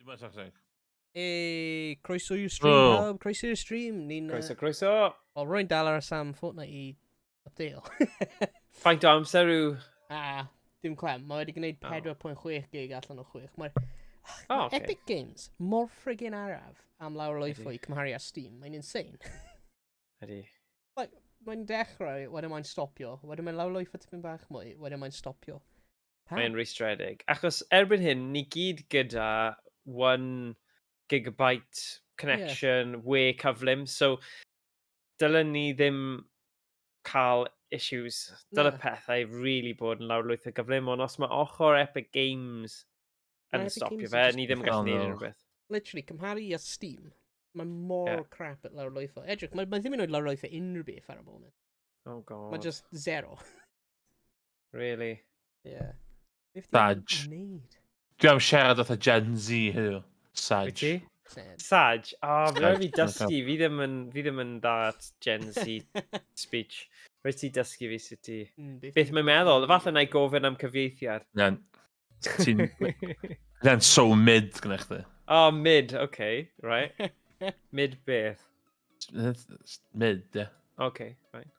Mae'n toxic. Ei, croeso i'r stream, Oh. pawb. Croeso i'r stream. Ni'n... Croeso, croeso. Wel, rwy'n dal ar y Sam Fortnite i update. Faint o amser yw... Ah, dim clem. Mae wedi gwneud Oh. 4.6 gig allan o 6. Mae'r Oh, okay. Epic Games mor friggin araf am lawr lwytho Ydi. i cymharu â Steam. Mae'n insane. Ydy. Mae'n dechrau, wedyn mae'n stopio. Wedyn mae'n lawr lwytho tipyn bach mwy, wedyn mae'n stopio. Pam? Mae'n rwystredig. Achos erbyn hyn, ni gyd gyda 1 gigabyte connection, yeah. we cyflym, so dylen ni ddim cael issues. Dyle Na. pethau really bod yn lawrlwytho gyflym, ond os mae ochr Epic Games Ma' yn Epic stopio Games fe, yn ni just ddim yn gallu Oh, gwneud no. unrhyw beth. Literally, cymharu â Steam, mae mor Ie. crap at lawr lwytho. Edrych, mae ddim yn oed lawr lwytho unrhyw beth ar y moment. Oh god. Mae just zero. Really? Yeah. Beth Saj. ti'n gwneud? Dwi am siarad fatha Gen Z heddiw. Saj. Wyt ti? Sad. Saj? O, oh, fi rhaid fi Saj. dysgu. Fi ddim yn dda at Gen Z speech. Rhaid ti dysgu fi sut i... Beth Beth mae'n meddwl? Falle na i gofyn am cyfieithiad. Na'n... Ti'n... Na'n so mid gyda chdi. Oh, mid, okay, right. Mid beth. Mid, ie. Okay, right.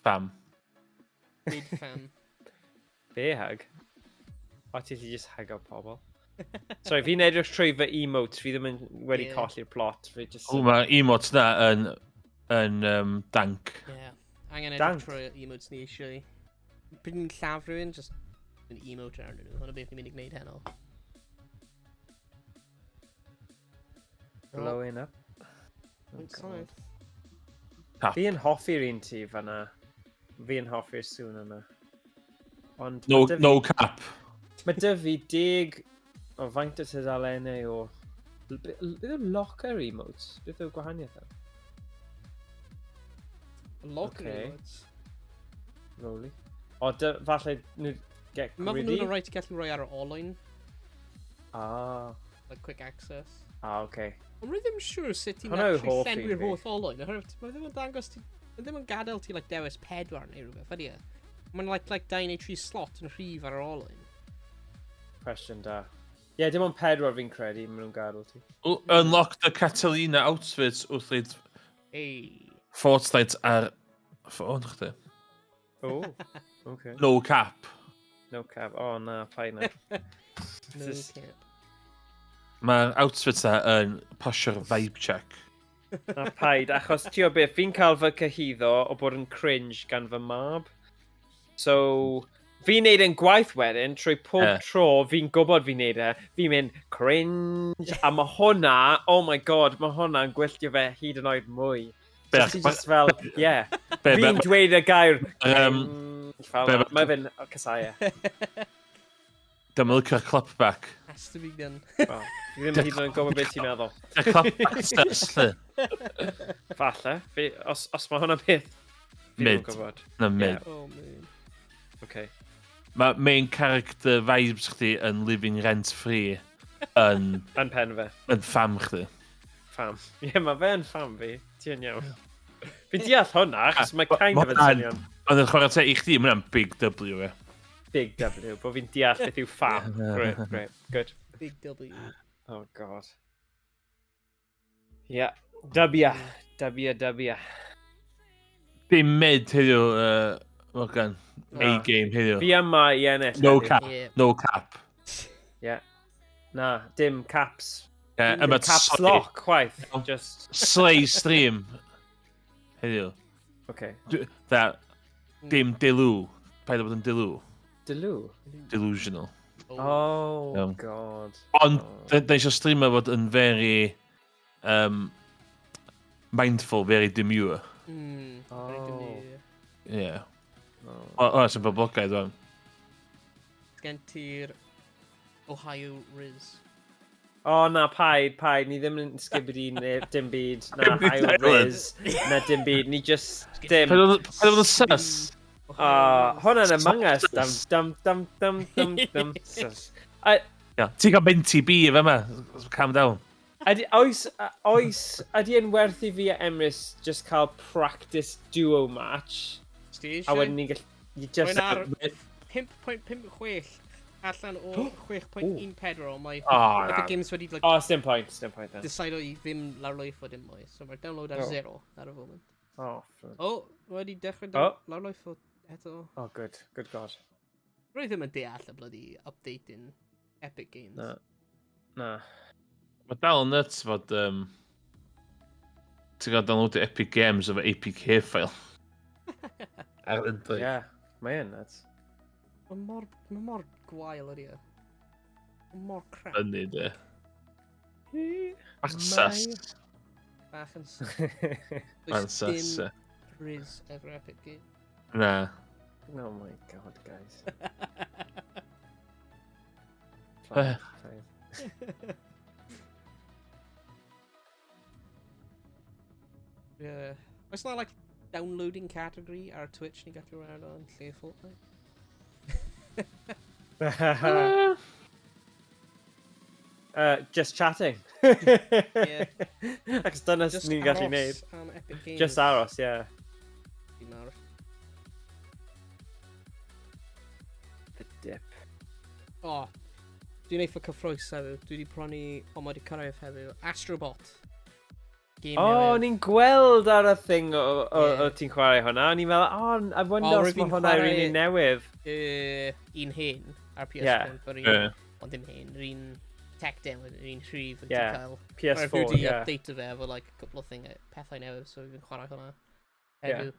Fam. Mid fam. Be hug? O, ti allu just hugo pobl. Sorry, fi'n edrych trwy fy emotes, fi ddim yn wedi Ie. colli'r plot. Fi just... O, mae'r emotes na yn dank. Yeah. Angen edrych Dank. trwy emotes ni eisiau. Pryd ni'n lladd rhywun, just yn emote arnyn nhw. Hwna beth ni'n mynd i gwneud heno. Blowing up. Oh, Point God. saith. Tap. Fi yn hoffi'r un ti fanna. Fi yn hoffi'r sŵn yna. Ond No, ma' 'da fi- no cap. Mae dy fi 10 o faint o tudalennau o... Beth yw locker emotes? Beth yw gwahaniaeth yna? Locker Ocê. emotes. Rolly. O, dy, falle nhw get Mae greedy? nhw'n rhaid gallu rhoi ar y olwyn, Ah, like quick access. ah, okay. Ond rwy ddim siŵr sut ti'n Hwnna yw actually hoff un llenwi'r fi. holl olwyn. Oherwydd mae ddim yn dangos ti... Mae ddim yn gadael ti like, dewis pedwar neu rhywbeth, ydy e? Mae'n like 2 neu 3 slot yn rhif ar yr olwyn. Cwestiwn da. Ie, yeah, dim ond pedwar fi'n credu, maen nhw'n gadael ti. O, Unlock the Catalina outfits wrth reid Ei. Fortnite ar ffôn chdi. Oh, okay. No cap. No cap. Oh, na, paid na. No Just- cap. Mae'r outfits na yn pasio'r vibe check. Na, paid, achos ti o beth, fi'n cael fy cyhuddo o bod yn cringe gan fy mab. So, fi'n neud yn gwaith wedyn, trwy pob Ie. tro fi'n gwybod fi'n neud e, fi'n mynd cringe, a mae hwnna, oh my god, mae hwnna'n gwylltio fe hyd yn oed mwy. Be- Just, ti just fel, yeah. Be, be, Fi'n dweud y gair Yym, cringe fel be- 'na. Mae fe'n casau e. Dyma licio'r clap back. Has to be done. Wel, Fi ddim hyd yn oed yn gwybod beth ti'n meddwl. Y clap back sus, lle. Falle. Fi, os mae hwnna'n beth, fi ddim yn Mid. gwybod. Na mid. Ie. Oh man. Okay. Mae main character vibes chdi yn living rent free yn, Yn pen fe. yn fam chdi. Fam. Ie, yeah, mae fe yn fam fi. Ti yn iawn. Fi'n deall hwnna, achos mae kind of yn Ma' swnio'n Ond yn chwarae te i chdi, mae hwnna'n big W, e. big W, bod fi'n deall beth yw fam. Great, great, good. Big W. Oh, god. Yeah. W, W, W. Dim mid heddiw, Morgan. Na. A-game heddiw. Fi yma i ennill. No heddiw. cap, Yeah. no cap. Yeah. Na, dim caps. Yeah, Dim yma caps slay, lock, chwaith. Just, slay stream heddiw. okay. That, dim dilw. Paid â bod yn dilw. Dylw? Delusional. Oh. Oh, Iawn. god. Ond, Oh. da eisiau streamer fod yn very mindful, very demure. Very Oh. demure. Yeah. Oh. O, o, sy'n boblogaidd o'n. Gen ti'r Ohio Riz. O na, paid, paid, ni ddim yn sgibidi neu dim byd, na Dim Ohio byd. Riz, na dim byd, ni just dim. Paid â bod yn sus. Ah, hwnna'n Among Us, dam, Sus. dam, dam, dam, dam, dam, sus. A, Yeah. Ti'n cael Menti B efo yma. Calm down. ydy, oes, oes, ydy yn werth i fi a Emrys just cael practice duo match, Ti a wedyn ni'n gallu, you just, Rwy'n ar 5.56 Allan o 6.14, ond mae Oh, Epic na. Games wedi like, Oh, dim point, dim point then. decide i ddim lawrlwytho dim mwy. So mae'r download ar Oh. zero ar y foment. Oh, fr- O, wedi dechrau Oh. lawrlwytho eto. oh, good, good god. Rwy ddim yn deall y bloody update in Epic Games. Na. Na. Mae dal yn nuts fod... Ti'n gael downloadio Epic Games efo APK file. Ar Android. Yeah, mae yn nuts. Mae mor gwael ydi e. Mae mor crap. Fyny, de. Bach sus. Bach yn... Mae'n Does sus. dim ie. riz efo Epic Games. Na. Oh my god, guys. Eh. Please, please. Yeah. Oes na, like, downloading category ar Twitch ni gallu rhan o'n lle Fortnite? Just chatting. Yeah. Achos dyna Just ni'n gallu neud. aros am Epic Games. Just aros, yeah. Fi'n aros. The dip. O, dwi'n eitha cyffrous heddiw. Dwi wedi prynu, o mae wedi cyrraedd heddiw, Astrobot. Game O, newydd. o'n i'n gweld ar y thing o, o, Ie. o ti'n chwarae hwnna. O'n i'n meddwl, oh, I wonder O, os rwyf mae fi'n hwnna yw'r un chwarae- un newydd. Un hen ar PS5, Ie. yr un, Ie. ond dim hen, yr un tech demo, yr un rhif yn Ie, yeah. cael. PS4, Mae wedi ie. update fe efo like, a couple of thing, pethau newydd, so fi'n chwarae hwnna Ie. heddiw.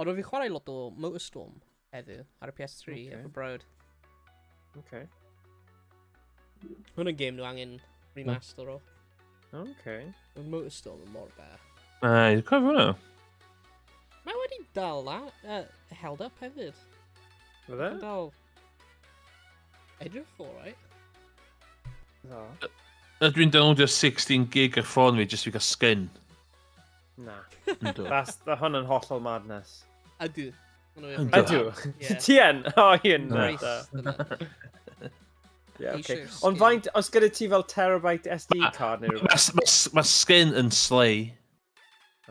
Ond fi'n chwarae lot o Motorstorm heddiw ar y PS3 Ocê. efo brawd. Okay. Hwnna'n game nhw angen remaster o. Okay. Mae Motorstorm yn mor da. Ai, dwi'n cofio hwnna. Mae wedi dal na, held up hefyd. Fydde? Mae'n dal edrych alright. No. Na, dwi'n downloadio 16 gig ar ffôn fi jyst i gael skin. Na. Yndw. That's, that hwn yn hollol madness. Ydw. Hwnnw yw'r Yndw. Ydw. Ie. Ti yn? O, un. Na. Grace, dyna. Yeah, okay. Eisiau'r Ond skin. faint, os gyda ti fel terabyte SD card neu rhywbeth? Mae skin yn slay.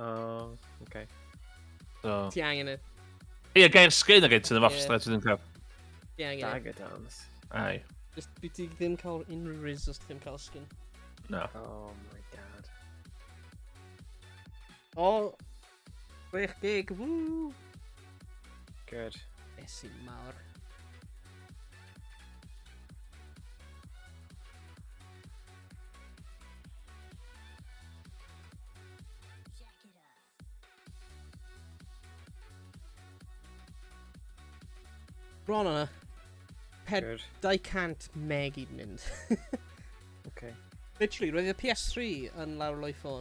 Oh, okay. So. Ti angen e. Ie, gair skin ag eto yn y Ie. straight yn cael. Ti angen e. Dagger dance. Ai, Just, dwi ti ddim cael unrhyw riz os ti ddim cael skin. na. Oh my god. O! 6 gig, woo! Good. Iesu mawr. Bron yna. Ped Good. 200 meg i'n mynd. Okay. Literally, roedd y PS3 yn lawrlwytho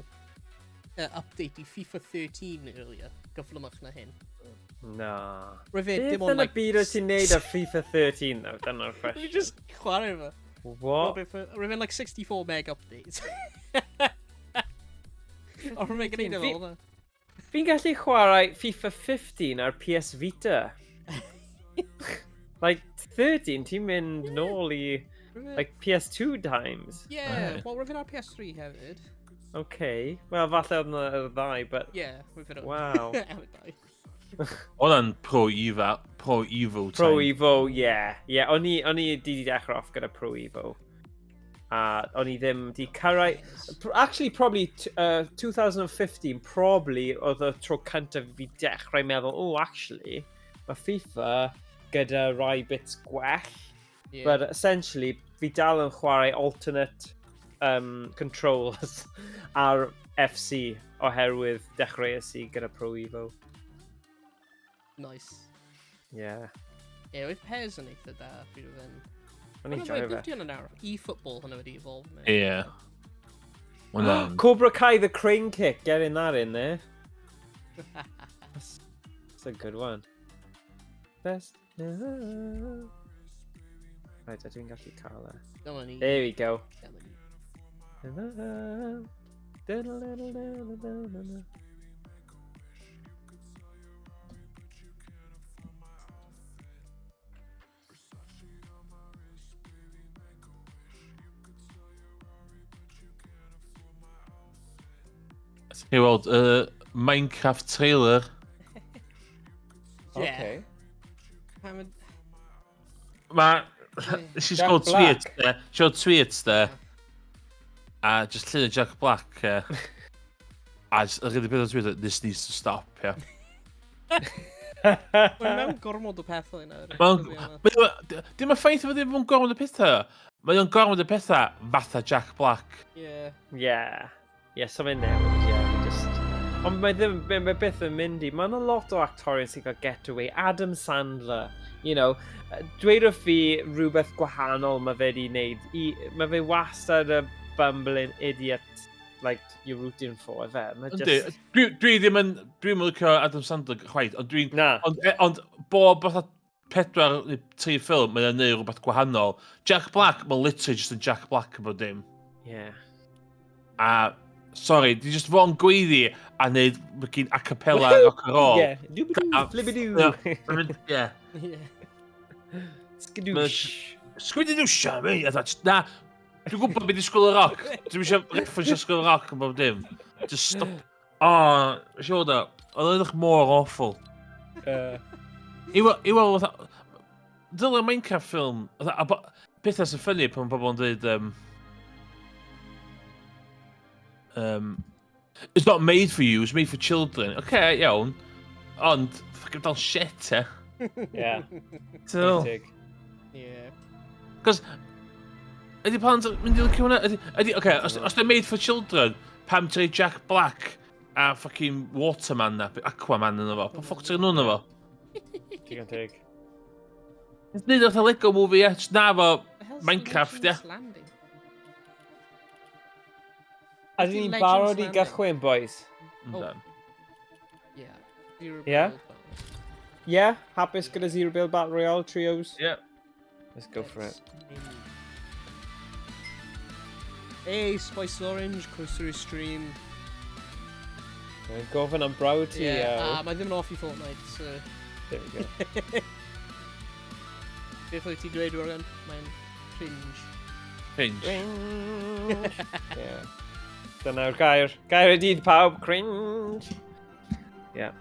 update i FIFA 13 earlier, gyflymach na hyn. Na. Roedd fe Beth dim ond, yn y like... byd wyt ti'n neud ar FIFA 13 though? Dyna'r Roedd question. just chwarae fe. What? Roedd fe'n like 64 meg update. Ond roedd fe'n gwneud e fel hwnna. Fi'n gallu chwarae FIFA 15 ar PS Vita. Like, 13, ti'n mynd nôl i, Roedd fe- like, PS2 times. Yeah, Aye. wel roedd fe'n ar PS3 hefyd. Okay. Wel, falle oedd yna y ddau, but... Yeah, roedd fe'n... Wow. Am y dau. Hwnna'n Pro Evo, Pro Evo time. Pro Evo, yeah. Yeah, o'n i, o'n i di dechrau off gyda Pro Evo. A o'n i ddim di cyrraedd... Actually, probably 2015, probably oedd y tro cyntaf i fi dechrau meddwl, oh, actually, mae FIFA gyda rai bits gwell. Yeah. But essentially, fi dal yn chwarae alternate controls ar FC oherwydd dechreuais i gyda Pro Evo. Nice. Yeah. Yeah, oedd PES yn eitha da pryd oedd e'n... O'n i'n joio fe. Beth di hwnna nawr? E-football hwnna wedi evolve. neu? Ie. Hwnna'n... Cobra Kai the crane kick, getting that in there. That's a good one. Best. Right, ydw i'n gallu cael e. Dyma ni. There we go. Dyma ni. Chi weld, Minecraft trailer. Yeah. Okay. Pam yn... Mae Nes i Jack sgol Black. tweet, de. Sio tweet, de. A just llun o Jack Black, e. A just, yr unig beth o tweet, this needs to stop, ie. Mae'n mewn gormod o pethau yna. Dim y ffaith fod ddim yn gormod o pethau. Mae o'n gormod o pethau fatha Jack Black. Ie. Yeah. Yeah, so mae'n newid, yeah. Mae just... Ond mae ddim, mae byth yn mynd i. Mae yna lot o actorion sy'n cael getaway. Adam Sandler, dweud wrth fi rhywbeth gwahanol mae fe wedi wneud. Mae fe wastad y bumbling idiot like you're rooting for, fe. Mae Yndi, just... dwi ddim yn... Dwi'n licio Adam Sandler chwaith, ond dwi'n... Na. Ond bob fatha pedwar neu tri ffilm, mae'n neud rhywbeth gwahanol. Jack Black, mae'n literally just yn Jack Black yn bod dim. Yeah. A, sorry, di just fo'n gweiddi a neud fucking a cappella rock and roll. Yeah. Doobie-doo, flippy-doo. Yeah. Ie. Skadoosh. Sgwyd i siarad, a dda, na, dwi'n gwybod beth i School of Rock. Dwi'n eisiau reference School of Rock yn bob dim. Just stop. Oh, siŵr da, oedd o'n edrych mor awful. I weld, fatha, dylai'r Minecraft ffilm, fatha, a pethau sy'n ffynnu pan mae pobl yn dweud, "It's not made for you, it's made for children." Okay, iawn. Ond, fucking dal shit, e. Yeah. So, Teg. Ie. Cos, ydy plant yn mynd i licio hwnna? Ydy, okay, os they're made for children, pam ti'n rhoi Jack Black a fucking Waterman na, Aquaman yna fo? Pa ffoc ti'n nhw yna fo? Digon teg. Nid oedd Lego movie, ie. Just na fo The hell's the Minecraft, Legends ie. Landing? A dyn ni'n Legends barod i Landing. gychwyn, boys? Yndan. Yeah. Zero Yeah? build battle. Yeah? Hapus gyda Zero Build Battle Royale trios? Yeah. Let's go for it. Let's mynd. Hey, Spice Orange, croeso i'r stream. Mae'n gofyn am brawd ti. Yeah, Yeah. a mae ddim yn off i Fortnite, so... There we go. Beth oedd ti dweud, Morgan? Mae'n cringe. Cringe. Cringe. Yeah. Dyna'r gair. Gair y dydd pawb. Cringe. Yeah.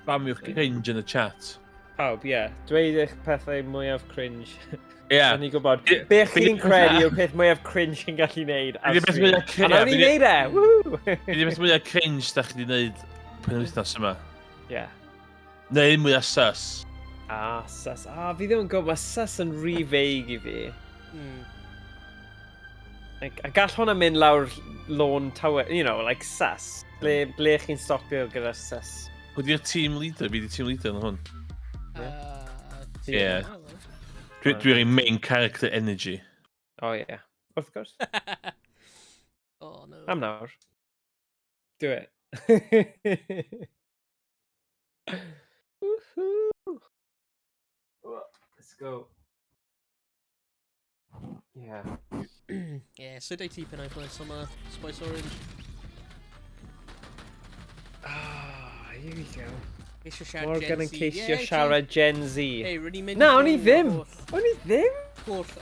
Bamiwch cringe yn y chat. Pawb, ie. Yeah. Dweud eich pethau mwyaf cringe. Ie. Yeah. Ni'n gwybod. Ie, Be chi'n credu yw'r peth mwyaf cringe chi'n gallu neud ar Be' 'di peth stream? mwyaf A nawn ie, ni be' neud e! Woohoo! Be 'di peth mwyaf cringe da chi wedi gwneud penwythnos yma? Yeah. Neu mwyaf sus? Ah, sus. Ah, fi ddim yn gwybod, mae sus yn rhy vague i fi. Like, a gall hwnna mynd lawr lôn tower, like sus. Ble chi'n stopio gyda sus? Pwy di'r team leader? Fi di team leader yn hwn. Ti'n Ie. meddwl? Dwi'n rhoi main character energy. Oh, yeah. Wrth gwrs. Oh, no. Am nawr. Do it. Woohoo! Let's go. Yeah. Yeah, sut wyt ti penwythnos yma, Spice Orange? Ah, here we go. Eisiau siarad Morgan Gen yn Z. ceisio Ie, siarad Gen Z. Hey, rydyn ni'n mynd Na, i o'n i nôl ddim. holl- O'n i ddim? Holl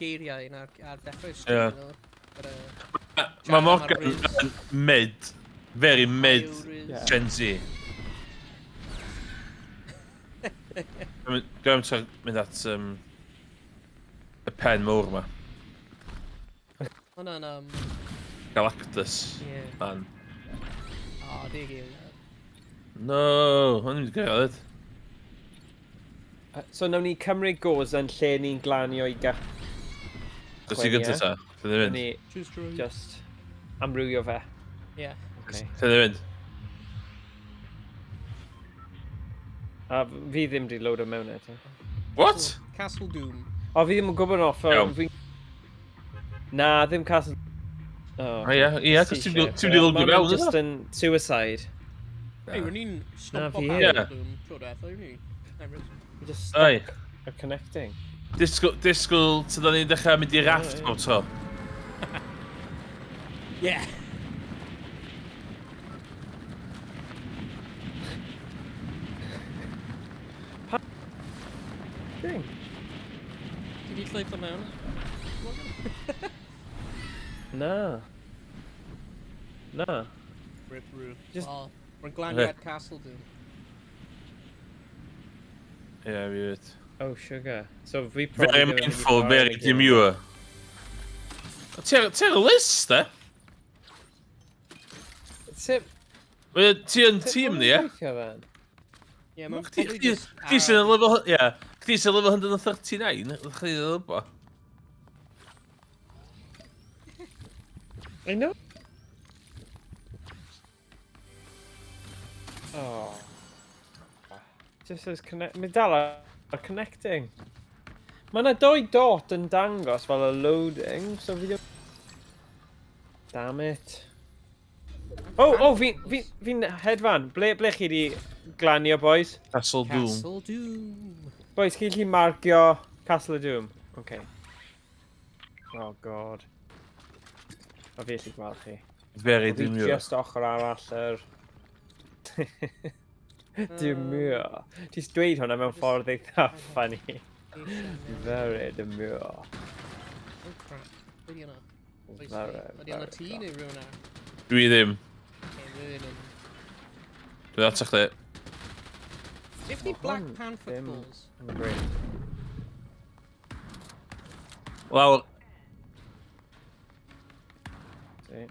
geiriau yn ar ddechrau'r stream. Ie. Yeah. But, Mae Siarad am Morgan ar yn mid, very mid Irish. Gen Z. Dwi'n mynd at y pen mawr yma. Hwnna'n, Galactus. Ie. Man. O, deg eiliad. No, o'n i'n mynd i gyrraedd. So nawn ni cymryd goes yn lle ni'n glanio i gychwyn, Dys i gyntaf ta? Lle ddim mynd? Ni Choose droid. just amrywio fe. Yeah. Okay. Lle ddim mynd? A fi ddim di load o mewn eto. What? Castle Doom. O, fi ddim yn gwybod off. Iawn. Fi... Na, ddim Castle... Oh, O ie, ie, cos ti'n di load o mewn, Just yn suicide. Hey, rydyn ni'n stompo fi Castle heb. Doom tro diwetha, rydyn ni? Emrys. We just Ai. stuck at connecting. Disgwyl, ti'n ni'n dechrau mynd i rafft Ie. bob tro. Yeah. Thing. Ti di llwytho mewn? Morgan? Na. Na. Rip roo. Just- Well, we're glanio at Castle Doom. Ie, fi fyd. Oh, sugar. So fi probably Very ddim yn mynd i mindful, chwarae very yn y gêm. demure. Ti ar y list, e? Sut... Ti yn tîm ni, e? Gweithio then? Ie, mae'n Chdi probably just chdi sy'n y level... Ie. Chdi sy'n level 139. Chdi yn y I know. Oh. Just says connect... Mae dal ar connecting. Mae yna doi dot yn dangos fel y loading, so fi ddim... Damn it. Oh, fi'n fi, fi hedfan. Ble chi di glanio, boys? Castle Doom. Castle Doom. Boys, chi'n gallu marcio Castle of Doom? Okay. Oh, God. O, fi allu gweld chi. Very Fi demure. just ochr arall yr... Demure. Ti'n dweud hwnna mewn ffordd eitha funny. Very demure. Oh, crap. Be di hwnna? Oes Very, Ydy hwnna very ti neu rhywun arall? Dwi ddim. Okay, rhywun yn... Dwi'n ato chdi. 50 Ma' Black hwn Panther ddim balls. yn great. Lawr. See?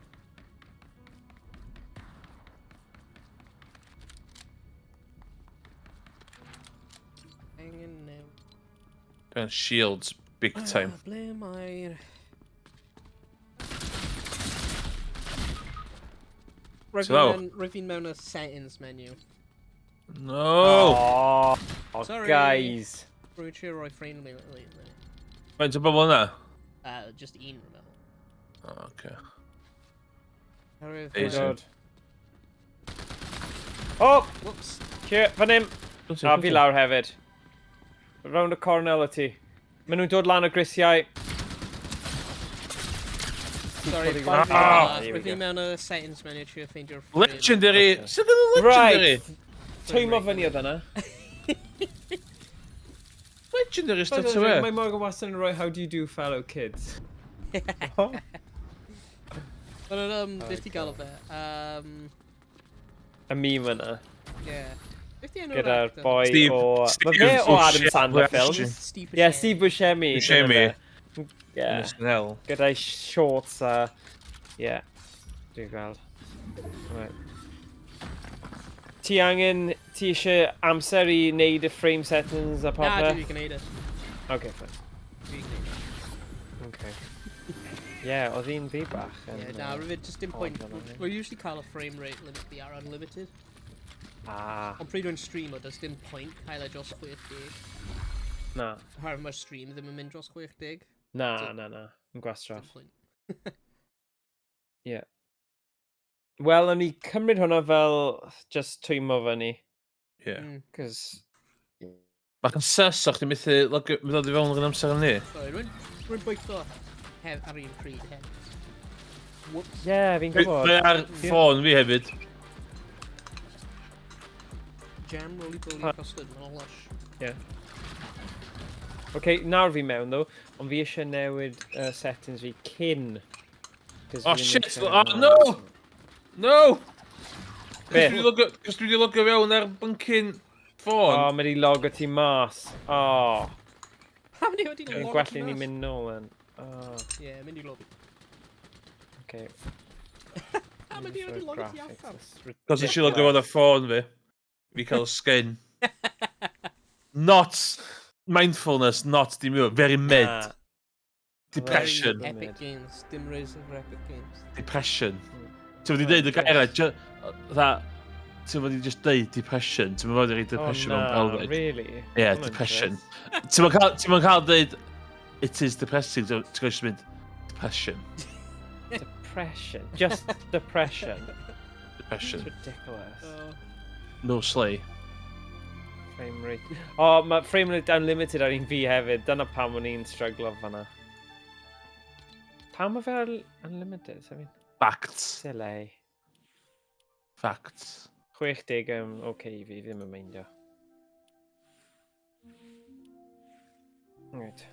Hanging now. Dwi'n shields big time. Ah, ble mae'r... Ti lawr? Rwy'n fi'n mewn y settings menu. No! Oh, oh, Sorry. guys. Rwy'n trio rhoi frame limit lately. Faint o bobl yna? Just un, rwy'n meddwl. Oh, okay. Oherwydd, Amazing. God. Oh, Whoops. here, fan hyn. A fi lawr hefyd. Round y cornel o ti. Maen nhw'n dod lan o grisiau. Sorry, Ah, here we rwy'n fi go. mewn y settings menu trio ffeindio'r frame. Legendary! Okay. Sydd yn legendary? Right. Twymo fyny oedd yna. Legendary straight away. Mae Morgan wastad yn rhoi how do you do fellow kids. But beth ti gael o fe? Y meme yna. Yeah. Beth di enw'r Gyda'r actor? boi o... Steve Mae fe o Adam Buscemi. Sandler films. Steve Yeah, Buscemi. Steve Buscemi. dyna Buscemi. fe. Yeah. Snell. Gyda'i shorts a... Yeah. Dwi'n gweld. Right. Ti angen... Ti eisiau amser i wneud y frame settings a Na, popeth? dwi'n gwneud e. Okay, fine. Dwi'n gwneud e. Okay. Yeah, oedd un fi bach. yn, Yeah, na, rwy'n just dim odd point. fel yna. We're usually cael y frame rate limit fi ar unlimited. Ah, Ond pryd dwi'n streamo, does dim point cael e dros 60. na. Oherwydd mae'r stream ddim yn mynd dros 60. Na, So- na, na. Yn Dim gwastraff. point. Yeah. Wel, o'n i cymryd hwnna fel just twymo fyny. Yeah. Cos... Bach yn sus o'ch ti'n methu mynd ddod i fewn yn amser yn ni. Sorry, rwy'n bwytho hef ar un pryd hefyd. Whoops. Yeah, fi'n gwybod. Dwi ar ffôn fi hefyd. Jam, roly-poly, Ha. custard, mae'n lush. Yeah. OK, nawr fi mewn, ddo, ond fi eisiau newid settings fi cyn. 'Cause Oh fi ddim shit! eisiau Oh hwnna. no! No! Beth? Cos dwi wedi logio fewn ar byncyn ffôn. O, mae wedi logo ti mas. O, Pam ni wedi yn logio gwell ti i ni mas? mynd nôl yn. O, Ie, mynd i lobby. OK. Pam ydi wedi logio ti allan? Cos eisiau logio fewn ar ffôn fi. Fi cael skin. Not mindfulness, not demure. Very mid. Na. Depression. Very Epic Games, dim res of Epic Games. Depression. Ti'n mynd i dweud y gair yna, ti'n mynd i just deud depression. Ti'n mynd i reid depression oh, mewn na, brawddeg. really? Yeah, Hwnna'n depression. drist. Ti'n mynd cael deud, it is depressing, ti'n gwybod just mynd, depression. Depression. Just depression. It's Depression. ridiculous. Oh. No slay. Frame rate. O, oh, mae frame rate unlimited ar un fi hefyd. Dyna pam o'n i'n struglo fanna. Pam mae fe ar unlimited? I mean, Facts. silly. Facts. 60 yn oce i fi, ddim yn meindio. Right.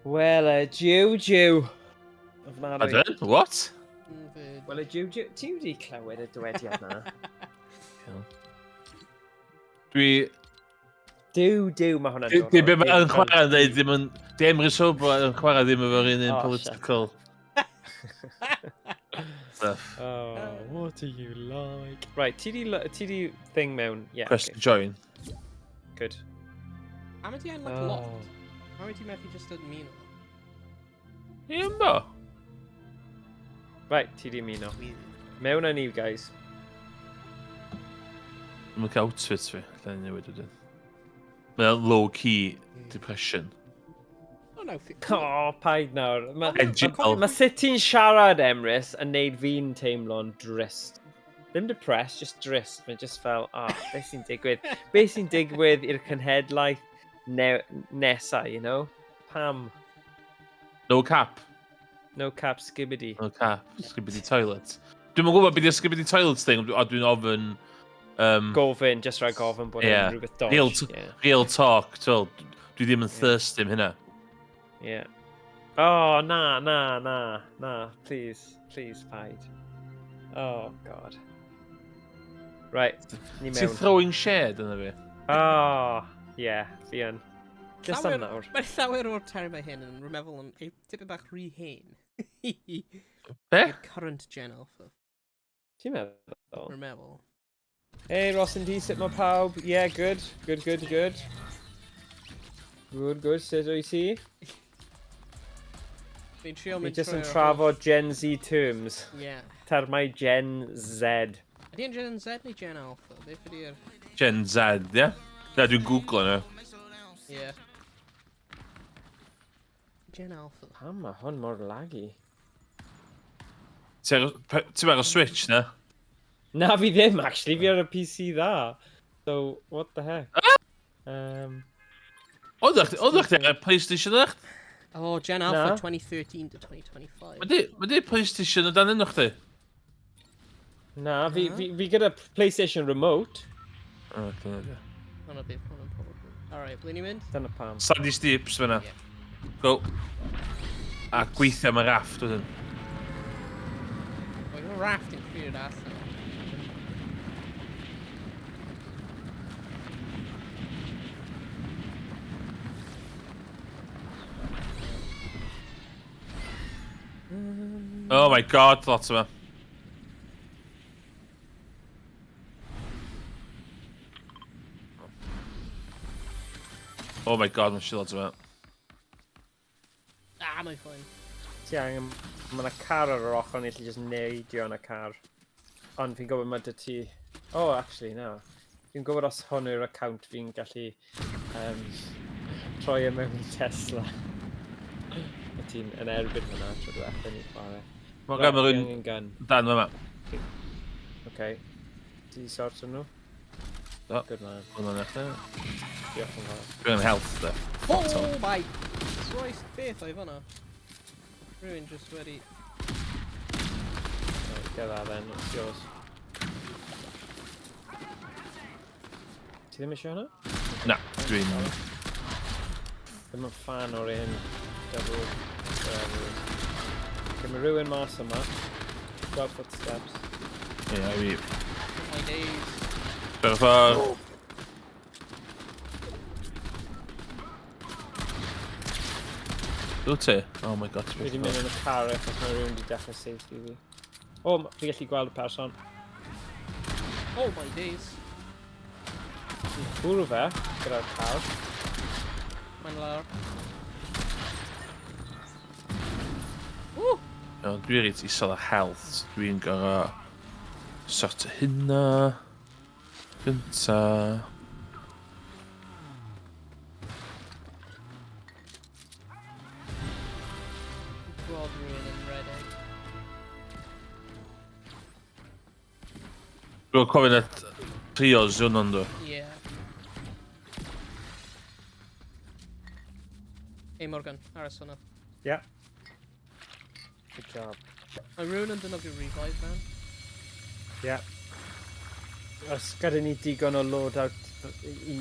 Wel, jiw jiw. Ofnadwy. Pardon? What? Fyd. Wel, y jiw, jiw, ti wedi clywed y dywediad na? Dwi... Duw, duw, mae hwnna'n dod. Di be mae yn chwarae yn dweud ddim yn... Di Emrys Sobra yn chwarae ddim efo'r un un political stuff. Oh, what are you like? Right, ti di, ti di thing mewn. Yeah, Press okay. to join. Good. Am ydi e'n like oh. locked? Am ydi methu just ymuno? Ie, ynddo. Right, ti di ymuno. Mewn â ni, guys. Mae'n cael outfit fi, lle newid wedyn. Mae'n low-key depression. Oh, no. O, paid nawr. Mae ma, ma sut ti'n siarad, Emrys, yn neud fi'n teimlo'n drist. Ddim depressed, just drist. Mae'n just fel, ah, oh, beth sy'n digwydd? Beth sy'n digwydd i'r cenhedlaeth ne nesa, you know? Pam? No cap. No cap, skibidi. No cap, skibidi toilet. Dwi'n gwybod beth yw'r skibidi toilet thing, a dwi'n ofyn... Gofyn, just rhaid gofyn bod yeah. e'n rhywbeth dodge. Real, yeah. Real talk, twel, dwi ddim yn thirsty am hynna. Yeah. Oh, na, na, na, na, please, please, paid. Oh, God. Right, ni mewn. Ti'n throwing shade yna fi? Oh, yeah, fi yn. Just am nawr. Mae llawer o'r termau hyn yn rwy'n meddwl yn tipyn bach rhy hen. Be? I'r current Gen Alpha. Ti'n meddwl? Rwy'n meddwl. Hey, Ross and D, sut mae pawb? Yeah, good. Good, good, good. Good, good. Sut wyt ti? Fi'n trio Fi mynd jyst yn trwy'r trafod Gen Z terms. Yeah. Termau Gen Z. Ydy e'n Gen Z neu Gen Alpha? Beth ydy'r... Gen Z, ie? Yeah? Na, dwi'n googlo nhw. Yeah. Gen Alpha. Pam mae hwn mor laggy? Ti ar y Switch, na? Na, fi ddim, actually. Fi ar y PC dda. So, what the heck? Oeddech chdi ar y PlayStation ydych? Oh, Gen Alpha 2013 to 2025. Mae di PlayStation o dan un o'ch chdi? Na, fi gyda PlayStation Remote. O, dyna di. Hwna beth, hwnna'n probably. Alright, ble ni'n mynd? Dyna pam. Sandy Steeps fyna. Go. A gweithio am y rafft wedyn. Mae raft yn cleared allan. Oh my god, lot yma. Oh my god, mae'n shit lot yma. Ah, mae'n fine. Ti angen... Mae yna car ar yr ochr, ni allu just neidio yn y car. Ond fi'n gwybod mae dy ti... Oh, actually, no. Fi'n gwybod os hwn yw'r account fi'n gallu troi e mewn i Tesla. Mae ti'n yn erbyn hwnna tro diwetha ni chwarae. Mae gen i rywun dan yma. Okay. Ti sort nhw? Do. Good man. Hwna'n eich. Diolch yn fawr. Dwi'n health, de. Oh my Christ, beth oedd hwnna? Rhywun just wedi... Right, get that then, it's yours. Ti ddim eisiau hwnna? Na, dwi'n... Ddim yn fan o'r un double... Okay, mae rhywun mas yma. Gweld footsteps. Ie, yeah, fi... Oh my days. Be'r ffordd. Dwi ti? Oh my god. Fi wedi mynd yn y car achos mae rhywun wedi dechrau safety fi. O, fi gallu gweld y person. Oh my days. Fi'n bwrw fe gyda'r car. Mae'n lawr. Woo! Dwi reit isel ar health. Dwi'n gorau sort hynna. Gynta. Gweld rhywun yn redeg. Dwi'n cofio na trios yw hwnnw, dwi. Ie. Hey Morgan, aros hwnna. Yeah. Good job. Mae rhywun yn defnyddio revive man. Yeah. Os gyda ni digon o loadout i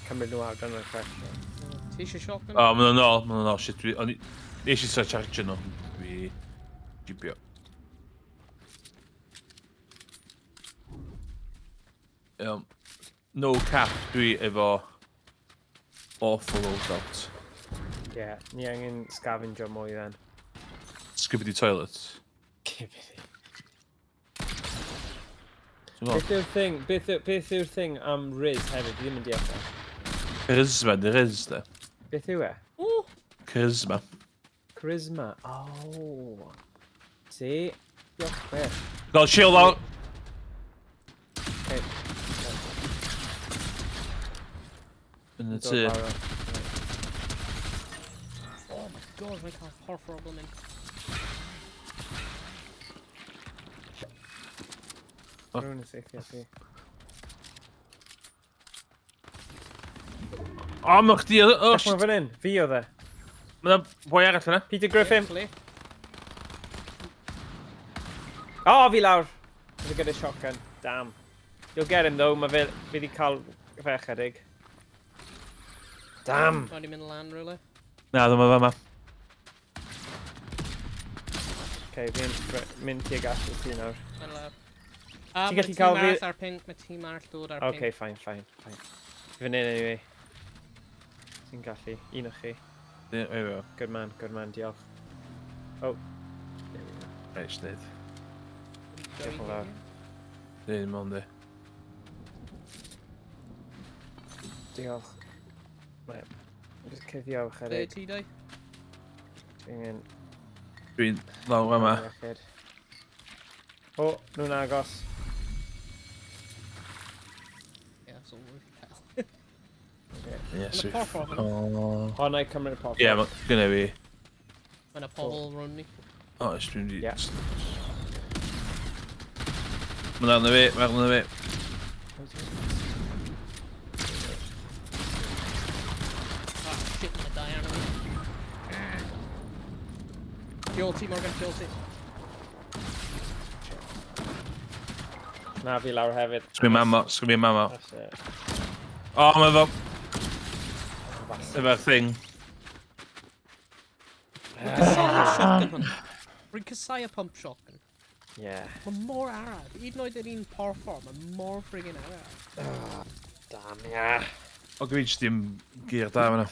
cymryd nhw out yn y question. Ti eisiau shotgun? O, maen nhw'n ôl, maen nhw'n ôl, shit, dwi... Nes i start charge nhw. Dwi... Gibio. Iawn. No cap, dwi efo awful loadout. Ie, yeah, ni angen scavenger mwy then. Skibidi toilet. Skibidi. Beth yw'r thing, beth, beth yw'r thing am Riz hefyd? Fi ddim yn deall e. Charisma, di Riz, de. Beth yw e? Ooh. Charisma. Charisma. Oh. See? Diolch beth. Gael shield out. Okay. Yn y tŷ. Oh my god, mae'n cael porffor o blymyn. Rwy'n effeithio fi. O, mae chdi... O, shit. Fan hyn, fi oedd e. Mae yna boi arall yna. Peter Griffin. O, fi lawr. Fi gyda shotgun. Damn. You'll get him though, mae fe... Fi wedi cael fe ychydig. Damn. Mae'n mynd lan rhywle. Na, ddim yn fama. Okay, fi'n mynd tuag at y ti nawr. Mae'n lawr. Ti'n gallu cael fi... Ar pink, mae tîm arall dod ar pink. Okay, fine, fine, fine. Fan hyn anyway. Ti'n gallu, un o chi. Ie, yeah, good man, diolch. Oh. There we go. Reit, dweud. Diolch yn fawr. Ddim ond di. Diolch. Right. Just cuddio chydig. Be ti dau? Dwi'n Dwi'n lawr yma. O, nhw'n agos. Yeah, that's all we cael. Yes, Mae porffor fan. O, na i cymryd y porffor. Ie, mae gynna fi. Mae yna pobl rhwng ni. O, ys dwi'n di... Ie. Mae'n arno fi, mae'n arno fi. Ah, shit, mae'n dau arno fi. Tu ôl ti, Morgan, tu ôl ti. Na fi lawr hefyd. Sgwyn mamo, sgwyn mamo. That's it. O, mae fo... Efo'r thing. Shotgun hwnna. Rwy'n casau y pump shotgun. Yeah. Mae mor araf. Hyd yn oed yr un porffor, mae mor friggin araf. Oh, damn, yeah. O, dwi jyst dim gear da fan'na.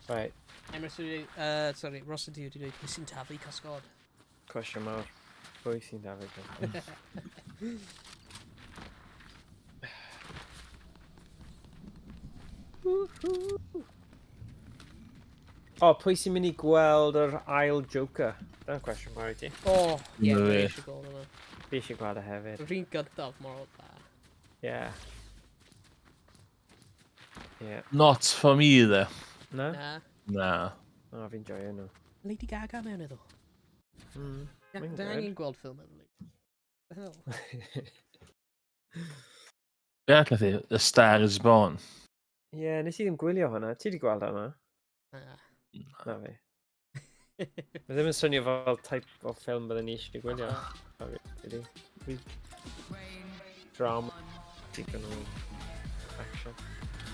Right. Emrys wedi sorry, Ross ydi wedi dweud, pwy sy'n taflu cysgod? Cwestiwn mawr. Pwy sy'n taflu cysgod? O, pwy sy'n mynd i gweld yr ail Joker? Dyna'n cwestiwn mawr i ti. O, ie, Na dwi fi. eisiau gweld hwnna. Fi eisiau gweld e hefyd. Yr un gyntaf mor dda. Yeah. Yeah. Not for me, dde. Na? Na. Na. O, fi'n joio nhw. Lady Gaga mewn iddo. Mae'n Dwi'n good. angen gweld ffilm efo Lady. The hell? Be arall i? A Star is Born. Ie, nes i ddim gwylio hwnna. Ti wedi gweld hwnna? Na. Na fi. Mae ddim yn swnio fel type o ffilm byddwn ni eisiau gwylio. Na fi, really. Drama. Digon o action.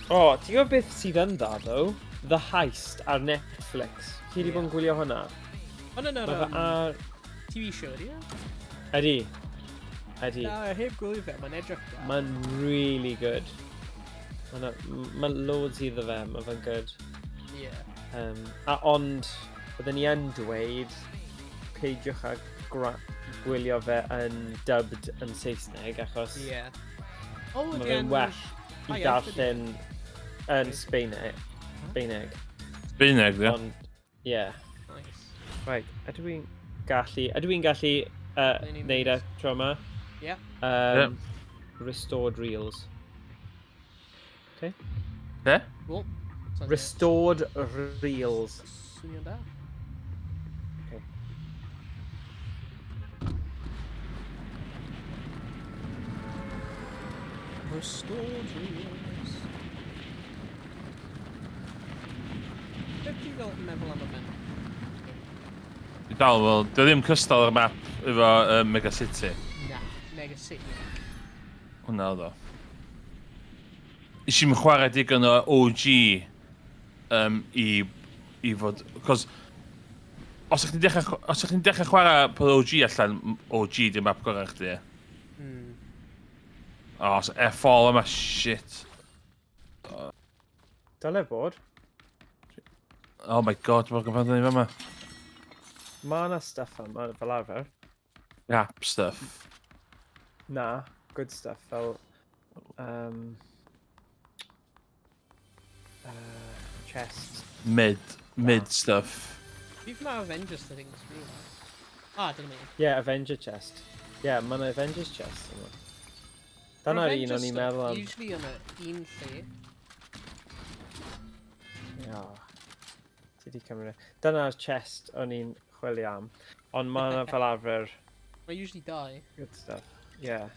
O, ti'n gwybod beth sydd yn dda, though? The Heist ar Netflix. Ti wedi bod yn gwylio hwnna? Hwnna'n yr Mae fe ar... TV show, ydi e? Ydy. Ydy. Na, heb gwylio fe, mae'n edrych da. Mae'n really good. Mae loads iddo fe, mae fe'n good. Ie. A ond, byddwn ni yn dweud, peidiwch â gwylio fe yn dubbed yn Saesneg, achos Ie. O, mae ydi fe'n e'n well Pa i iaith ydi e? darllen yn Sbaeneg. Sbaeneg. Sbaeneg, ie. Ond, ie. Nice. Right, ydw i'n gallu Ble ni'n neud e mynd? tro yma? Ie. Restored Reels. Okay. Be? Cool. Restored Reels. Swnio'n da. Okay. Restored Reels. Beth ti'n fel meddwl am y map? Dwi dal fel, dwi ddim cystal ar map efo Mega City. Na, Mega City. Hwna oedd o. Nes i'm chwarae digon o OG i fod... Cos Os ych chi'n dechrau, os ych chi'n dechrau chwarae pod OG allan, OG di'r map gorau chdi. O, oh, F-fall yma, shit. Dyle bod. Oh my God, mae'n gyfan ni yma. Mae yna stuff yma fel arfer. Rap stuff. Na, good stuff fel chest. Mid stuff. Fi fyna Avengers things, really. Ah, dyna mi. Yeah, Avenger chest. Yeah, mae yna Avengers chest yma. Dyna'r un o'n i'n meddwl am. Usually yn y un lle. Yeah. Ti di cymryd e. Dyna'r chest o'n i'n chwilio am. Ond mae yna fel arfer. Mae usually dau. Good stuff. Yeah.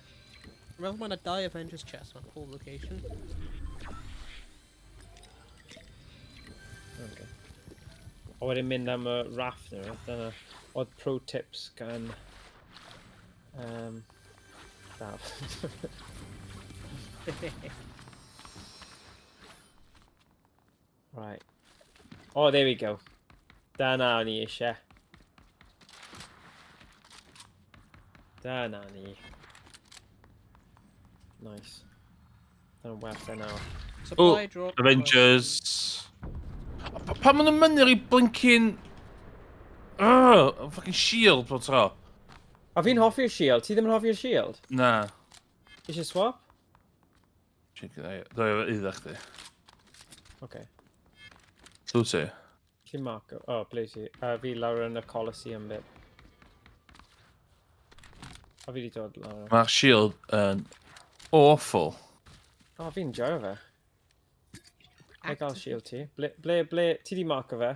Dwi'n meddwl mae yna dau Avengers chest mewn pob location. Okay. A wedyn mynd am y raft neu rhywbeth, dyna. Oedd pro tips gan Daf. Right. Oh, there we go. Dyna o'n i eisiau. Dyna ni. Nice. Dyna werth e nawr. Supply drop. Avengers. Pa maen nhw'n mynnu i blinking... Oh, fucking shield pob tro. A fi'n hoffi'r shield. Ti ddim yn hoffi'r shield? Na. Eisiau swap? Dwi efo iddo chdi. Okay. Dwi ti? Ti'n marco? Oh, ble ti? Fi lawr yn y Colosseum bit. A fi di dod lawr. Mae'r shield yn awful. O, oh, fi'n joio fe. Na gael shield ti. Ble, ti di marco fe?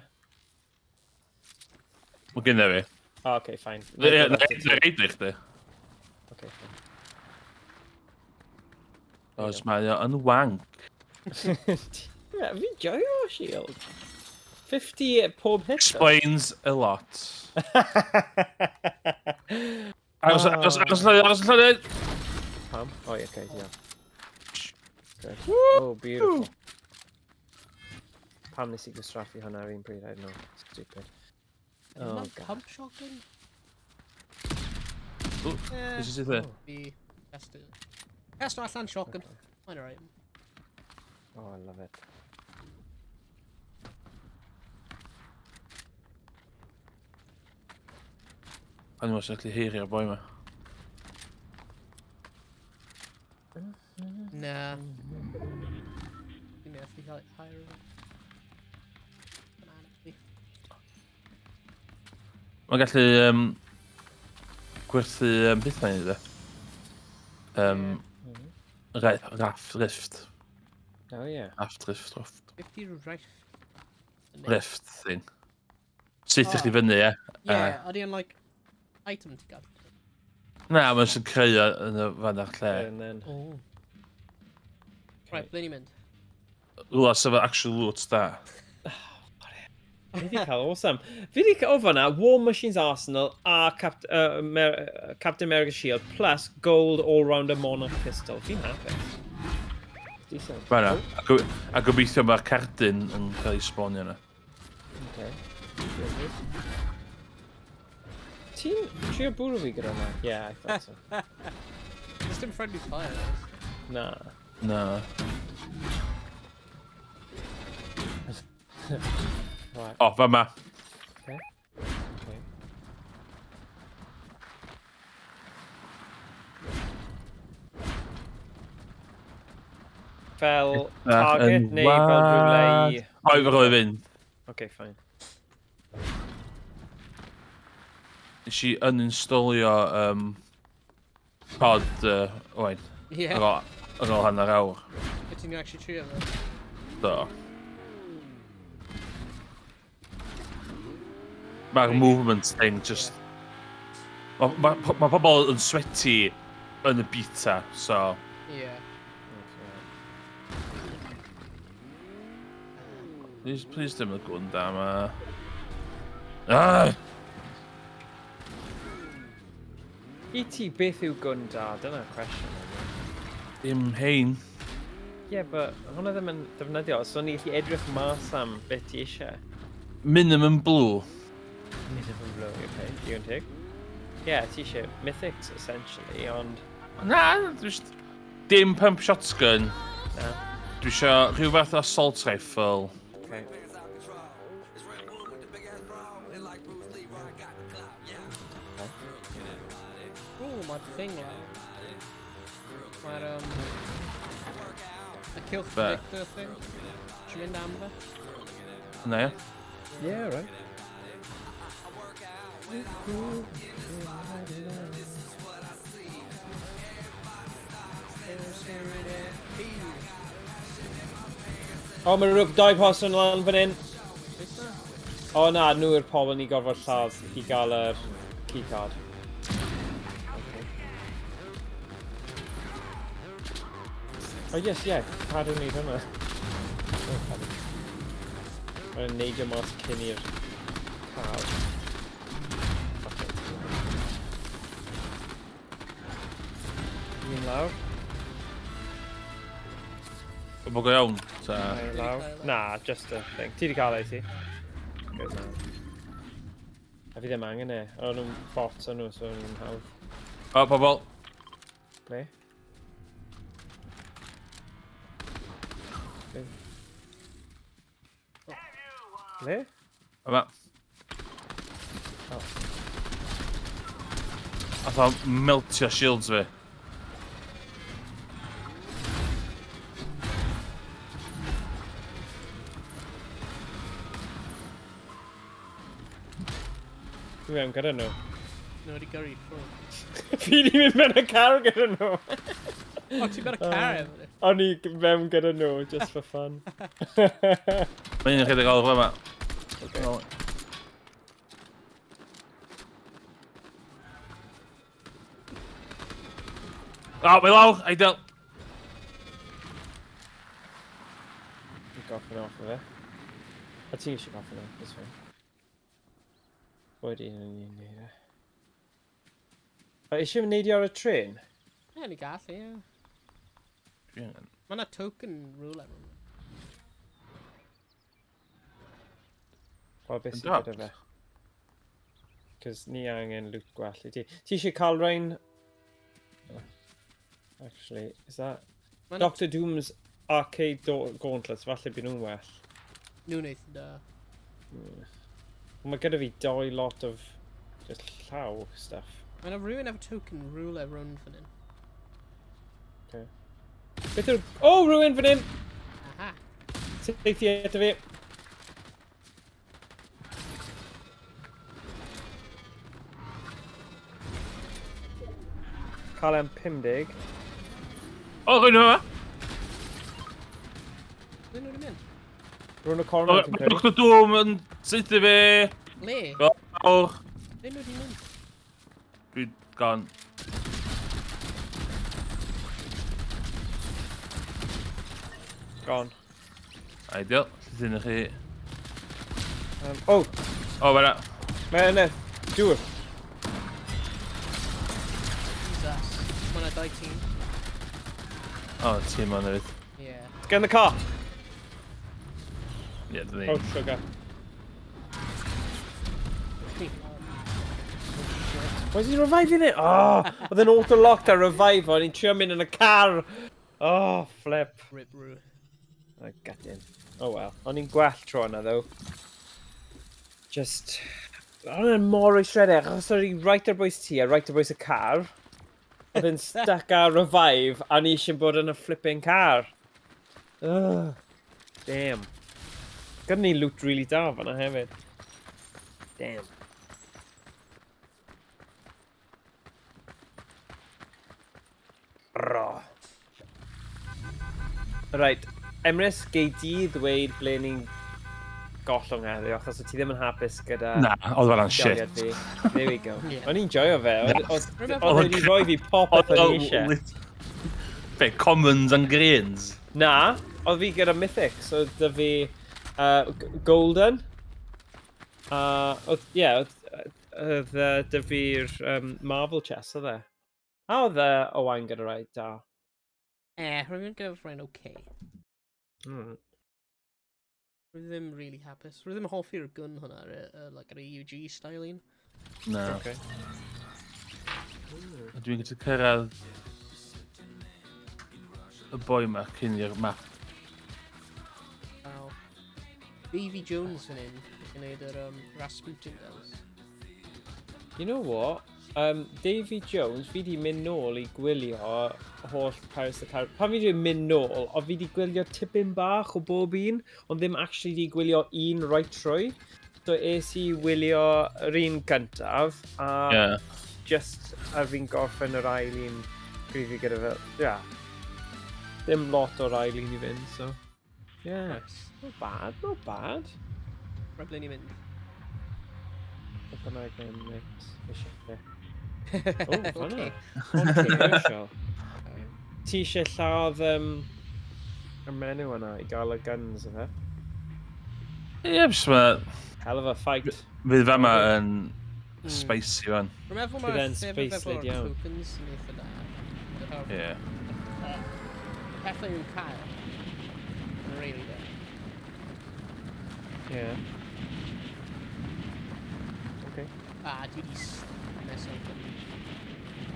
Mae gen i fi. Oh, okay, fine. Na reid i chdi. Okay, fine. Os mae o yn wank. Yeah, fi'n joio shield. 50 pob hit. Explains a lot. Agos, agos, agos, agos, agos, Pam? Oh, yeah, okay, yeah. Good. Oh, beautiful. Pam nes i gwastraffu hwnna ar un pryd? I don't know. Stupid. Oh, God. Pump shotgun? Ooh, this is it. Fi test it. Test allan shotgun. Mae'n alright. Oh, I love it. O'n i'n meddwl gallu heirio'r boi ma. Na. Fi'n methu hire o. Mae'n gallu gwerthu pethau i dde. Raft, rift. Oh, yeah. Raft, rift, rift. 50 rift. Rift thing. Syth i chdi fyny, ie. Yeah, ydy yn like item ti gael? Na, mae'n sy'n creu o yn y fan ar lle. And then. Oh. Right, ble ni'n mynd? Rwla sef actual loot da. Fi di cael awesome. Fi di cael o fanna War Machines Arsenal a Captain America Shield plus Gold All-Rounder Monarch Pistol. Fi'n hapus. Decent. Fanna. A gobeithio mae'r cardyn yn cael ei spawnio yna. Okay. Ti'n trio bwrw fi gyda hwnna? Yeah, I thought so. There's dim friendly fire. Na. Na. Right. O, fama. Okay. Okay. Fel target yn neu fel rhywle i? O, i rhywle i fynd. Okay, fine. Nes i uninstallio pod, oed. Yeah. Ar ôl hanner awr. Wyt ti'n actually trio fe? Do. Mae'r movement thing just... Mae pobl yn sweaty yn y beta, so. Yeah. Please, please dim y gwn da ma. Ah! I ti, beth yw gwn da? Dyna'r cwestiwn. Dim hein. Yeah, but hwnna ddim yn defnyddio, so ni gallu edrych mas am beth ti eisiau. Minimum blue. Minimum low, okay, digon teg. Ie, ti eisiau mythics, essentially, ond... Na, dwi eisiau... Dim pump shotgun. Na. Dwi eisiau rhyw fath o assault rifle. Okay. Ooh, mae'r thing lawr. Mae'r, y cylch Be? predictor thing. Ti'n mynd am fe? Na, ie. Yeah, right. O, mae rhywbeth dau person lan fan hyn. O na, nhw yw'r pobl ni gorfod lladd i gael yr keycard. Okay. Oh yes, yeah, cadw ni hwnna. Oh, cadw. Mae'n neidio mas cyn i'r car. Fuck it. Un lawr. Pobl go iawn. Ta. Ail lawr. Na, just a thing. Ti di cael ei ti? Good man. A fi ddim angen e. O'n nhw'n bots o'n nhw, so o'n nhw'n hawdd. O, pobl. Ble? Ble? Ble? Yma. Oh. Ath o meltio shields fi. Fi mewn gyda nhw. Nhw wedi gyrru ffwrdd. Fi di mynd mewn y car gyda nhw. O, ti'n mewn y car efo nhw? O'n i mewn gyda nhw, just for fun. Mae un yn rhedeg o'r yma. Okay. O, mae lawr, ideal. Fi'n gorffen off o fe. A ti eisiau gorffen off, it's fine. Wedi yn ni'n neud e. A eisiau neidio ar y tren? Ie, ni gallu, ie. Dwi angen. Mae yna token rhywle. Wel, beth Yn sydd dropped? gyda fe? Cos ni angen loot gwell i ti. Ti eisiau cael rhain... Oh, actually, is that... Ma' 'na- Doctor Doom's Arcade Gauntlets, falle byd nhw'n well. Nhw'n eitha da. Mae gyda fi doi lot of just llaw stuff. Mae yna rhywun efo token rhywle rownd fan hyn. Okay. Beth yw'r... Oh, rhywun fan hyn! Aha. Seithi ato fi. Cael am 50. O, rhywun yma. Ble nhw wedi mynd? Rhwng y corner, fi'n credu. Dr Doom yn saethu fi. Le? Lawr. Ble nhw wedi mynd? Dwi'n gone. Gone. Ideal. Lle chi? Oh, O, fan'na. mae yna dŵr. Jesus. Mae yna dau tîm. O, tîm o'n hefyd. Yeah. Get in the car. Ie, dyn ni. Oh, sugar. Why is he reviving it? Oh, oedd e'n auto-locked a revive o'n i'n trio mynd yn y car. Oh, flip. Rip roo. I got him. Oh well. O'n i'n gwell tro yna, though. Just... O'n i'n mor rwystredig, achos o'n i right ar bwys ti a right ar bwys y car. Oedd e'n stuck ar revive, a ni eisiau bod yn y flipping car. Ugh. Damn. Gyda ni loot really da fan'na hefyd. Damn. Ro. Right, Emrys, gei di ddweud ble ni'n gollwng heddiw, achos o ti ddim yn hapus gyda Na, oedd fan'na'n shit. lleoliad fi. There we go. Yeah. O'n i'n joio fe. Oedd Remember- oedd wedi rhoi fi popeth o'n i eisiau. Be, commons and greens? Na, oedd fi gyda Mythics, oedd 'da fi Golden. Oedd, ie, oedd, oedd 'da fi'r Marvel chest, oedd e? A oedd Owain gyda rai da. Eh, rhywun gyda rhain okay. Rwy ddim really hapus. Rwy ddim yn hoffi'r gun hwnna, like, yr AUG style un. Na. Okay. A dwi'n gallu cyrraedd y boi ma cyn i'r map. Wow. Davy Jones fan hyn, yn gwneud yr Rasputin dance. You know what? Davy Jones, fi di mynd nôl i gwylio holl Pirates of the Caribbean. Pan fi di mynd nôl, o fi di gwylio tipyn bach o bob un, ond ddim actually di gwylio un right trwy. So es i wylio yr un gyntaf, a just ar fi'n gorffen yr ail un pryd fi gyda fel, yeah. Ddim lot o'r ail un i fynd, so. Yeah. Nice. Not bad, not bad. Right, ble ni'n mynd? Beth bynnag mae'n mynd eisiau. O, fan'na. Okay. Controversial. Ti eisiau lladd y menyw yna i gael y guns yna? Ie, yeah, ma... Hell of a fight. Fydd fama yn spicy fan. Rwy'n meddwl Bydd mae'r e'n llyfr efo'r spacelyd iawn. tokens yn eitha da. Ie. Y pethau yw'n cael. Yn really da. Ie. Okay. A, dwi di mess up.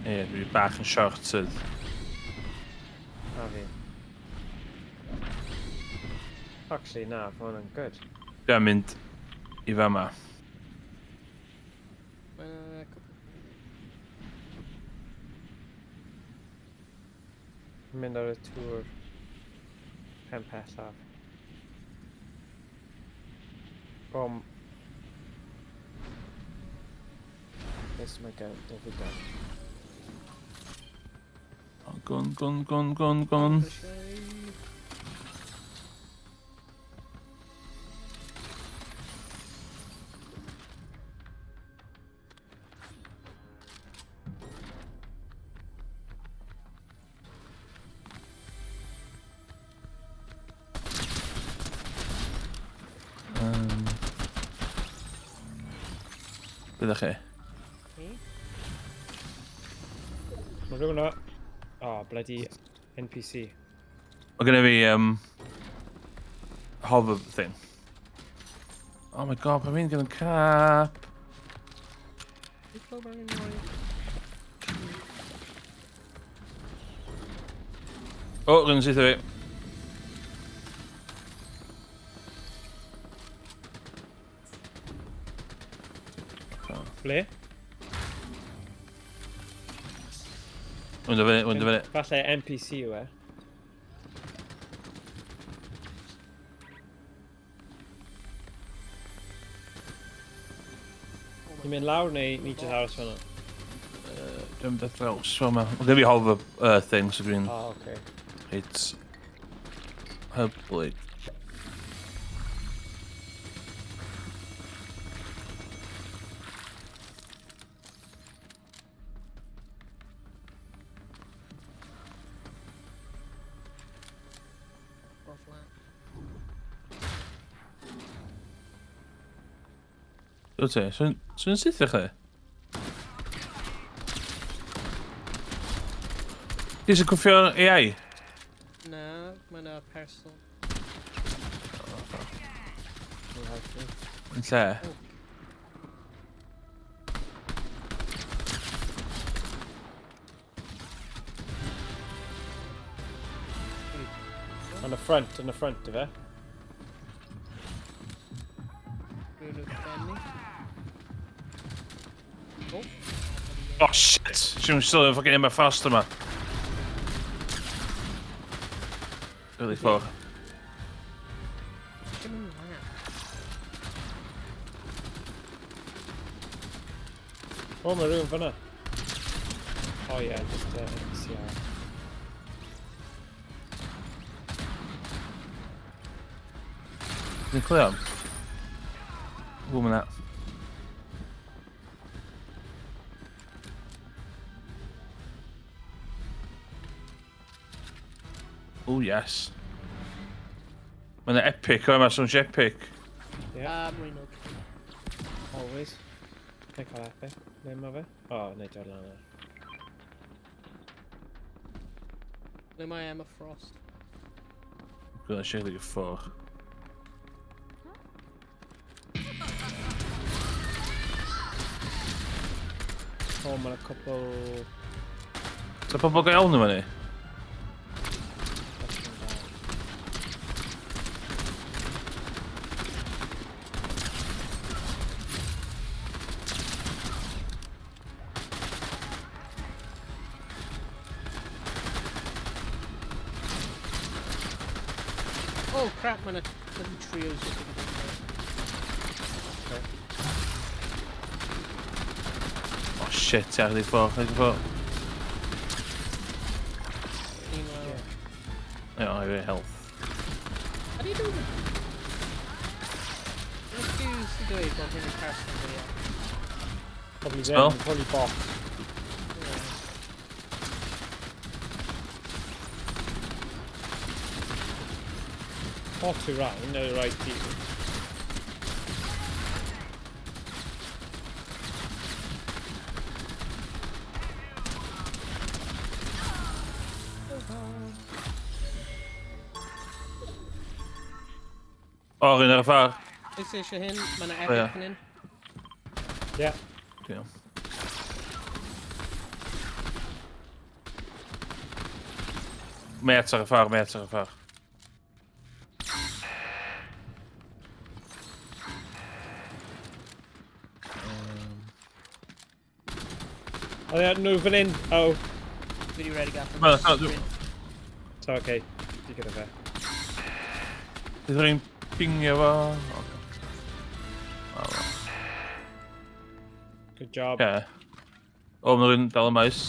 Ie, dwi bach yn short sydd. A fi. Actually, na, mae hwnna'n good. Dwi'n mynd i fama. Mae'n cwpl. Mynd ar y tŵr pen pellaf. Bom. This is my gun, David gun. Oh, gun, gun, gun, gun, gun. Byddech chi? Mae rhywun o... Oh, bloody NPC. Mae genna fi hover thing. Oh my god, pa fi'n gyda'n cap. Dwi'n clywed angen rhoi... O, rhywun syth o fi. Ble? Wynd o fyny, wynd o fyny. Falle NPC yw e. Ni'n mynd lawr neu ni jyst aros fan'na? Dwi'n mynd ar draws fel 'ma. Mae gen fi hover thing, so dwi'n... Oh, okay. It's hyblyg. Or flat. Wyt ti? Swn syth i chi? Ti eisiau cwffio AI? Na, mae yna person. Yn lle? On the front, on the front, ife? Rhywun wrth ben ni. Oh. Oh shit! Si'n still yn fucking Emma Frost yma. Really fawr. Dim yn lan. O, mae rhywun fyna. Oh yeah, just NPC arall. Dwi'n clywed am? Ww, mae'n. Oh yes. Mae'n epic, o, mae'n swnio epic. Yeah. Mae'n okay. Always. Neu cael epic. Neu ma fe? O, oh, neu dod lan ar. Ble mae Emma Frost? Dwi'n siarad i ffwrdd. O, mae'n cwpl. So pobl go iawn yma ni? Oh crap, mae'n bloody trios just yn dod. Oh shit, ia, chdi ffwrdd, chdi ffwrdd. Meanwhile, Ie, I fi health. How do you do it? Refuse i dweud bod hyn yn person go iawn. Probably Spell? ddim, probably bot. Yeah. Bot yw rhain, neu rhaid ti. O, rhywun ar y ffordd. Oes eisiau hyn? Mae yna O, ie. epic fan hyn. Yeah. Diolch. Met ar y ffordd, met ar y ffordd. O ie, nhw fan hyn. Oh. Dwi wedi ready gath. Ma' na, dwi- So, okay. Di gyda fe. Bydd rhywun pingio fo. Oce. O, wel. Good job. Oce. O, mae rhywun dal y maes.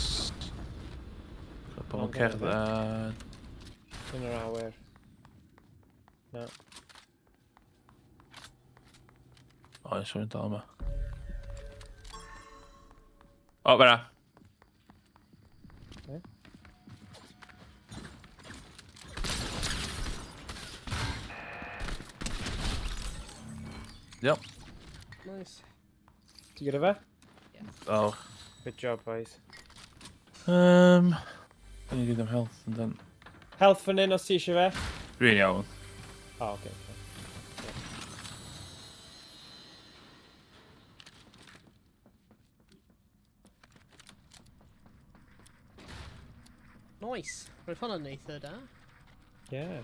Pobl yn O, dyna cerdded. Yn yr awyr. Na. O, oes rhywun dal yma. O, fyna. Be? Yep. Nice. Ti gyda fe? O. Good job, boys. Da ni gyd am health yn dan. Health fan hyn os ti eisiau fe. Dwi'n iawn. O, oh, okay. Okay. Nice. Roedd hwnna'n eitha da. Yeah.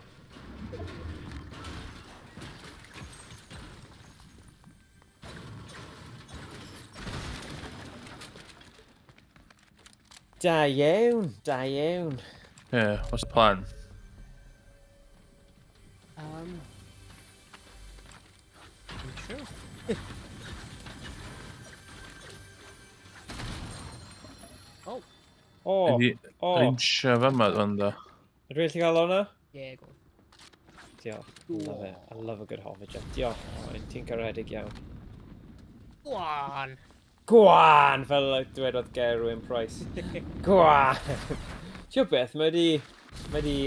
Da iawn, da iawn. Yeah, what's the plan? I'm sure. Oh, O, Ydi o. Rinsio fama, dwi'n da. Ydw i'n gallu gael hwnna? Yeah, go on. Diolch. Love it. I love a good hovager. Diolch. Owain, ti'n garedig iawn. Go on! Gwan! Fel dwedodd Gerwyn Price. Gwan! Ti'n beth, mae di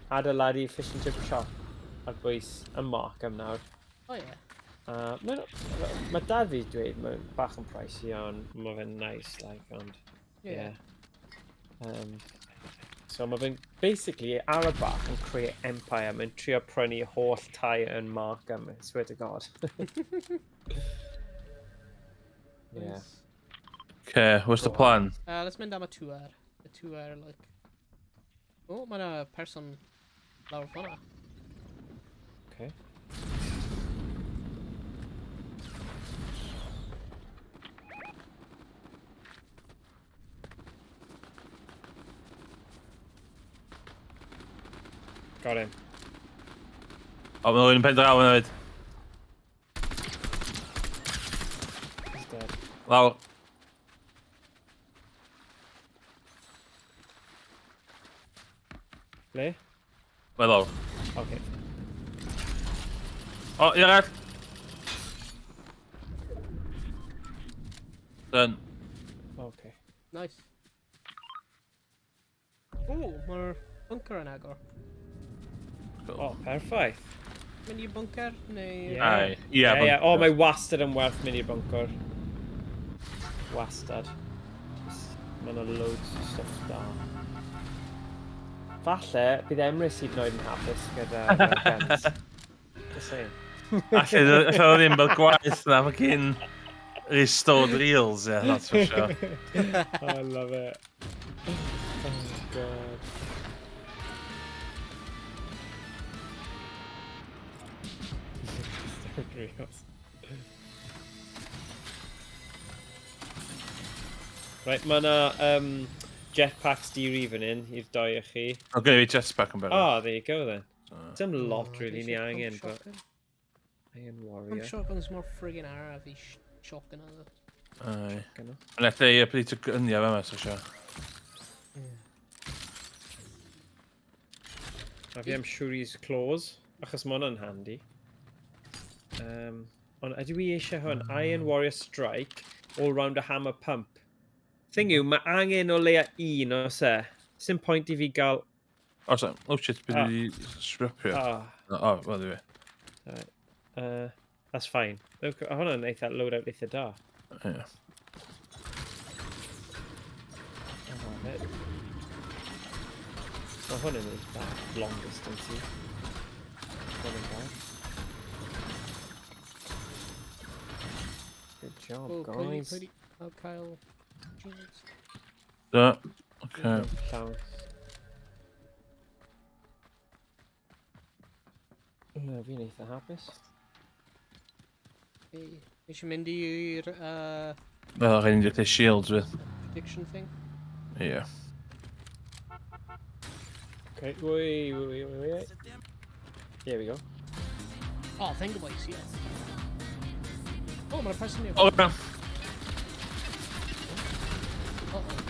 adeiladu fish and chip shop ar bwys y Markham nawr. Oh yeah. Mae dad fi dweud mae'n bach yn pricey, ond mae fe'n nice, like, ond Yeah. yeah. So mae fe'n basically ar y bach yn creu empire. Mae'n trio prynu holl tai yn Markham, I swear to God. Yeah. Nice. Okay, what's the Go on. plan? Let's mynd am y tower. Y tower, like. Oh, mae yna person lawr fyna. Okay. Got him. O, mae rhywun yn pen draw yn hefyd. He's dead. Lawr. Ble? Mae lawr. Okay. O, un arall. Done. Okay. Nice. Oh, mae'r bunker yn agor. Cool. Oh, perffaith. Mynd i'r bunker, neu? Yeah. Aye. Ie, Yeah. bunker. Oh, mae wastad yn werth mynd i'r bunker. Wastad. Mae yna loads o stuff da. Falle, bydd Emrys hyd yn oed yn hapus gyda guns. Just saying. Alle o ddim bod gwaith na, fucking. Restored reels, yeah, that's for sure. I love it. Oh, God. Restored reels. Right, mae yna jetpacks di-ri fan hyn i'r doi o chi. O, gen i fi jetpack yn barod. Oh, there you go then. So. Dim lot, Oh, really, dwi ni eisiau pump angen, but... shotgun. Iron Pump Warrior. shotguns mor friggin araf i shotgun oedd. Aye. Gynno. Mae'n lle i update y gyniau fe yma, so sure. A fi am Shuri's Claws, achos mae hwnna'n handy. Ond ydw i eisiau hwn? Iron Warrior Strike, All Round a Hammer Pump. Thing yw, mae angen o leia un os e. Sim point i fi gael... O, so, oh shit, beth Ah. wedi sripio. Ah, O, wel, dwi. That's fine. Look, hwnna'n eitha loadout eitha da. Ie. Mae hwn yn eitha long distance i. Hwn yn bad. Good job, Oh, guys. pwy di cael shields? Da, oce. Llawn. Ie, fi'n eitha hapus. Fi eisiau mynd i'r Fel rhaid i ni shields fydd. prediction thing. Ie. Okay, wait, wait, wait, wait. Here we go. Oh, Venga Boys, yes. Oh, mae'n person new. O, na. Uh-oh.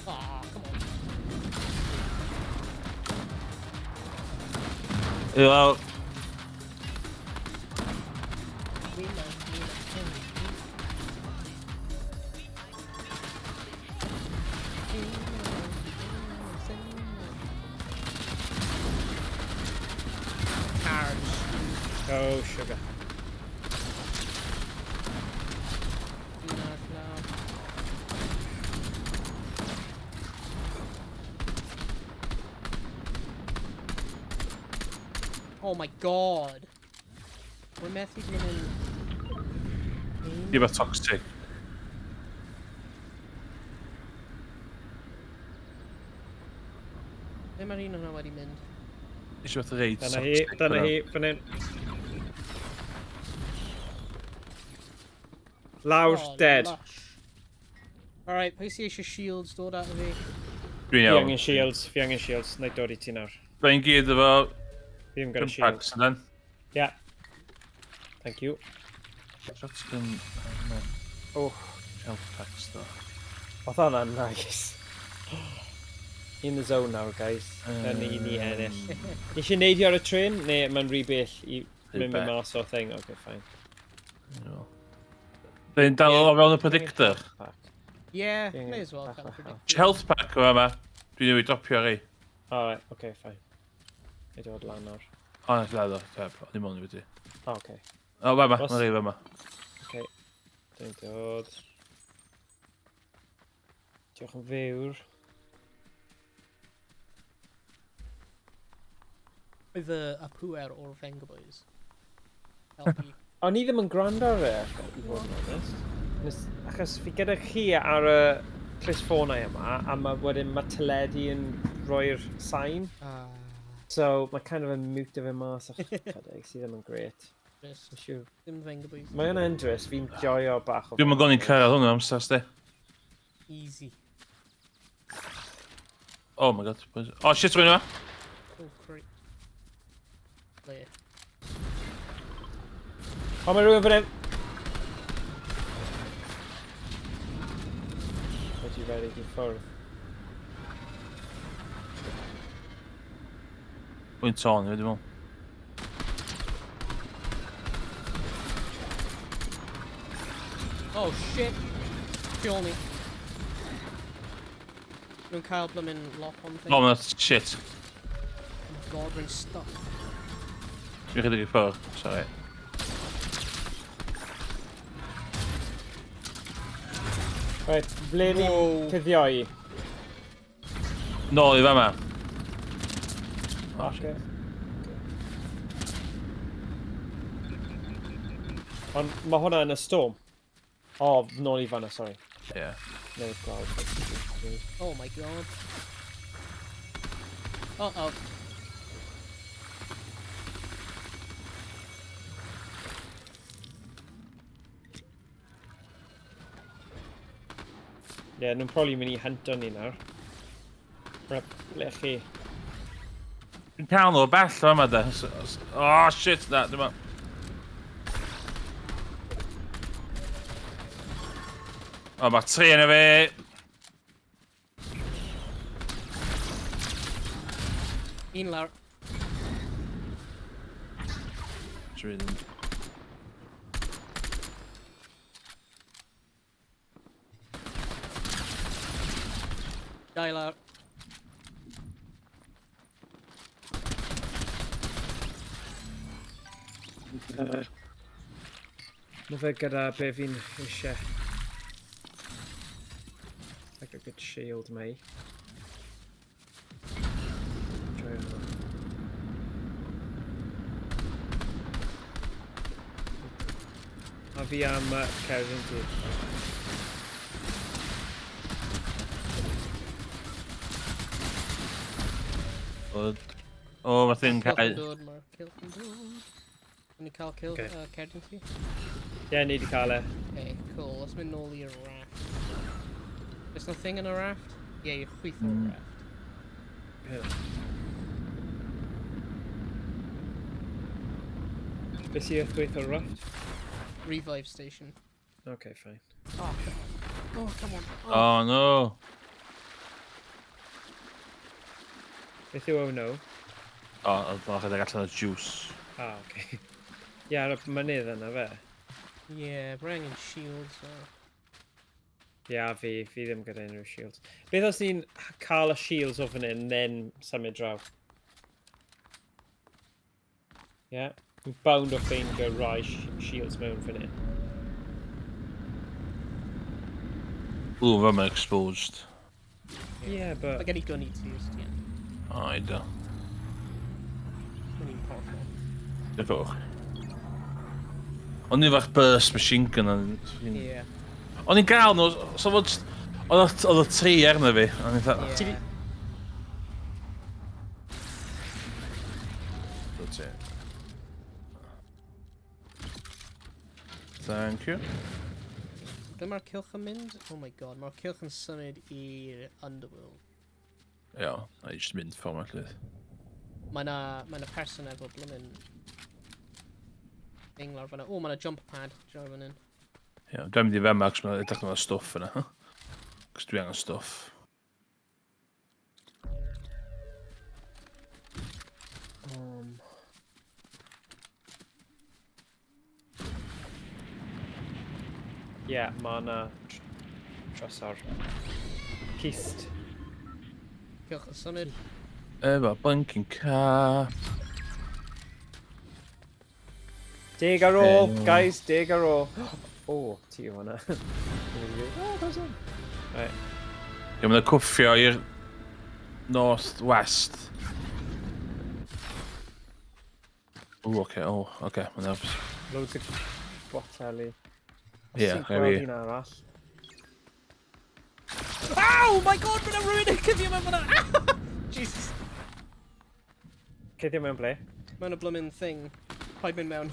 Aw, come on. I lawr. Cards. Oh, sugar. No. Oh my God. We're methu mynd yn... Di beth toxic. Ble mae'r un hwnna wedi mynd? Eisiau beth reid Dyna hi, toxic. dyna hi, fan hyn. Lawr, Oh, dead. Lush. Alright, pwy sy eisiau shields dod at fi? Dwi'n Fi iawn. angen shields, fi angen shields. Na i dod i ti nawr. Dwi'n gyd efo Fi ddim gyda pump shields. packs yna. Yeah. Thank you. Shotgun... No. Oh, Health packs, though. oedd hwnna'n nice. In the zone nawr, guys. Mm. Ni ennill. Ni eisiau neidio ar y tren, neu mae'n rhy bell i Rhy mynd bell. mas o'r thing? Okay, fine. Dwi'n dal o fewn y predictor. Pack. Yeah, Fi angen may as well bach cael o y health. predictor. Health pack o yma. Dwi'n newid dropio rei. Alright, okay, fine. I dod lan nawr. O, na, dal o, teb. O'n i'n mewn i wedi. Oh, okay. O, fama, Os- mae'n rei fama. Okay. Dwi'n dod. Diolch yn fawr. Oedd y pŵer o'r Venga Boys. Helpu. O'n i ddim yn gwrando ar e, i fod yn onest. Achos fi gyda chi ar y clustffonau yma, a mae wedyn mae teledu yn rhoi'r sain. Ah, So mae kind of yn mute fe mas ychydig, sydd ddim yn gret. drist. Yn siŵr. Ddim Venga Boys. Mae hwnna'n drist, fi'n joio bach o... Dwi'n mynd i'n cyrraedd hwnna amser, sti. Easy. Oh my God. Oh shit, rwy'n yma. Oh, crap. Le. O, mae rhywun fan hyn! Wedi redeg i ffwrdd. Wy'n tôn, dwi'n meddwl. Oh shit! Tu ôl ni. Nhw'n cael blymyn lock-on thing. Oh, mae'n shit. Oh my God, rwy'n stuck. Dwi'n rhedeg i ffwrdd, sorry. Right, ble ni'n Wow. cuddio i? Nôl i fama. Oh, okay. Ond mae hwnna yn y storm. O, oh, nôl i fanna, sorry. Yeah. Newydd gweld. Oh my god. Oh, oh. Ie, yeah, nhw'n probably mynd i hunto ni nawr. Rep, ble chi? Dwi'n cael nhw o bell o yma da. Oh shit, na, dwi'n O, mae tri yn y fi. Un lawr. Dwi ddim. Dau lawr. Mae fe gyda be fi'n eisiau. Like a good shield, mate. Joio hwnna. A fi am cerdyn ti. O, mae thing Cylch cael... yn dod, mae'r cylch yn dod. Ni cael kill, Okay. Cerdyn ti? Ie, yeah, ni wedi cael e. Okay, cool. Let's mynd nôl i'r raft. There's nothing in a raft? Yeah, i'r chwith o'r raft. Yeah. Beth sy'n chwith o'r raft? Revive station. Okay, fine. Oh, come on. Oh, come on. Oh. Oh, no. Beth yw oh no? O, oedd o'n rhedeg allan o juice. Ah, okay. Ie, ar y mynydd yna fe. Yeah, we're angen shields. So. Ie, yeah, fi ddim gyda unrhyw shields. Beth os ni'n cael y shields o fan hyn, then symud draw? Ie, yeah. Bound o ffeindio rai shields mewn fan hyn. Ww, fe mae'n exposed. Yeah, but... Mae gen i gun i ti, os ti yn. O, i do. Mae'n un powerful. Diolch fawr. O'n i fach burst machine gun. Yeah. O'n i'n gael nhw, so fod... Oedd y tri arno fi. O'n i'n fatha... Yeah. That's it. Thank you. Ble mae'r cylch yn mynd? Oh my god, mae'r cylch yn symud i'r underworld. Ie, na i just mynd ffordd ma'n llydd. Mae na, mae na person efo blymyn thing lawr fan'na. O, mae na jump pad draw fan hyn. Ie, dwi'n mynd i fe 'ma, cos mae'n edrych yn stwff yna. Cos dwi angen stwff. Ie, yeah, mae yna trysor. Cist. Cylch yn symud. Efo blinking car. Deg ar ôl, Yym. guys, deg ar ôl. O, ti yw hwnna. Oh, person. Right. Ie, mae'n cwffio i'r north west. O, oce, o, oce, mae'n nerfus. Loads o boteli. Os Ie, ti'n rhaid gweld fi. un arall. Ow! My god, mae na rhywun yn cuddio mewn fan'na! Jesus. Cuddio mewn ble? Mewn y blymyn thing. Paid mynd mewn.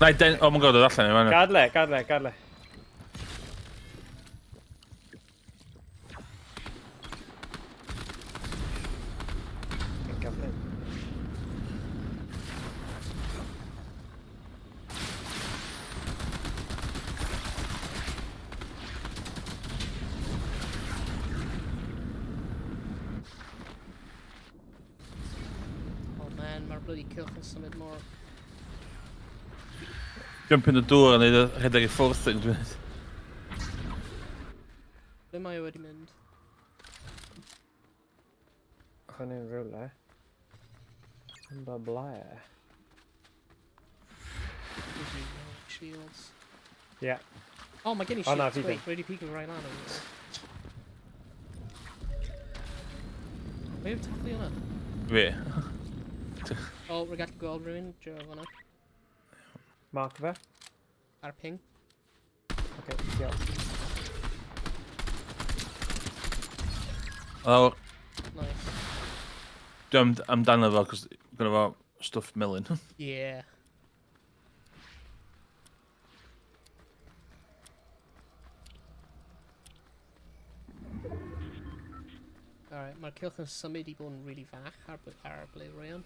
Na i den... Oh my god, oedd allan i fan'na. Gadle, gadle, gadle. Yn gyflym. Oh man, mae'r bloody cylch yn symud mor... Jump in y dŵr a neud y rhedeg i ffwrdd thing dwi'n mynd. Ble mae o wedi mynd? Fan hyn rhywle. Yn ble. Shields. Ie. Oh, mae gen i O, na, shields. fi Wait, ddim. wedi pigo rai lan o'n. Pwy yw'r taflu hwnna? Fi. O, rwy'n gallu gweld rhywun draw fan'na. Mark fe. Ar ping. Okay, diolch. Lawr. Nice. Dwi'n amdano fo, cos gyda fo stwff melyn. Yeah. Alright, mae'r cylch yn symud i bod yn really fach ar ble rwy yn.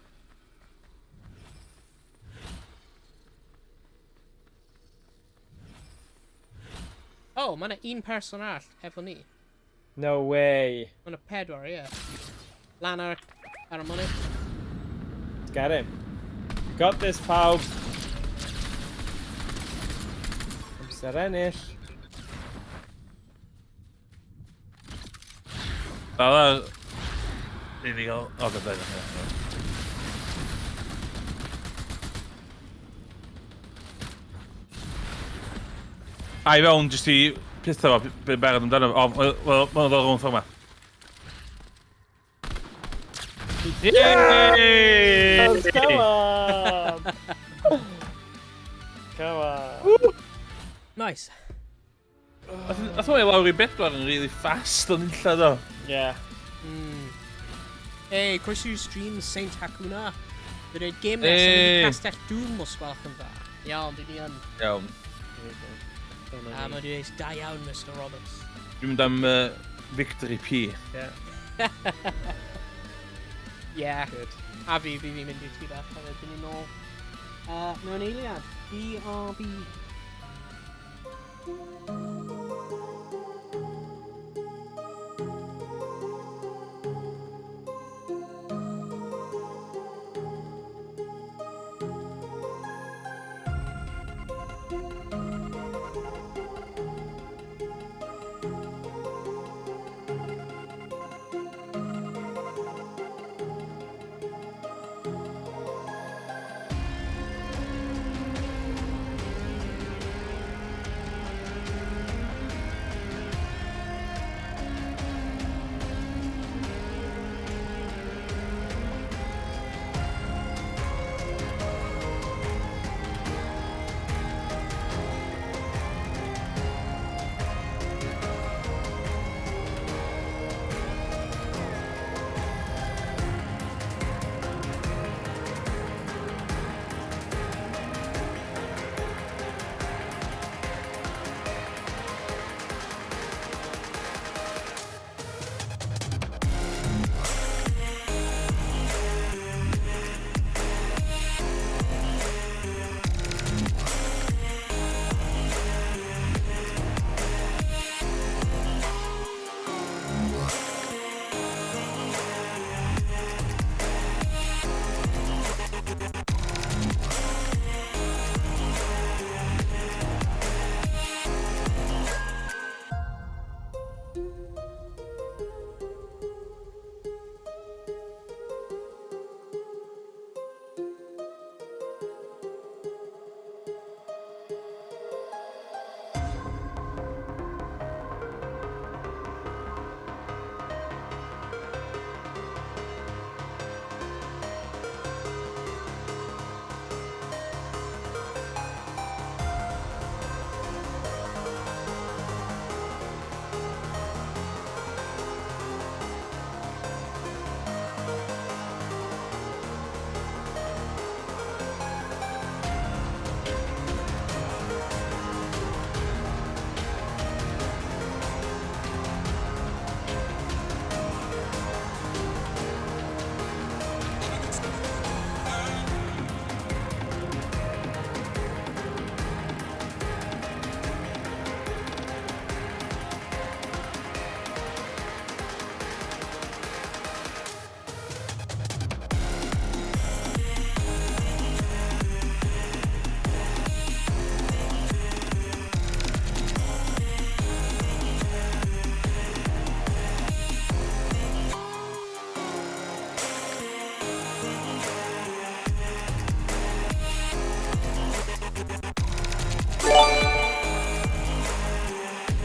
Oh, mae yna un person arall efo ni. No way. Mae yna pedwar, ie. Yeah. Lan ar y mynydd. Let's get him. Got this, pawb. Amser ennill. Dal ar... I ni gael... O, gyda. A i fewn, jyst i pethau fo, be barod amdano fo. O, wel, mae'n ddod rownd ffordd 'ma. Yay! Come on! Come on! Nice. Nath o'n i lawr i bedwar yn really fast o'n unlla do. Yeah. Hey, croeso i'r stream Saint Hakuna. Dwi'n dweud game nesaf Hey. hey. Castell Doom os gwelwch yn dda. Iawn, dwi ni yn. Iawn. A mae'n dweud, da iawn, Mr Roberts. Dwi'n mynd am Victory P. Yeah. Yeah. Good. A fi mynd i'r tŷ bach hefyd, dyn ni'n nôl. Mewn eiliad, BRB.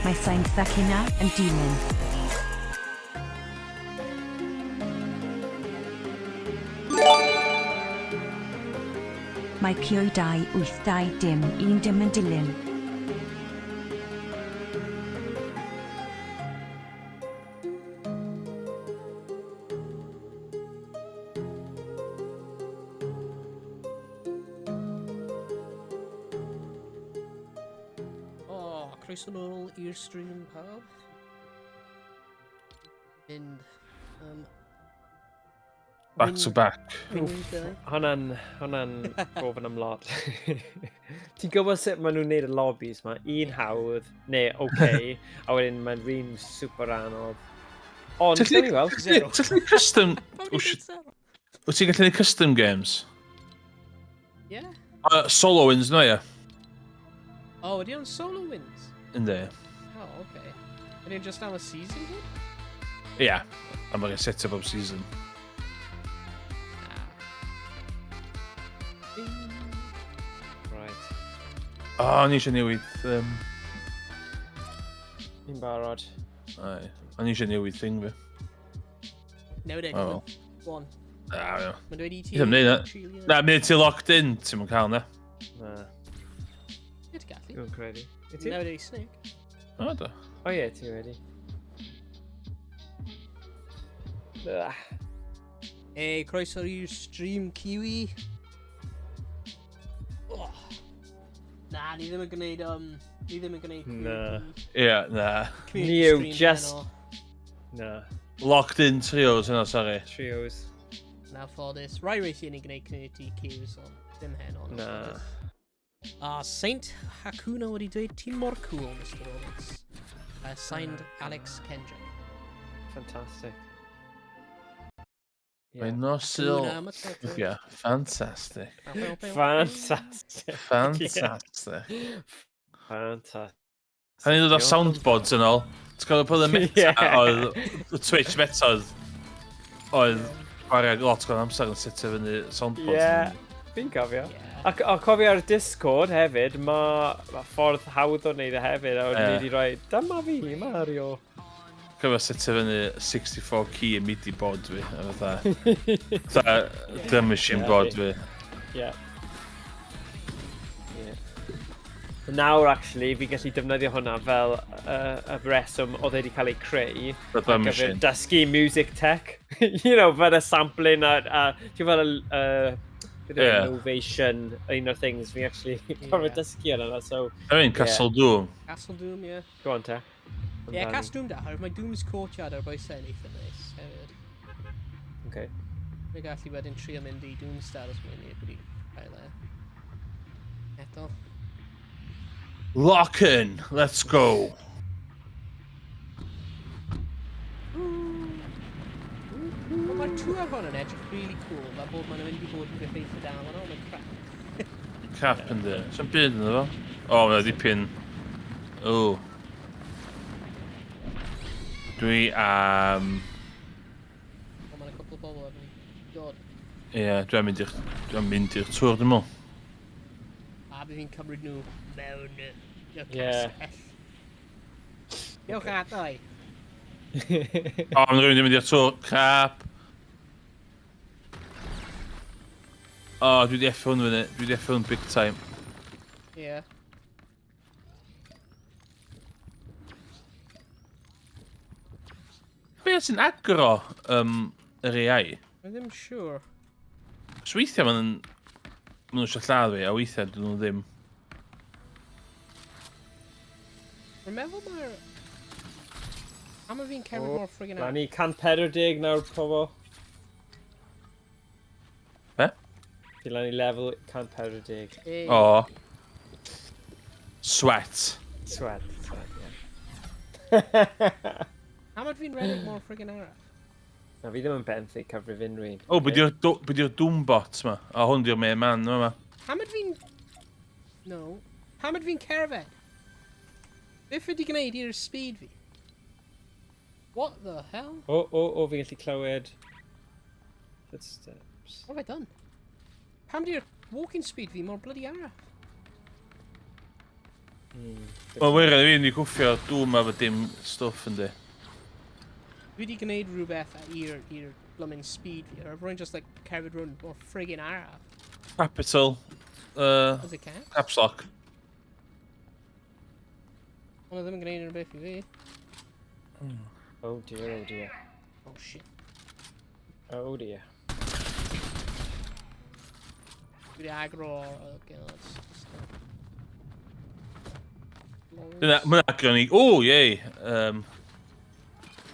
Mae Saint Thakina yn dilyn. mae Pio 2 8 2 dim 1 dim yn dilyn. O, oh, croeso nôl i'r stream pawb. Mynd. Back to back. Hwna'n, hwnna'n gofyn am lot. Ti'n gwybod sut maen nhw'n neud y lobbies ma? Un hawdd, neu oce, okay, a wedyn mae'n rhan super anodd. Ond, Ti'n gawn ni weld. gallu gwneud custom... Wyt ti'n gallu gwneud custom games? Yeah. Solo wins, no, ie? Oh, ydy o'n solo wins? Yndi. Oh, okay. Ydy o'n just am y season, hyn? Ie. Yeah. A mae'n set up bob season. Ah. Right. O, oh, ni eisiau newid... Ni'n barod. Ai. O'n i eisiau newid thing fi. Newid e, Oh. Go on. Na, ie. Mae'n dweud i ti... Ddim neud na. Trillion. Na, mynd ti locked in, ti'n mwyn cael na. Na, Ie, ti'n gallu. dwi'n credu. Wyt ti? Newid e i Snake. O, do. O ie, ti wedi. Ugh. Hey, croeso i'r stream, Kiwi. Oh. Na, ni ddim yn gwneud, ni ddim yn gwneud Na. community- Ie, yeah, na. community Ni yw stream just- heno. Na, Locked in trios yna, sorry. Trios. Na ffodus. Rai weithiau ni'n gwneud community queues, ond ddim heno. Na. ffodus. A Saint Hakuna wedi dweud, ti'n mor cool, Mr Roberts. Signed, Alex Kendrick. Fantastic. Mae Yeah. nos Sul. Hakuna Matata. Ie, fantastic. Fantastic. Fantastic. Fantastic. A ni'n dod â soundboards yn ôl. Ti'n cofio pwy oedd y meta Ie. oedd, y Twitch meta oedd chwarae lot o'n amser yn setio fyny soundboards. Ie, fi'n cofio. Yeah. Ac a cofio ar Discord hefyd, mae ma ffordd hawdd o wneud e hefyd, a wedyn Ie. ni wedi rhoi, dyma fi, Mario. Cofio setio fyny 64 key MIDI board fi, a fatha drum machine Ie, board fi. Ie. Ie. Nawr, actually, fi gallu defnyddio hwnna fel y reswm oedd e wedi cael ei creu The drum ar gyfer machine. dysgu music tech. Fel y sampling a ti'n fel y beth yw e, Novation, un o'r things fi actually gorfod dysgu ar yna, so I mean, Castle Doom. Castle Doom, yeah. Go on te. Yeah, Amdani. Castle Doom da, oherwydd mae Doom's Courtyard ar bwysau yn eitha nice hefyd. Okay. Mae gallu wedyn trio mynd i Doomstar os mae'n neb wedi cael e. Eto. Lock in, let's go. Wel, mae'r tour hwn yn edrych really cool, fel bod mae'n mynd i bod yn beth eitha da fan'na, ond mae'n crap. Crap yndi. Sa'n byd ynddo fo? O, mae'n dipyn... O. Dwi am... Ond mae'n cwpl o bobl efo ni. Dod. Ie, dwi am mynd i'r tŵr, dwi'n meddwl. A bydd fi'n cymryd nhw mewn y castell. Diolch adau. O, mae'n rhywun wedi mynd i'r tŵr. Crap. O, dwi wedi effio hwn fyny. Dwi wedi effio hwn big time. Ie. Be sy'n agro yr AI? Dwi ddim siŵr. So weithiau maen nhw eisiau lladd fi, a weithiau dyn nhw ddim. Rwy'n meddwl mae'r... Am y fi'n cerdded O, mor friggin' Na ni 140 nawr, pobl. Be? Fi lan i level 140. Ei, O. Sweat. Sweat, sweat, ie. Am yd fi'n redeg mor friggin' araf? Na, fi ddim yn benthyg cyfrif unrhyw un. O, be di'r Doombot ma? O, hwn di'r main man yma. Pam yd fi'n... No. Pam yd fi'n cerdded? Beth ydi gwneud i'r speed fi? What the hell? O, fi'n gallu clywed footsteps. What have I done? Pam di'r walking speed fi mor bloody araf? Wel, wir yn fi wedi cwffio Doom efo dim stwff yndi. Dwi wedi gwneud rhywbeth i'r blooming speed fi. Or rwy'n just like cerdded rownd mor friggin' araf. Capital. Is it caps? Caps lock. Hwnna ddim yn gwneud unrhyw beth i fi. Oh dear, oh dear. Oh shit. Oh dear. Dwi wedi agro. Okay, that's just. Dyna, mae'n agro ni. O, yey.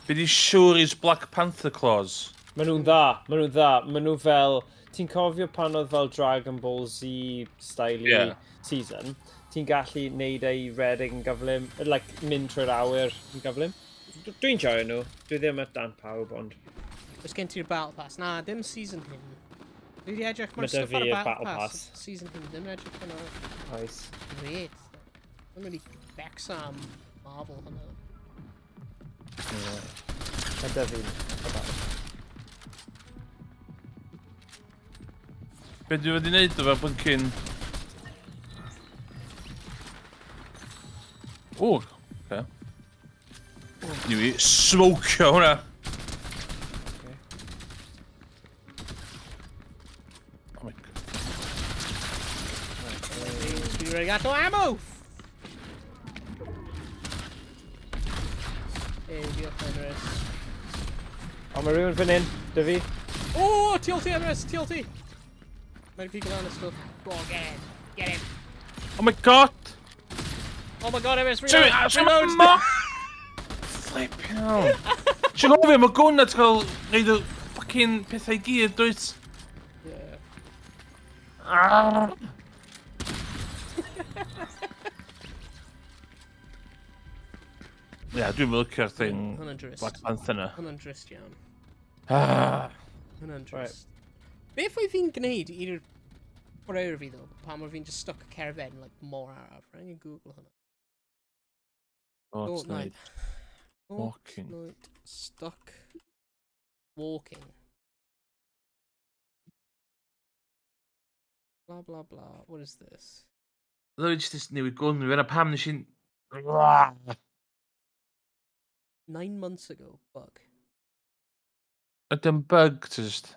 Be di Shuri's Black Panther Claws? Maen nhw'n dda, maen nhw'n dda. Maen nhw fel... Ti'n cofio pan oedd fel Dragon Ball Z style season? Ti'n gallu neud ei redeg yn gyflym, like, mynd trwy'r awyr yn gyflym. Dwi'n joio nhw. Dwi ddim at dan pawb, ond Oes gen ti'r Battle Pass? Na, dim season hyn. Dwi wedi edrych, Ma' mae'r 'da stwff ar y fi'r Battle Battle Pass. Pass. Season hyn ddim yn edrych yn Oes. Great. Dwi'n mynd i becso am Marvel hwnna. Mae 'da fi y Battle Pass. Be dwi wedi wneud efo blincyn? O, oce. Ni fi smocio hwnna. Oh my God. Dwi wedi gael o ammo! Hey, diolch Emrys. O, mae rhywun fan hyn, 'da fi. O, tu ôl ti Emrys, tu ôl ti! Mae'n pigo lan y stwff. Go on, get him! Get him! Oh my God! Oh my God, Emrys, Sorry, reload! sorry, Reload! ma... Flip hell. Ti'n gofio, mae gwn na ti'n cael neud y fucking pethau i gyd, dwyt? Yeah. Ah. Ie, dwi'n licio'r thing Hwnna'n drist. Black Panther na. Hwnna'n drist iawn. Ah. Hwnna'n drist. Beth oedd fi'n gwneud i'r chwaraewr fi ddo, pan mae fi'n just stuck cerdded yn like, mor araf? Rhaid i'n Google hwnna. Fortnite. Walking. Fortnite stuck walking. Blah blah blah. What is this? Ddod i just newid gwn fi, yna pam nes i'n... 9 months ago, bug. Ydy o'n bug, ti just...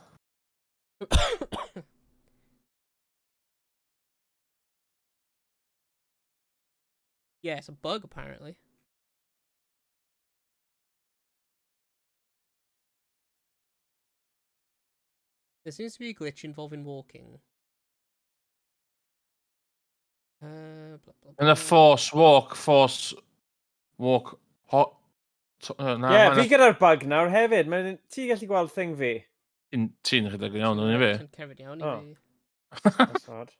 Yeah, it's a bug apparently. There seems to be a glitch involving walking. Blah, blah, Yn y blah. Force walk, hot... Na, Ie, ma' fi gyda'r bug nawr hefyd. Ti'n gallu gweld thing fi? Ti'n rhedeg yn iawn, o'n i fi. Ti'n cerdded iawn i Oh. fi. That's odd.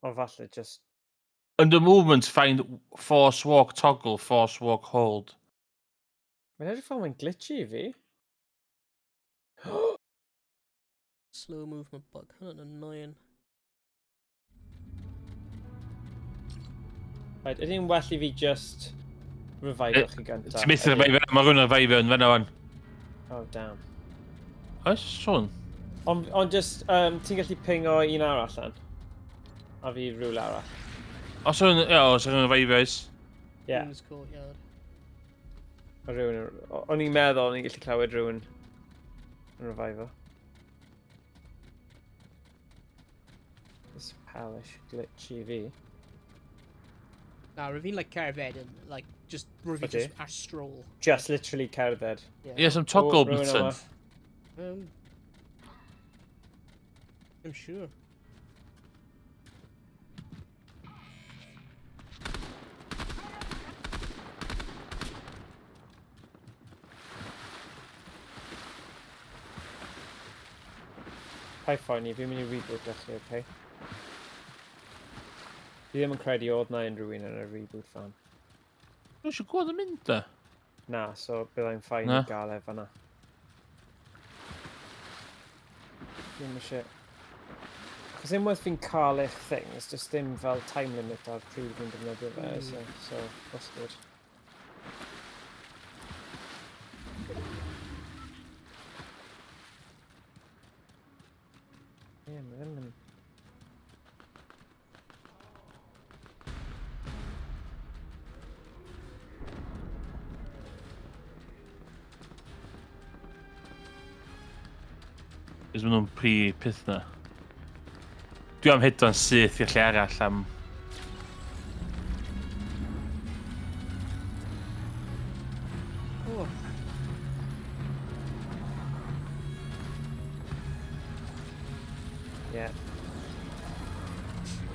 O falle just... Under movement, find force walk toggle, force walk hold. Mae'n edrych fel mae'n glitchy i fi. Slow movement bug. Hwnna'n annoying. Right, ydy'n well i fi just revive chi gyntaf? Ti'n methu revive, mae rhywun yn revive yn fan'na wan. Oh, damn. Oes, sôn? Ond just, ti'n gallu pingo un arall lan? A fi rhywle arall. Os rhywun, ie, os rhywun yn revive oes. Ie, yeah, Rooms courtyard. mae rhywun... O'n i'n meddwl o'n i'n gallu clywed rhywun yn revive. This hellish glitch i fi. Na, rwy'n fi'n like cerdded yn, like, just, rwy'n fi Ydi. just ar stroll. Just literally cerdded. Yeah. Ie, some toggle O, rhywun button. yma. I'm sure. Paid phoeni, fi'n mynd i reboot chi, okay? Fi ddim yn credu oedd na unrhyw un yn y reboot fan. Dwi'n eisiau gweld yn mynd da. Na, so byddai'n fine Na. i gael e fanna. Ddim eisiau... Achos unwaith fi'n cael eich things, just dim fel time limit ar pryd fi'n defnyddio fe, so that's good. Ie, yeah, mae ddim yn... Ys maen nhw'n pri peth na. Dwi am hedfa'n syth i'r lle arall am... Oh. Yeah.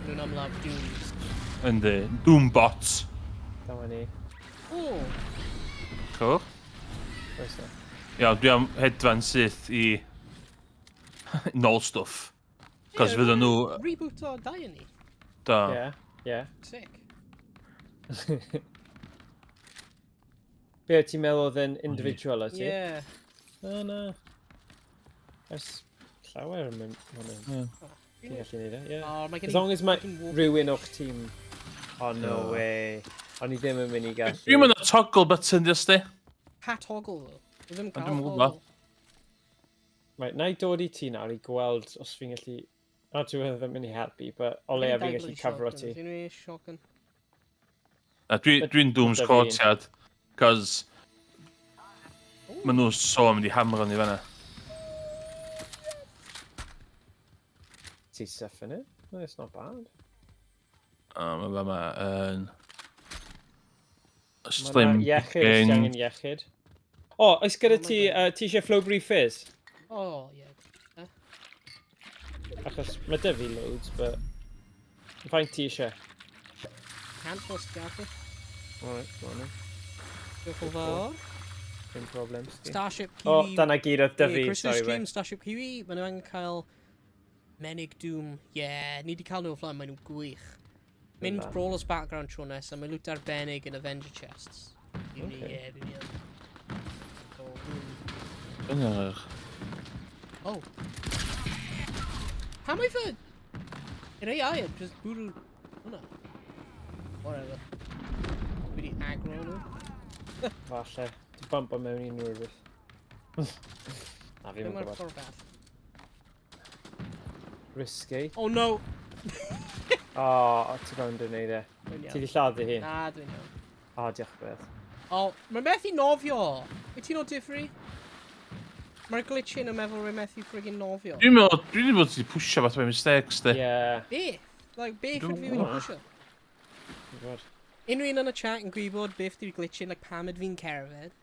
Nhw'n ymladd Dooms. Yndi. Doombot. Dyma ni. Oh. Cool. Croeso. Iawn, dwi am hedfan syth i... nôl stwff. Cos Ie, fydden nhw... Reboot o dau yn ni. Da. Yeah, yeah. Sick. Be, ti'n meddwl oedd yn individual o ti? Yeah. Na, na. Ers llawer yn mynd hwnna. Ti'n gallu neud e, ie. Oh, mae gen As long as mae fucking walk- rhywun o'ch tîm... Oh, no way. O'n i ddim yn mynd i gallu... Dwi'n mynd o toggle button, dios di. Pa toggle, ddo? Dwi ddim yn Ond cael dwi'm yn toggle. gwbod. Right, na i dod i ti nawr i gweld os fi'n gallu... Na, dwi ddim yn mynd i helpu, but o leia fi'n gallu cyfro ti. Dwi'n ei shotgun. Na, dwi'n dwi Doom's Dyna fi. Courtyard. Cos maen nhw so yn mynd i hamro ni fanna. See stuff in it. No, it's not bad. O, mae fama yn... Ma' 'na Slim iechyd, os ti picking. angen iechyd. O, oes gyda Oh my ti, God. ti eisiau Flowberry Fizz? Oh, yeah. Achos mae dy fi loads, but... Faint ti eisiau? Cant os gallu. Alright, go on then. Diolch yn fawr. Dim problems. Ti. Starship Kiwi. O, dyna gyd oedd dy fi, Christmas sorry Stream, mate. Starship Kiwi. Maen nhw angen cael Menig Doom. Yeah, ni di cael nhw o flaen, maen nhw'n gwych. Mynd Dda. Brawlers background tro nesaf, mae loot arbennig yn Avenger Chests. Fi'n mynd i, Okay. yeah, fi'n mynd i. So, Ynnych. Oh. Pam mae fy... Yr AI yn just bwrw hwnna. Whatever. Dwi di agro nhw. Falle. Di bumpo mewn i nhw rhywbeth. Na, fi'n Ddim ar gwybod. ffordd bell. Risky. Oh no! O, ti bound yn neud e. Dwi'n Ti iawn. di lladdu hi? Na, dwi'n iawn. O, diolch beth. O, mae'n methu nofio! Wyt ti'n o difri? Mae'r glitch hyn yn meddwl rwy'n methu friggin nofio. Dwi'n meddwl, dwi wedi bod ti pwysio fath o mistakes, di. Ie. Beth? Like, beth Dwi'm ydw fi wedi gwbod. pwysio? Dwi'n gwybod. Unrhyw un yn y chat yn gwybod beth di'r glitch hyn, like pam ydw fi'n cerdded?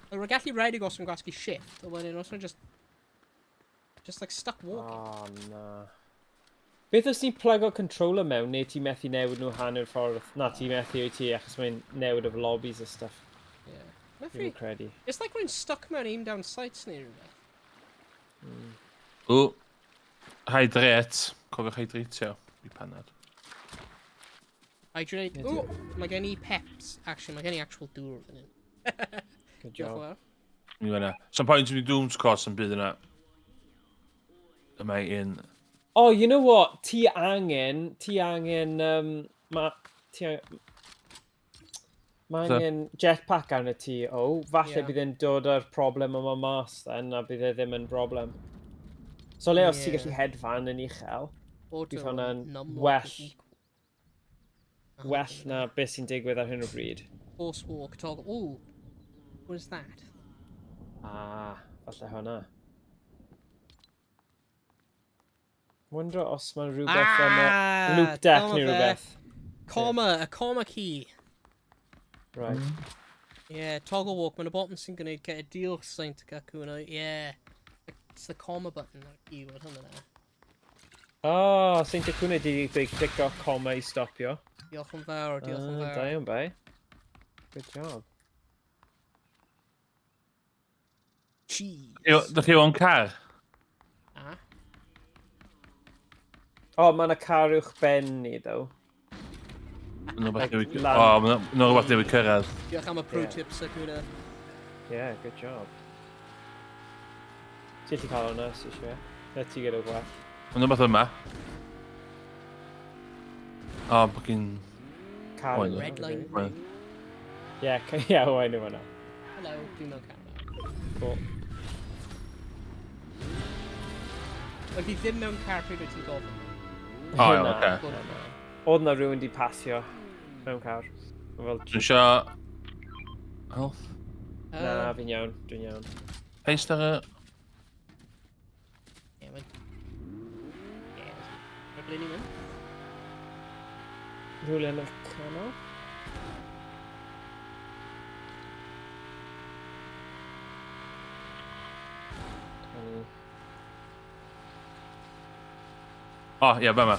Like, rwy'n gallu rhedeg os yn gwasgu shift, a wedyn os rwy'n just... Just like stuck walking. O, na. Beth os ti'n plug o controller mewn, neu ti'n methu newid nhw hanner ffordd? Na, ti'n methu wyt ti, achos mae'n newid of lobbies a stuff. Yeah. Dwi'n Methu... credu. It's like rwy'n stuck mewn aim down sights neu rhywbeth. O, hydrate. Cofiwch hydratio. I panad. Hydrate. Ie, O, mae gen i peps. Actually, mae gen i actual dŵr fan hyn. Good Diolch yn job. fawr. Mi fanna. Some point yn Doom's Course yn byd yna. Yma un... Oh, you know what? Ti angen, ma, ti angen, ma angen jetpack arno ti, o. Falle Ie. bydd e'n dod â'r problem yma mas then, a bydd e ddim yn broblem. So le os ti'n Ie. gallu hedfan yn uchel, Auto Bydd hwnna'n numlock well. equal. Well na beth sy'n digwydd ar hyn o bryd. Force walk toggle. Ooh. What is that? Ah, falle hwnna. Wondro os mae rhywbeth yn y Ah, loop deck dyma neu fe. rhywbeth. Comma, a comma key. Right. Yeah, toggle walk. Mae'n y bottom sy'n gwneud get a diolch saint Kakuna. Yeah. It's the comma button ar y keyboard hwnna na. Oh, Saint Acuna di dweud clicio comma i stopio. Diolch yn fawr, diolch yn Ah, fawr. Da iawn, bai. Good job. Cheese. Dych chi o'n car? Ah. O, oh, mae yna car uwch ben ni, though. Mae'n rhywbeth Like, newydd... lan. O, mae'n rhywbeth newydd cyrraedd. Diolch am y pro Yeah. tips, Akuna. Yeah, good job. Ti'n gallu cael hwnna, os ti eisiau. Na ti gyda gwell. Mae'n rhywbeth yma. O, bod gyn... Car Oh, yw Red hwnna, line really. Well. rig. Yeah, yeah, oh, I know hwnna. Hello, dwi'n mewn car nawr. Cool. Oedd fi ddim mewn car pryd wyt ti'n gofyn. O, iawn, Na, oce. na, na. Oedd na rhywun di pasio mewn car. Fel, Dwi'n isio... Health? na, fi'n iawn, dwi'n iawn. Paste ar y... Yeah, mae'n... Yeah. Ar ble ni'n mynd? Rhywle yn y canol. O, ie, fa ma.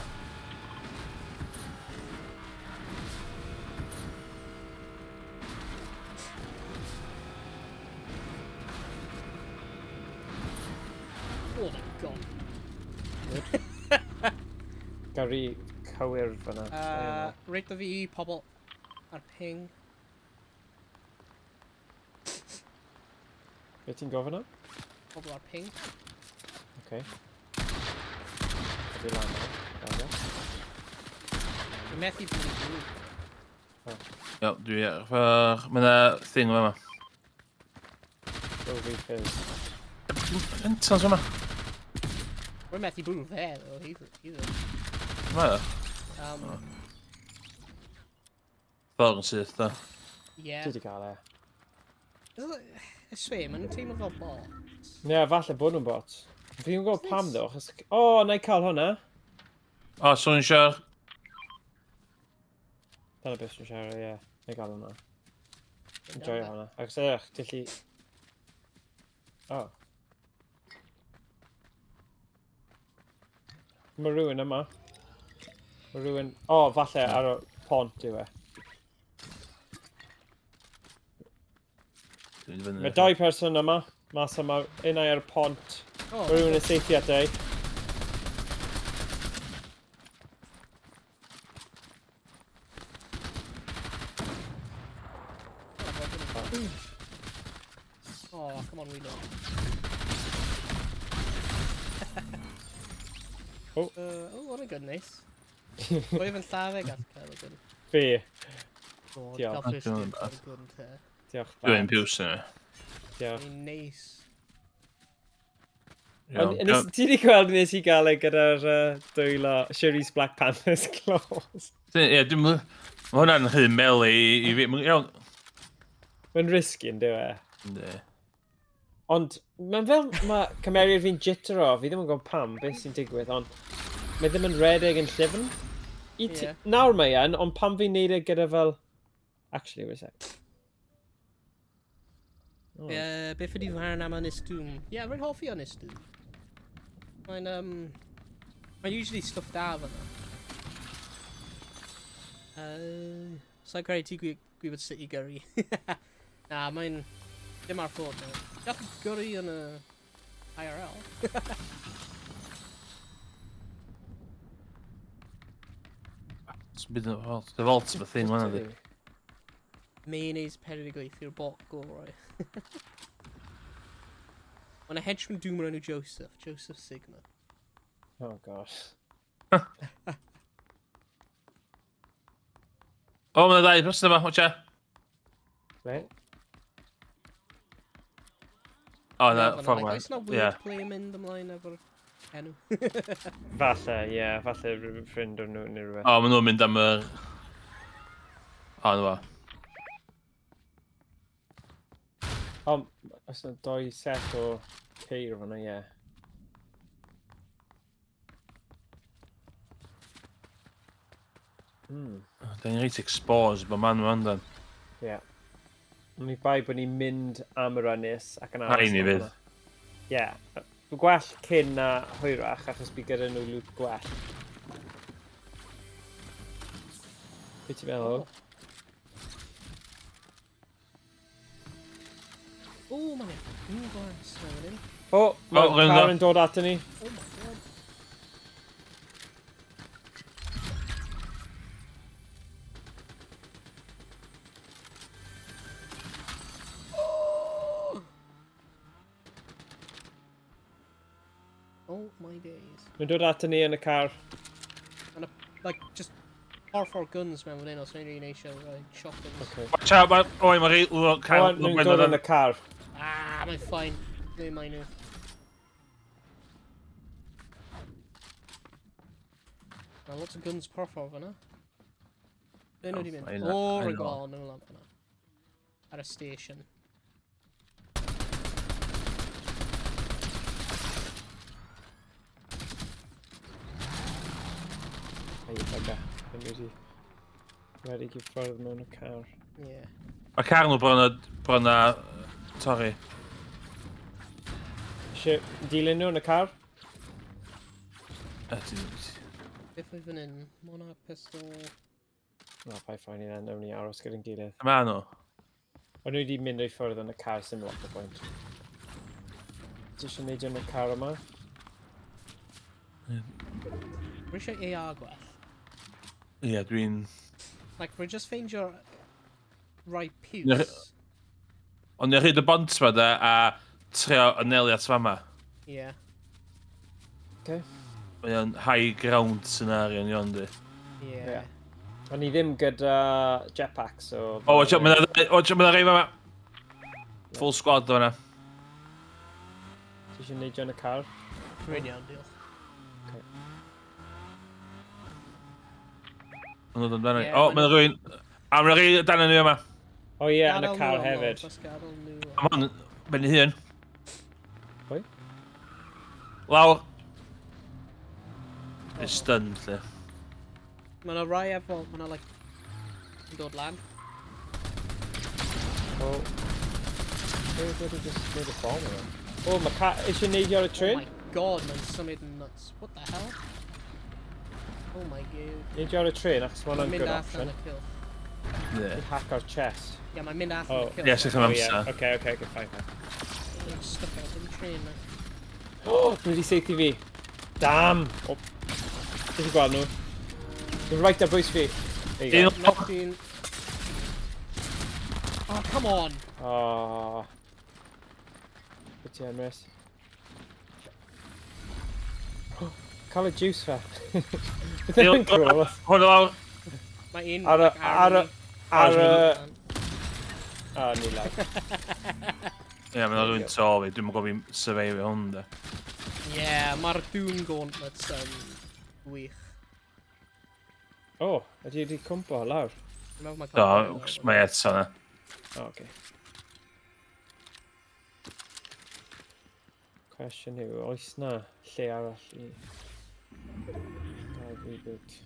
Oh my god. Gyrru cywir fyna. Reit o fi i pobl ar ping. Be ti'n gofyn am? Pobl ar ping. Okay. Ydy lan nawr. Gael. Dwi'n methu bod yn drwg. Iawn, dwi ar... Mae yna thing yma. Go refizz. Rentals yma. Rwy'n methu bwrw fe, though, either. either. Mae o. Fel yn syth, da. Yeah. Dwi wedi cael e. I swear, maen nhw'n teimlo fel bots. Ie, yeah, falle bod nhw'n bots. Fi'n gwybod pam ddo, achos... O, oh, na i cael hwnna. O, so ni'n siarad. Dyna beth sy'n siarad, ie. Na i gael hwnna. Enjoy hwnna. Ac edrych, ti'n lli... O. Mae rhywun yma. Mae rhywun... O, oh, falle ar y pont yw e. Mae dau person yma. Mas yma, un ai ar y pont. Oh, Mae rhywun yn seithi at ei. Oh, come on, reload. Oh. Oh, what a good nice. Pwy yn lladdau gall cael y gun? Fi. God, Diolch. gael first Dwi'n aid bad. ar y gun te. Diolch. Dwi'n bad. piws yna. Diolch. Ni'n neis. Iawn. Ond nes- Ti wedi gweld nes i gael e gyda'r dwylo Shuri's Black Panther's claws. Ie, dwi'n... Mae hwnna'n rhy meli i fi. Iawn. Mae'n risky yn dyw e. Yndi. Ond mae'n fel mae cymeriad fi'n jittero, fi ddim yn gwybod pam, beth sy'n digwydd, ond mae ddim yn redeg yn llyfn. I ti, Ie. Nawr mae yn, ond pam fi'n neud e gyda fel... Actually, wait a sec. Oh. Yeah, beth ydi farn am Ynys Doom? Ie, yeah, rwy'n hoffi Ynys Doom. Mae'n, mae'n usually stwff da fyna. Sa'n credu ti gwybod sut i gyrru. Na, mae'n... Dim ar ffordd nawr. Gall gyrru yn y IRL. It's been the vault, the vault's the thing, wasn't it? Mayonnaise 48 yw'r bot gorau. Mae'n a henchman Doom o'r enw Joseph. Joseph Sigma. Oh gosh. O, mae'n ddau person yma, watcha. Right? O, na, Fel ffordd like, yma. Oes na Ie. weird play yn mynd ymlaen efo'r enw? Falle, ie, yeah, falle rhyw ffrind o'n nhw neu rhywbeth. O, maen nhw'n mynd am yr... O, na fo. O, oes na doi set o ceir fan'na, ie. Da ni'n reit exposed bod man yma, yndan. Ie. Ni bai bod ni'n mynd am yr ynys ac yn Rhaid aros ni lan fydd. yna. Ie. Gwell cyn na hwyrach, achos bydd gyda nhw loot gwell. Be ti'n meddwl? O, mae'n un glas mewn fan hyn. O, mae O, rwy'n car dda. yn dod ato ni. Oh my god. Oh! Oh my days. Mae'n dod ato ni yn y car. And a, like, just powerful guns mewn fan hyn os mae'n un eisiau, like, shotguns. Okay. Watch out, mae... Oi, mae rei... O, mae'n dod yn y car. Ah, mae'n fine. Ble mae nhw? Mae lots of guns porffor fyna. Ble nhw wedi mynd? I know, O, I rwy'n know. gweld nhw lan fyna. Ar y station. Ei, bugger. Ddim wedi rhedeg i ffwrdd mewn y car. Ie. Mae car nhw bron a, bron a torri. Eisiau dilyn nhw yn y car? Beth oedd fan hyn? Monarch pistol. Na, paid phoeni then, nawn ni aros gyda'n gilydd. Ma nhw. O'n nhw wedi mynd o'i ffwrdd yn y car sy'n lot o bwynt. Ti eisiau neidio yn y car yma? Rwy eisiau AR gwell. Ie, dwi'n... Like, rwy just ffeindio rai piws. Ond ni'n rhyd y bont ma da a trio anelu at fama. Ie. Okay. Mae o'n high ground scenario yn iawn, di. Ie. Ie. O'n i ddim gyda jetpack, so... O, watch out, mae'n rei fama. Full squad o hwnna. Ti eisiau neidio yn y car? Rwy'n iawn, diolch. Ond oedd amdano. Ie, O, ma' mae'n rhywun... A mae'n rhai dan nhw yma. O ie, yn y Gadael car nhw am hefyd. Os gadael nhw A ma' hwn ben ei hun. Pwy? Lawr. Is stunned, lle. Mae yna rai efo, mae yna, like, yn dod lan. O. Pwy wedi just gwneud y bomb yma? O, mae car... Eisiau neidio ar y Oh tren? my god, mae'n symud yn nuts. What the hell? Oh my god. Neidio ar y tren, achos mae hwnna'n Mae'n mynd good allan option. y cylch. Ie. I hack our chest. Ie, mae'n mynd allan Oh. y cylch. Ie, sy'n Oh, ie. amser. Okay, okay, okay, fine, fine. Mae'n stuck out yn y tren na. Oh, dwi wedi saethu fi. Damn! Oh. Ti wedi gweld nhw? Dwi'n right ar bwys fi. There you go. Un Knocked un. Oh, come on! Oh. Bit Emrys. Oh, cael y juice fe. Beth yw'n cool? Hwn o lawr. Mae un Ar y... like, Ar y... ar Ar y... O, ni lawr. Ie, mae'n rhywun to fi. Dwi'n gwybod fi'n surveillio hwn, de. Ie, mae'r Doom Gauntlets yn wych. O, ydy wedi cwmpo lawr? Dwi'n meddwl mae Do, cael mae eto na. O, okay. Cwestiwn yw, oes na lle arall i gael reboot?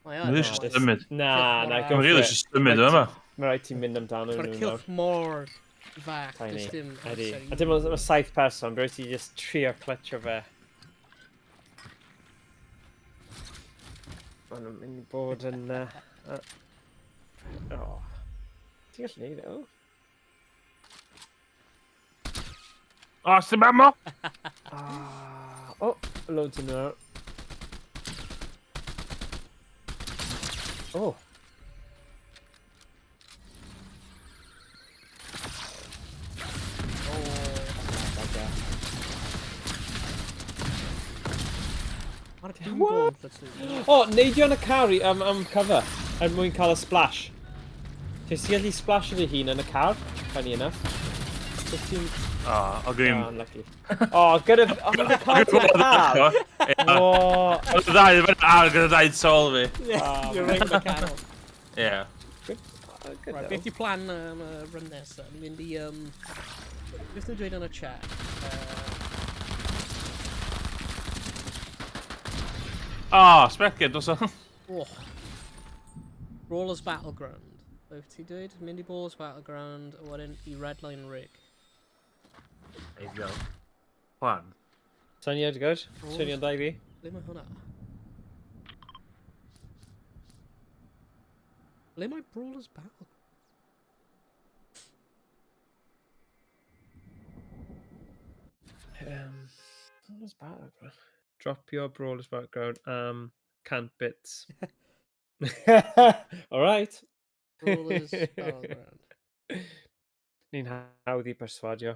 Mae Mae'n yn. eisiau symud. Na, na, Cylch go Mae'n for rili it. eisiau symud o yma. Mae rhaid ti'n mynd amdano Mae'r nhw nawr. cylch mor fach, Tiny. does dim Ydy. amser i- A dim ond mae saith person, rhaid ti just trio clutcho fe. Maen nhw'n mynd i bod yn... Oh. Ti'n gallu neud e, o? O, sy'n ammo? Ah, oh, loads yn nhw. Oh. Oh. Bugger. Mae'r Doom What? Gauntlets yn O, neidio yn y car i am cover, er mwyn cael y splash. Ti'n ti gallu splash dy hun yn y car, funny enough. So ti'n... O, o Oh, gwyn. unlucky. O, gyda... O, gyda car ti'n y car! O, Oedd y ddau, fyna ar gyda ddau sol fi. Ah, You're right yn y canol. Ie. good Right, though. beth yw plan am y run nesaf? Ni'n mynd i... Beth nhw'n dweud yn y chat? O, sbecyn, dos o. Oh. Brawlers Battleground. Beth ti'n dweud? Mynd i Brawlers Battleground, a wedyn i Redline Rig. Ideal. Plan. Syniad good. Syniad da i fi. Ble mae hwnna? Ble mae Brawlers Battle? Brawlers Battleground. Drop your Brawlers Battleground cant bits. All right. Brawlers Battleground. Ni'n hawdd i perswadio.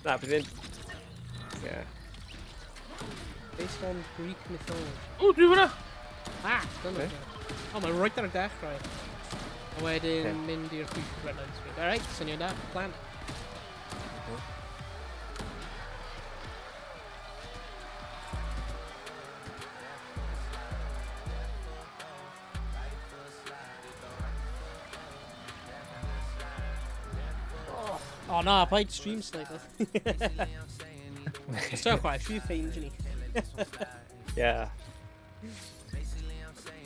Na, bydd yn... Yeah. Based on Greek mythology. O, dwi fyna. Ah, dyna. Be? O, mae'n right ar y dechrau. A wedyn Ocê. mynd i'r chwith Redline Street. Alright, syniad da, plan. Oh na, paid stream sniper. So chwaith, fi ffeindio ni. Yeah.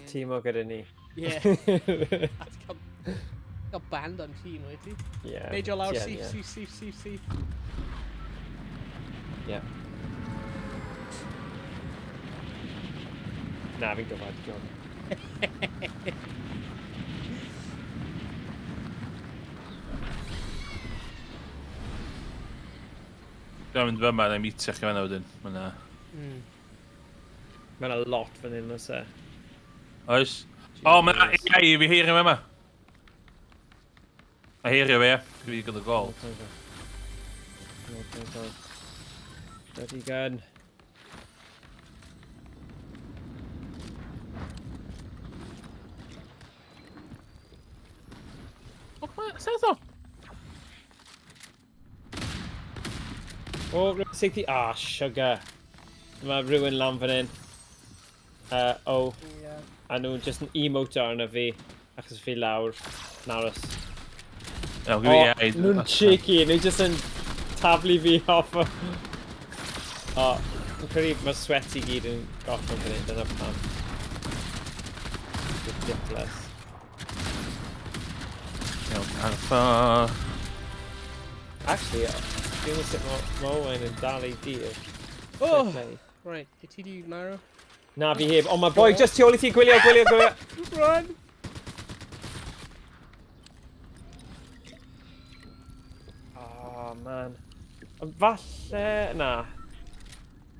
Tîmo gyda ni. Yeah. A ti cael band on tîm, wyt ti? Yeah. Neidio lawr, ti yn, syth, ie. syth, syth, syth, syth. Yeah. Na, fi'n gwybod, John. Dwi'n mynd fyma, na i meetio chi fan'na wedyn. Ma' 'na... Mae yna lot fan hyn, oes e? Oes? O, ma' 'na AI i fi heirio fe yma. A heirio fe, ie. Dwi wedi gael y gol. Go, go, go. Bloody gun. O, sut o? O, rhywun seithi... Ah, sugar. Mae rhywun lan fan hyn. Oh. Yeah. A nhw'n just yn emote arno fi. Achos fi lawr. Naros. Iawn, O, gyda fi AI. nhw'n cheeky. Nhw just yn taflu fi off. O, fi'n credu mae sweat i gyd yn gollwng fan hyn. Dyna pam. Ridiculous. Iawn, ar y ffordd. Actually, dwi'n meddwl sut mae Owen yn dal ei dir. Oh! Fair play. Right, i ti di marw? Na, fi heb. Ond mae boi just tu ôl i ti. Gwylio, gwylio, gwylio. Run! Oh, man. Ond falle... Na.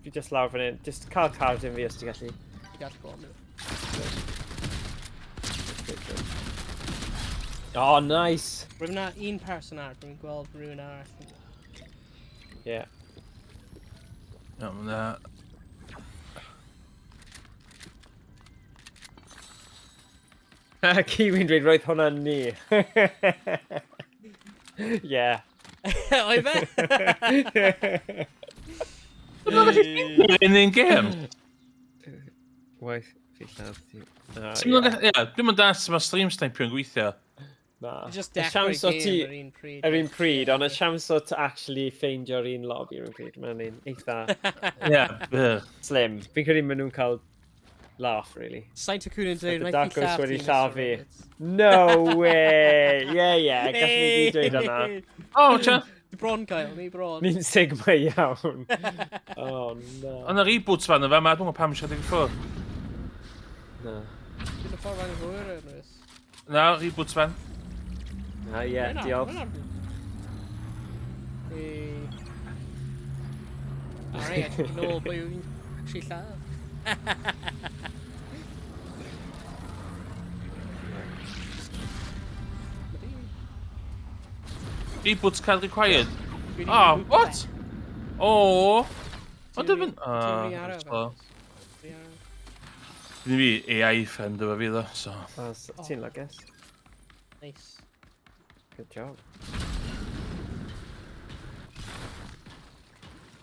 Fi just lawr fan hyn. Just cael cardyn fi os ti'n gallu. Ti gallu gweld nhw. Good, good. Oh, nice. Roedd yna un person arall, rwy'n gweld rhywun arall. Yeah. Iawn, ma' 'na... Kiwi'n dweud roedd hwnna'n ni. Yeah. Oedd e? Yn un gêm. Waith fi lladd ti. Ah, Ti'n mynd Ie, dwi'n mynd dall sut mae stream sniping yn gweithio. Na. Just Y dechrau siawns o gêm ti yr un pryd. yr un pryd, ond y siawns o ti actually ffeindio'r un lobby yr un pryd, mae'n un eitha Ie, byr. slim. Fi'n credu maen nhw'n cael laugh, really. Saint Acwn yn dweud, Oedd y wnaeth Dark fi Horse lladd wedi ti, Mr. lladd fi. Roberts. No way! Yeah, gallwn ni gyd dweud hwnna. O, tia. Di bron gael, ni bron. Ni'n Sigma iawn. Oh, no. Ond y reboot fan yma, dwi'n gwybod pam eisiau i ffwrdd. Na. Dwi'n y ffordd anghywir yn oes. Na, reboot fan. Na, ie, diolch. Hey. Alright, edrych yn ôl, pwy yw'n actually lladd. Reboot card required. Dwi 'di Oh, reboot what? fe. O! Ond Ti'n dyfyn... Ti'n rhy araf, O, Emrys. Rhy araf. Dwi'n fi AI friend efo fi ddo, so... Oh, ti'n lwcus. Nice. Good job.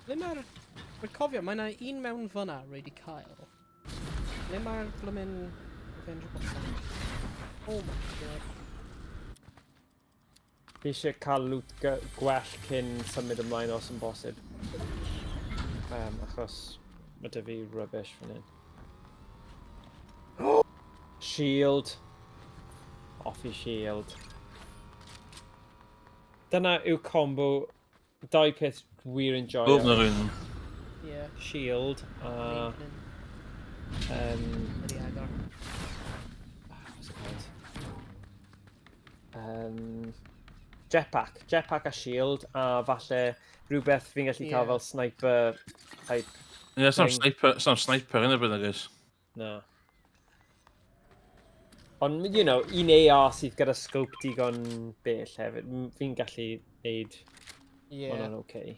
Ble mae'r... Rwy'n cofio, mae yna un mewn fyna rwy wedi cael. Ble mae'r blymyn Avenger Box? Oh my God. Fi eisiau cael loot gwell cyn symud ymlaen os yn bosib. Achos mae dy fi rubbish fan hyn. Shield. Off i shield. Dyna yw combo dau peth wir enjoy. Bob na rhywun. Yeah. Shield a... Evening. Wedi agor. What's it called? Jetpack. Jetpack a shield a falle rhywbeth fi'n gallu cael Ie. fel sniper type. Ie, sam Thing. sniper, sam sniper yn y byd, agos. Na. Ond, un AR sydd gyda scope digon bell hefyd, fi'n gallu neud hwnna'n okay.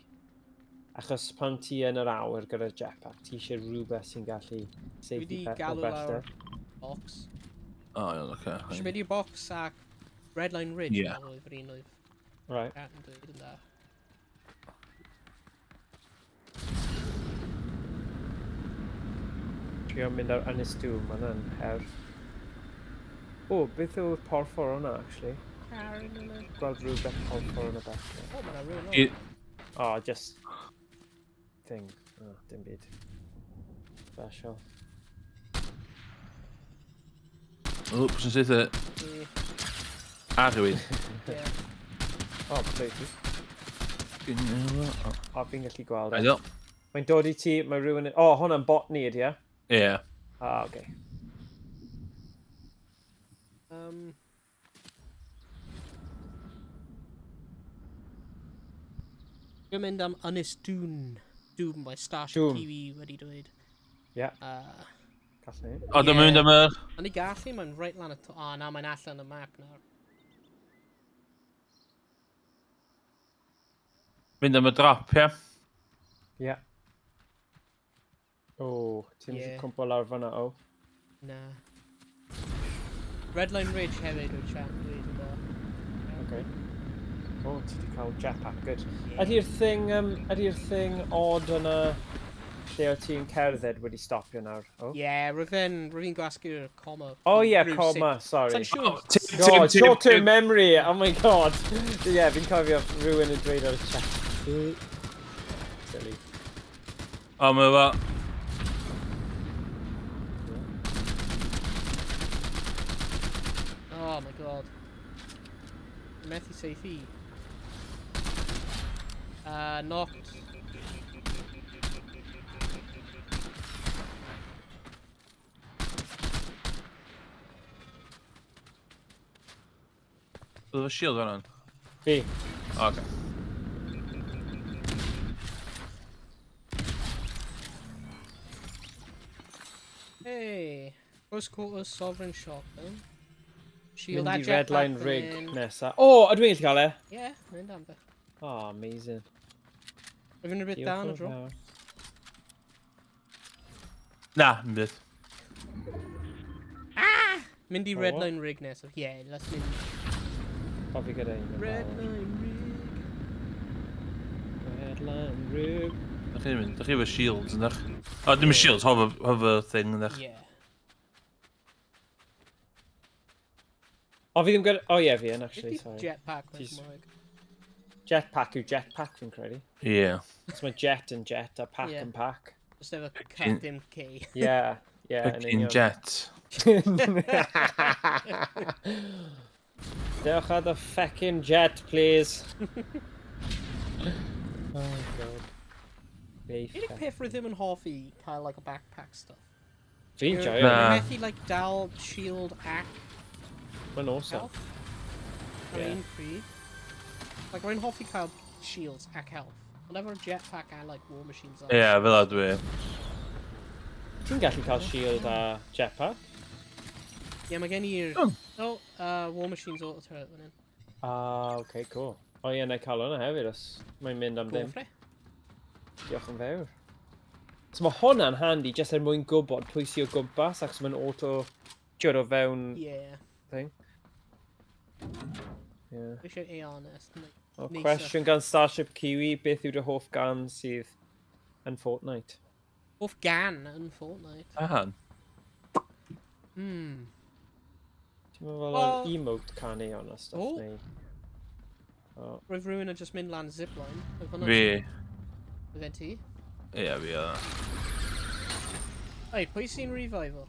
Achos pan ti yn yr awyr gyda jetpack, ti eisiau rhywbeth sy'n gallu Dwi saethu di o galw bellter. lawr box. O, iawn, oce. Eisiau mynd i'r box ac Redline Ridge Ie. yeah. Oedd yr un oedd Cat yn dweud yn dda. Trio mynd ar Ynys Doom, ma' hwnna'n her. O, beth yw'r porffor hwnna, actually? Car yn yna. Gweld rhywbeth porffor yn y bell. O, mae yna rhywun I- nôl. Oh, just thing. Oh, dim byd. Special. O, pwy sy'n syth e? Fi. A rhywun. Ie. O, please. O, fi'n gallu gweld e. Ideal. Mae'n dod i ti, mae rhywun... O, hwnna'n bot ni ydi e? Ie. Ah, oce. Dwi'n mynd am Ynys Dŵn. Doom by Starship Doom. Kiwi wedi dweud. Ie, gallwn ni. O, dwi'n mynd am yr... Ond i gallu, mae'n reit lan y to... O, na, mae'n allan y map nawr. Mynd am y drop, ie? Ie. O, ti'n Ie. yeah. cwmpo lawr fyna, o. Na. Redline Ridge hefyd yw'r chat yn dweud yma. Okay. O, ti wedi cael jetpack, good. Ydy'r thing, ydy'r thing odd yna lle o ti'n cerdded wedi stopio nawr? Oh, Ie, yeah, rwy'n rwy'n gwasgu'r comma. Oh yeah, rhywsut. comma, sorry. Sa'n siŵr. Oh, Tim, Tim, God, Tim, short-term Tim. memory, oh my god. Ie, yeah, fi'n cofio rhywun yn dweud ar y chat. Silly. O, mae fo... Oh my god. Methu seithi. Knocked. Oedd y shield fan Fi. Oce. Hey. Close quarters sovereign shotgun. Shield a Mynd i jetpack Redline fan Rig hyn. nesa. O, ydw i'n gallu cael e? Ie, mynd am fe. Oh, amazing. Rwy'n rhywbeth Diolch dan y yn dro. fawr. Na, yn byd. Mynd i Oh, what? Redline Rig nesaf. Yeah, let's mynd. O, fi gyda un. yn barod. Redline Rig. Redline Rig. Dach chi'n mynd, dach chi efo shields, yndach? O, dim shields, hover thing, yndach? Yeah. O, fi ddim gyda... O, ie, fi yn, actually, Beth yw sorry. jetpack mewn Tis- Cymraeg? Jetpack yw jetpack, fi'n credu. Ie. So mae jet yn jet a pack Ie. yn pack. Just efo C dim K. Ie, ie, yn Fucking union. jet. Dewch ar the feckin' jet, please. Oh, God. Be Unig peth rwy ddim yn hoffi cael like a backpack stuff. Fi'n You're- joio. Na. Rwy'n methu like dal shield ac Mae'n awesome. health. Ar Ie. un pryd. Like rwy'n hoffi cael shields ac health. Ond efo'r jetpack a like war machines Ie, fel a dwi. Ti'n gallu cael shield a jetpack? Ie, mae gen i'r... Oh. Oh, war machines auto turret fan hyn. Ah, okay, cool. O ie, na i cael hwnna hefyd os mae'n mynd am Go ddim. for it. Diolch yn fawr. So mae hwnna'n handy jyst er mwyn gwybod pwy sy'n o gwmpas achos mae'n auto jiwr o fewn Yeah. thing. Yeah. Fi eisiau AR nest. O, Neisa. cwestiwn gan Starship Kiwi, beth yw dy hoff gan sydd yn Fortnite? Hoff gan yn Fortnite. Ahan. Ti'n meddwl fel Wel- yr emote canu on a stuff O. neu? O, Roedd rhywun yn just mynd lan zipline. Oedd hwnna'n- Fi. Oedd e'n ti? Ie, fi oedd. Oi, pwy sy'n revival?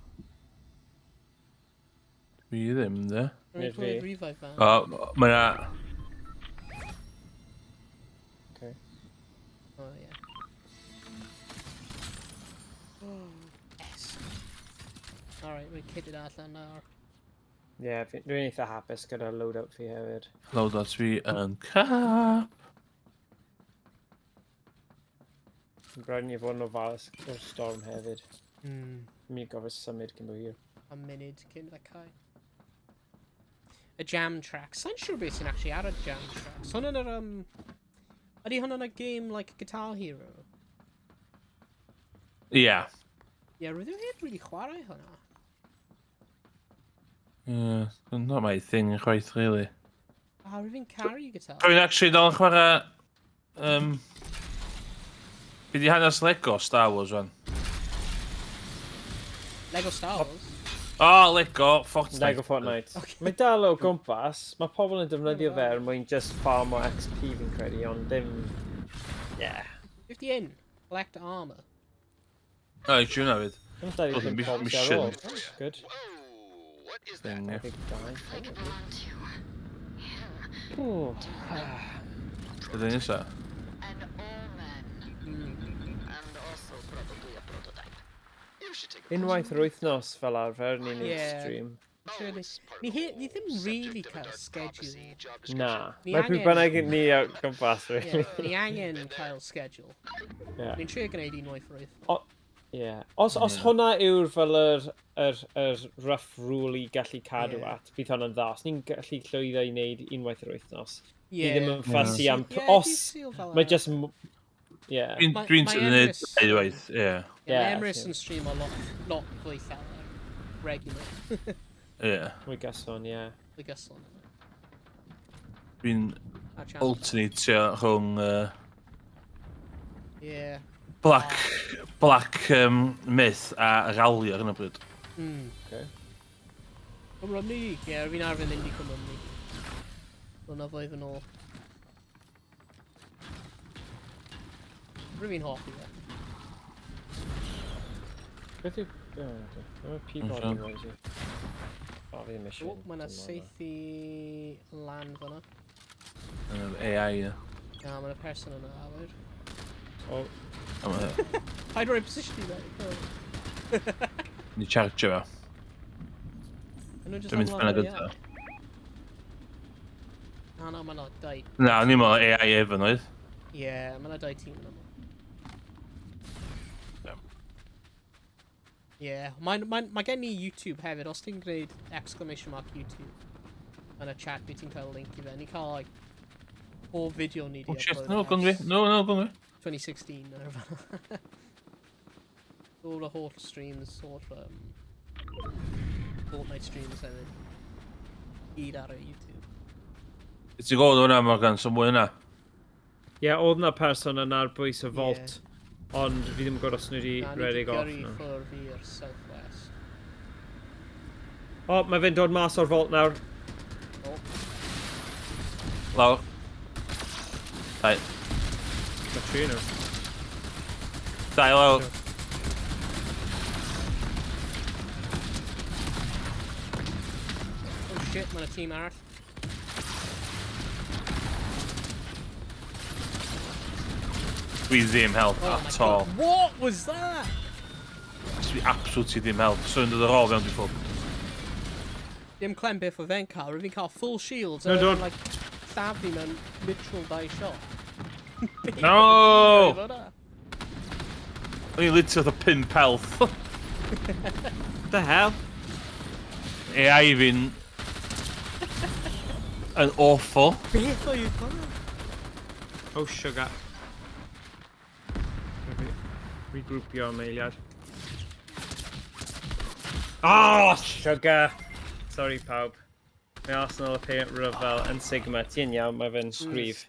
Fi ddim, de. Rwy'n Nid clywed fi. revive fan. O, mae na... okay. Oh, yeah. Oh, yes. Alright, rwy'n kitted allan nawr. Ie, yeah, dwi'n eitha hapus gyda loadout fi hefyd. Loadout fi yn cap. Mae'n rhaid i ni fod yn ofalus o'r storm hefyd. Mi'n mynd i gofio symud cyn bo hir. A munud cyn y cae. Y jam track. Sa'n siŵr beth sy'n actually ar y jam track. So hwnna'n yr... Ydy hwnna'n y game like Guitar Hero? Ie. Ie, yeah, rydw i heb really chwarae hwnna. Ie, not my thing chwaith, really. A rydw i'n caru guitar. Dwi'n actually dal yn chwarae... Fi di hanes Lego Star Wars wan. Lego Star Wars. O, Lego Fortnite. Lego Fortnite. Okay. Mae dal o gwmpas, mae pobl yn defnyddio fe er mwyn just farm o XP fi'n credu, ond dim... Yeah. 50 in. Collect armor. O, i hwnna fyd. Dim 25 pobl sydd ar ôl. Good. Thing, ie. 22. Ooh. Ydyn nesa? Unwaith yr wythnos fel arfer, ni'n neud Ie. stream. Surely. Ni, he, ni ddim really cael schedule. Na. Ni Mae pwy angen- bynnag ni o gwmpas, really. Yeah, ni angen cael schedule. Yeah. Ni'n trio gwneud unwaith yr wythnos. Yeah. Os hwnna yw'r fel yr rough rule i gallu cadw Ie. at, bydd hwnna'n dda. Os ni'n gallu llwyddo i wneud unwaith yr wythnos, Ie. ni ddim yn ffussy am... Ie, Os dydd Sul fel mae arfer. just... Yeah. Dwi'n Mae gwneud Emrys- dau waith, ie. Ie, Ie, mae Emrys ie. yn stream o lot, lot fwy llawer. Regular. Ie. Mwy gyson, ie. Fwy gyson. Dwi'n Ar channel. alternatio rhwng Ie. Black Myth a Rally ar hyn o bryd. Okay. Cwm Rhymni. Ie, fi'n arfer mynd i Cwm Rhymni. Blynyddoedd yn ôl. Rwy'n hoffi fe. Beth yw... Oh, okay. Mae Peabody Mhm. noisy. O, fi ddim eisiau. O, mae yna seithi lan fyna. AI, ie. Na, mae yna person yna awyr. O, A ma- Paid rhoi position i fe. Ni charge fo. Maen nhw jyst Dwi'n mynd am fyna lan gyda. AI. Na, na, mae yna dau. Na, o'n i'n meddwl AI efo oedd. Ie, mae yna dau tîm yna. Ie. Ie, mae'n, mae gen i YouTube hefyd, os ti'n gwneud exclamation mark YouTube yn y chat, fi ti'n cael link i fe. Ni'n cael, like, pob fideo ni di Oh shit, upload no, gwn fi. ers No, no, gwn fi. 2016 neu rhywbeth. All the holl streams, holl Fortnite streams hefyd. Gyd ar y YouTube. Ti'n gweld hwnna, Morgan, so mwy yna. Ie, oedd na person yna ar bwys y vault, Ie. ond fi ddim yn gwybod os nhw wedi Na, ni 'di rhedeg off. gyrru nhw. ffwrdd i'r southwest. O, mae fe'n dod mas o'r vault nawr. Oh, Lawr. Dau. Mae tri nhw. Dau lawr. Oh shit, mae yna tîm arall. Dwi ddim help Oh my at all. God, what was that? Dwi absolutely ddim help. So yn dod ar ôl fewn dwi'n ffwc. Dim clem beth o fe'n cael, rwy'n fi'n cael full shields No, a don't. like, lladd fi mewn literal dau shot. Beth No! oedd hwnna? O'n i'n literally fatha 5 health. What the hell? AI fi'n yn awful. Beth oedd hwnna? Oh, sugar. Regroupio am eiliad. Oh, sugar! Sorry, pawb. Mae Arsenal y peint ryfel yn Sigma. Ti'n iawn, mae fe'n gryf.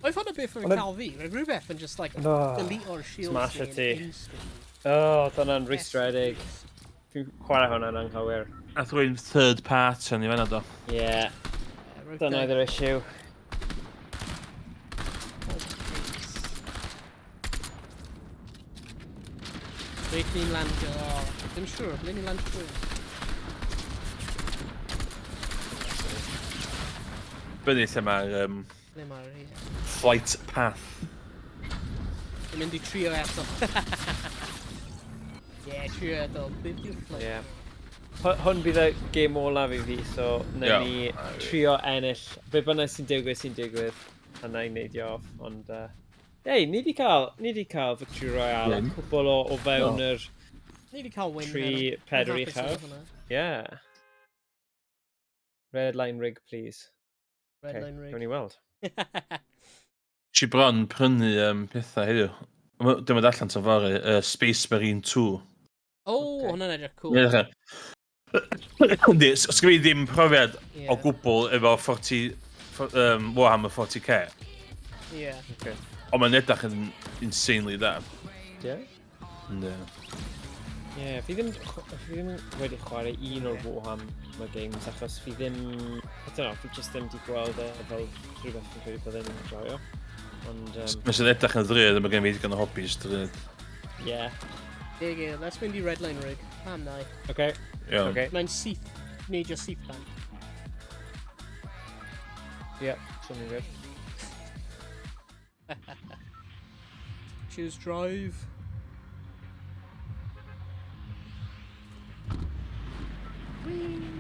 Oedd hwnna beth oedd Ond yn cael fi? Roedd rhywbeth yn just like Oh, delete o'r shields smash fi y yn ti. instantly. Oh, oedd hwnna'n rwystredig. Fi'n chwarae hwnna'n anghywir. Nath rwy'n third part yn i fan'na do. Yeah, Ie, roedd dyna oedd yr issue. Oh, please. Reit ni'n landio, oh, ddim siŵr, ble ni'n landio? Fyny lle mae'r Ble mae'r, ie. flight path. Dwi'n mynd i trio eto. Ie, trio eto. Beth yw'r flight? Ie. Hwn bydd y gêm olaf i fi, so na Ie. ni trio ennill. Be bynnag sy'n digwydd, sy'n digwydd. A na i neidio off, ond... Ei, ni di cael Victory Royale, Win. cwbl o fewn Do. yr... Ni wedi cael win. Tri, heno. pedwar Dwi'n hapus uchaf. efo hwnna. Yeah. Red line rig, please. Red Okay, line rig. Gawn ni weld. Si bron prynu pethau heddiw. Dwi'n mynd allan tan fory, Space Marine 2. Oh, Ocê. hwnna'n edrych cool. Ie, Yndi, os gynna fi ddim profiad Ie. o gwbl efo 40, Warhammer 40K, Ie. Okay. ond mae'n edrych yn insanely dda. Yeah? Yndi. Yeah, fi ddim wedi chwarae un o'r Warhammer games achos fi ddim, I don't know, fi just ddim di gweld e fel rhywbeth fi'n credu byddai'n enjoyo. Ond, Mae'n sy'n edrych yn ddrud, mae gen fi digon o hobbies drud. Yeah. There you go, let's mynd i Redline Rig. Pam nai. Okay. Iawn. Okay. Mae'n syth, neidio syth bant. Yeah, something good. Choose drive. Whee!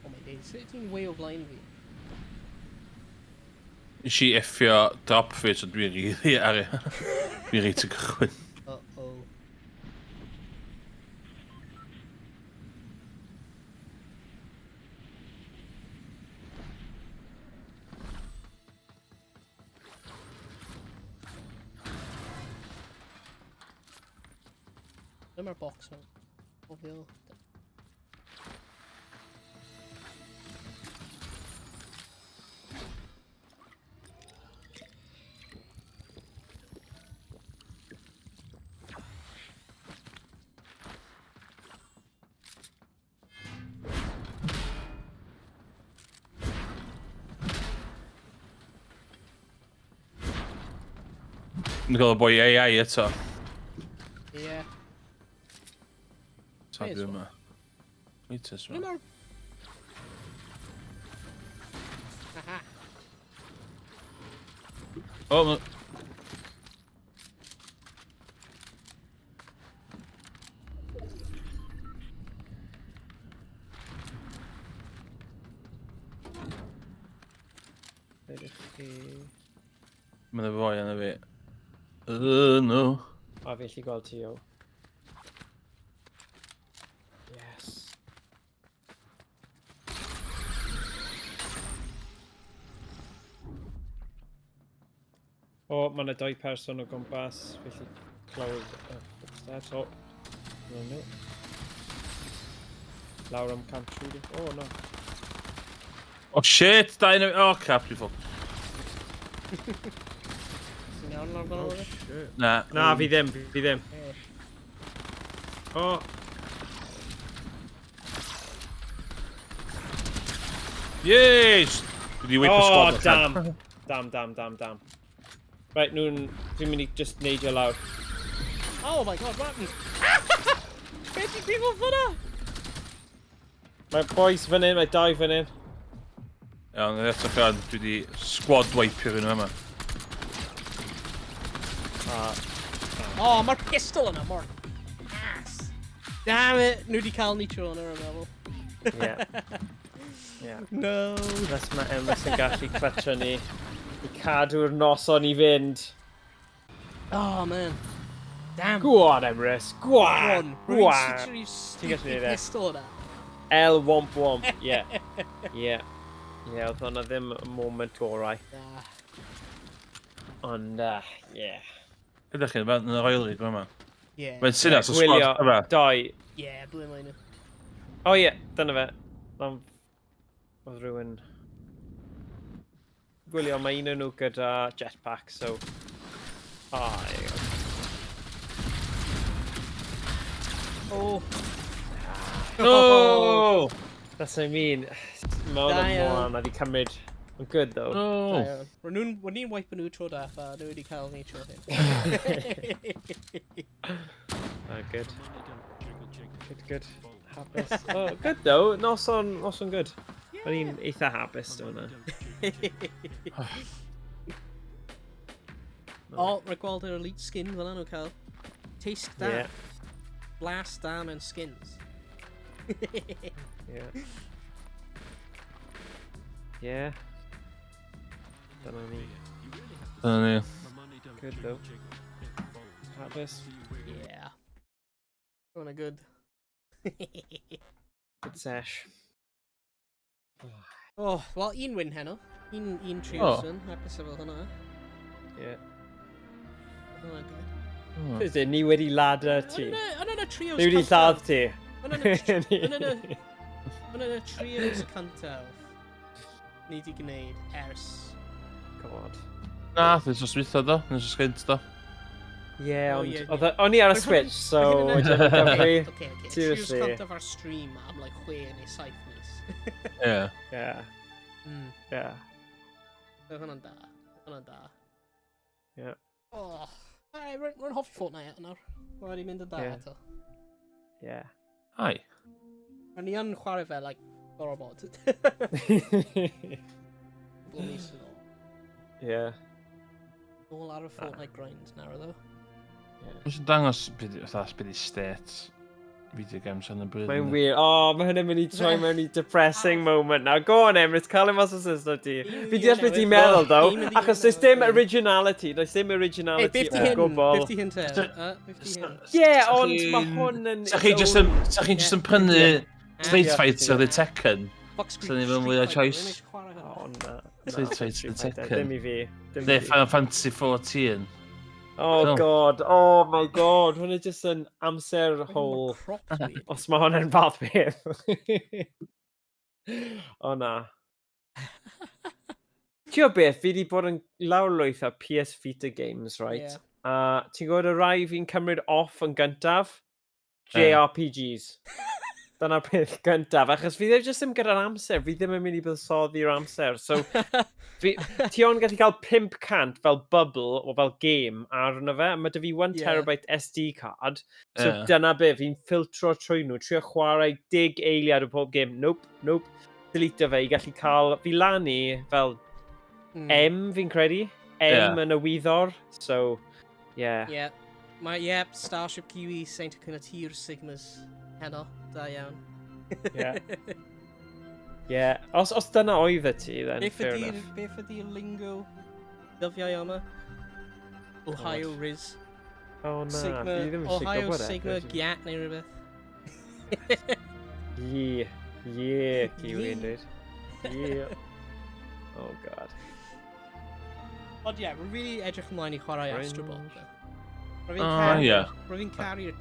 Oh my days, sut ti'n way o flaen fi? Nes i effio drop fi, so dwi'n rili ar... Dwi'n reit y cychwyn. Uh-oh. Dyma'r box yma. Cofio. Dwi'n cael y boi AI eto. Ie. Sa May as dwi well. yma. Wait a Ble mae'r... Aha. O, ma... Ydych chi... Mae'n y foi yna fi. No. O, fi allu gweld ti o. Yes. O, mae yna doi person o gwmpas. Fi allu clywed y footsteps. O, no, no. Lawr am 130. O, no. Oh shit, da un... Oh crap, dwi'n ffwl. Ti'n iawn lawr fan Oh, hyn? shit. Na. Na, fi ddim, fi ddim. Eh. O, Yes! Dwi wedi wipe oh, squad. damn. Damn, damn, damn, damn. Right, nhw'n... Fi'n mynd i just neidio lawr. Oh my god, what happened? Beth i gwybod fyna? Mae boys fan hyn, mae dau fan hyn. Iawn, eto chi'n dwi wedi squad wipe rhywun yma. A, Oh, mae'r pistol yna, mor ass. Damn it, nhw wedi cael ni trwy hwnna, rwy'n meddwl. yeah. Yeah. No. Unless mae Emrys yn gallu clutcho ni i cadw'r noson i fynd. Oh, man. Damn. Go on, Emrys. Go on. Go Go on. on. Rwy'n literally Ti'n gallu stupid neud e. pistol yna. L womp womp. Yeah. Yeah. Yeah, oedd hwnna ddim y moment orau. Nah. Ond, yeah. Ydych chi'n yn yr oil rig yma. Yeah. Mae'n syniad, so squad Gwylio yma. doi. Yeah, ble mae nhw. O ie, dyna fe. Oedd rhywun... Gwylio, mae un o'n nhw gyda jetpack, so... Ah, there you go. Oh. No! That's what I mean. Mae hwnna Da mor iawn. anodd i cymryd. Ond good, though. No! Rwy'n nhw'n rwy'n ni'n wipe nhw tro diwetha, nhw wedi cael ni tro hyn. Ah, good. Good, good. Hapus. Oh, good though. Noson, noson good. O'n i'n eitha hapus do hwnna. O, rhaid gweld yr elite skin fel nhw cael. Taste da. Yeah, Blast da mewn skins. yeah. Yeah. Dyna ni. Dyna ni. Good though. Hapus. Yeah. Hwnna good. Good sesh. Oh, wel, un win heno. Un trios Oh. win. Hapus efo hwnna. Yeah. Hwnna good. Oh. Ydyn ni wedi ladder ti. Yn y trios Ni wedi lladd ti. Yn y trios cyntaf ni di gwneud ers God. Na, dwi'n sos dwytha do, dwi'n sos gynt do. Ie, Oh, ond ie, oedd o'n i ar y Mae hwnna'n- Switch, so mae hynna'n I don't gyfri. Okay. Seriously. Seriously. Cyntaf ar stream am like 6 neu 7 mis. Ie. Yeah, yeah. Mae hwnna'n da. Mae hwnna'n da. Ie. Oh, hey, rwy'n hoffi Fortnite eto nawr. Mae wedi mynd yn da eto. Ai. A ni yn chwarae fe, like, gormod. Cwpl o mis yn ôl. Nôl ar y Fortnite grind nawr, ddo. Mae'n sy'n dangos fatha beth i state video games yn y bryd. Mae'n wir. Oh, mae hynny'n mynd i troi mewn i depressing moment now. Go on, Emrys, cael e mas o system ti. Fi deall beth ti'n meddwl, though, achos does dim originality, does dim Hey, originality beth ti o hyn? gwbl. Beth ti hyn te? Beth ti hyn? Ie, ond mae hwn yn Sa chi just yn, sa chi just yn prynu Street Fighter neu Tekken? Fuck Sa ni fel mwy o Street Fighter, choice. rwy'n eisiau chwarae hwnna. Oh, na. Street Na, Fighter Street Fighter, Tekken. Dim i fi. Dim i Neu fi. Final Fantasy 14. Oh, No. God. Oh, my God. Hwnna just yn amser Mae'n hole. crops weird. Os mae hwnna'n fath beth. O na. Ti'n gwybod beth, fi wedi bod yn lawrlwytho PS Vita games, right? Ie. A ti'n gwybod y rai fi'n cymryd off yn gyntaf? Ie. JRPGs. Dyna'r peth gyntaf, achos fi ddim jyst ddim gyda'r amser, fi ddim yn mynd i buddsoddi'r amser. So, fi, ti ond gallu cael 500 fel bubble o fel game arno fe, a mae 'da fi 1 terabyte SD card. So dyna be, fi'n ffiltro trwy nhw, trio chwarae 10 eiliad o pob game. Nope, nope. Delete fe i gallu cael, fi lan i fel M fi'n credu. M yn y wyddor. So, yeah. Yeah. Mae, yep, Starship Kiwi, Saint Cynati'r Sigmas heno. Da iawn. Yeah. Os dyna oedd y ti, then Beth fair ydi'r enough. beth ydi'r lingo dyddiau yma? Ohio Riz. Oh na, Sigma, fi ddim eisiau Ohio gwybod e. Sigma Gyat neu rhywbeth. Yeah, Kiwi Yeah. yn dweud. Yeah. Oh God. Ond ie, rwy'n really edrych ymlaen i chwarae Fringe. Astrobot, though. Rwy'n Oh, caru, ie. rwy'n caru'r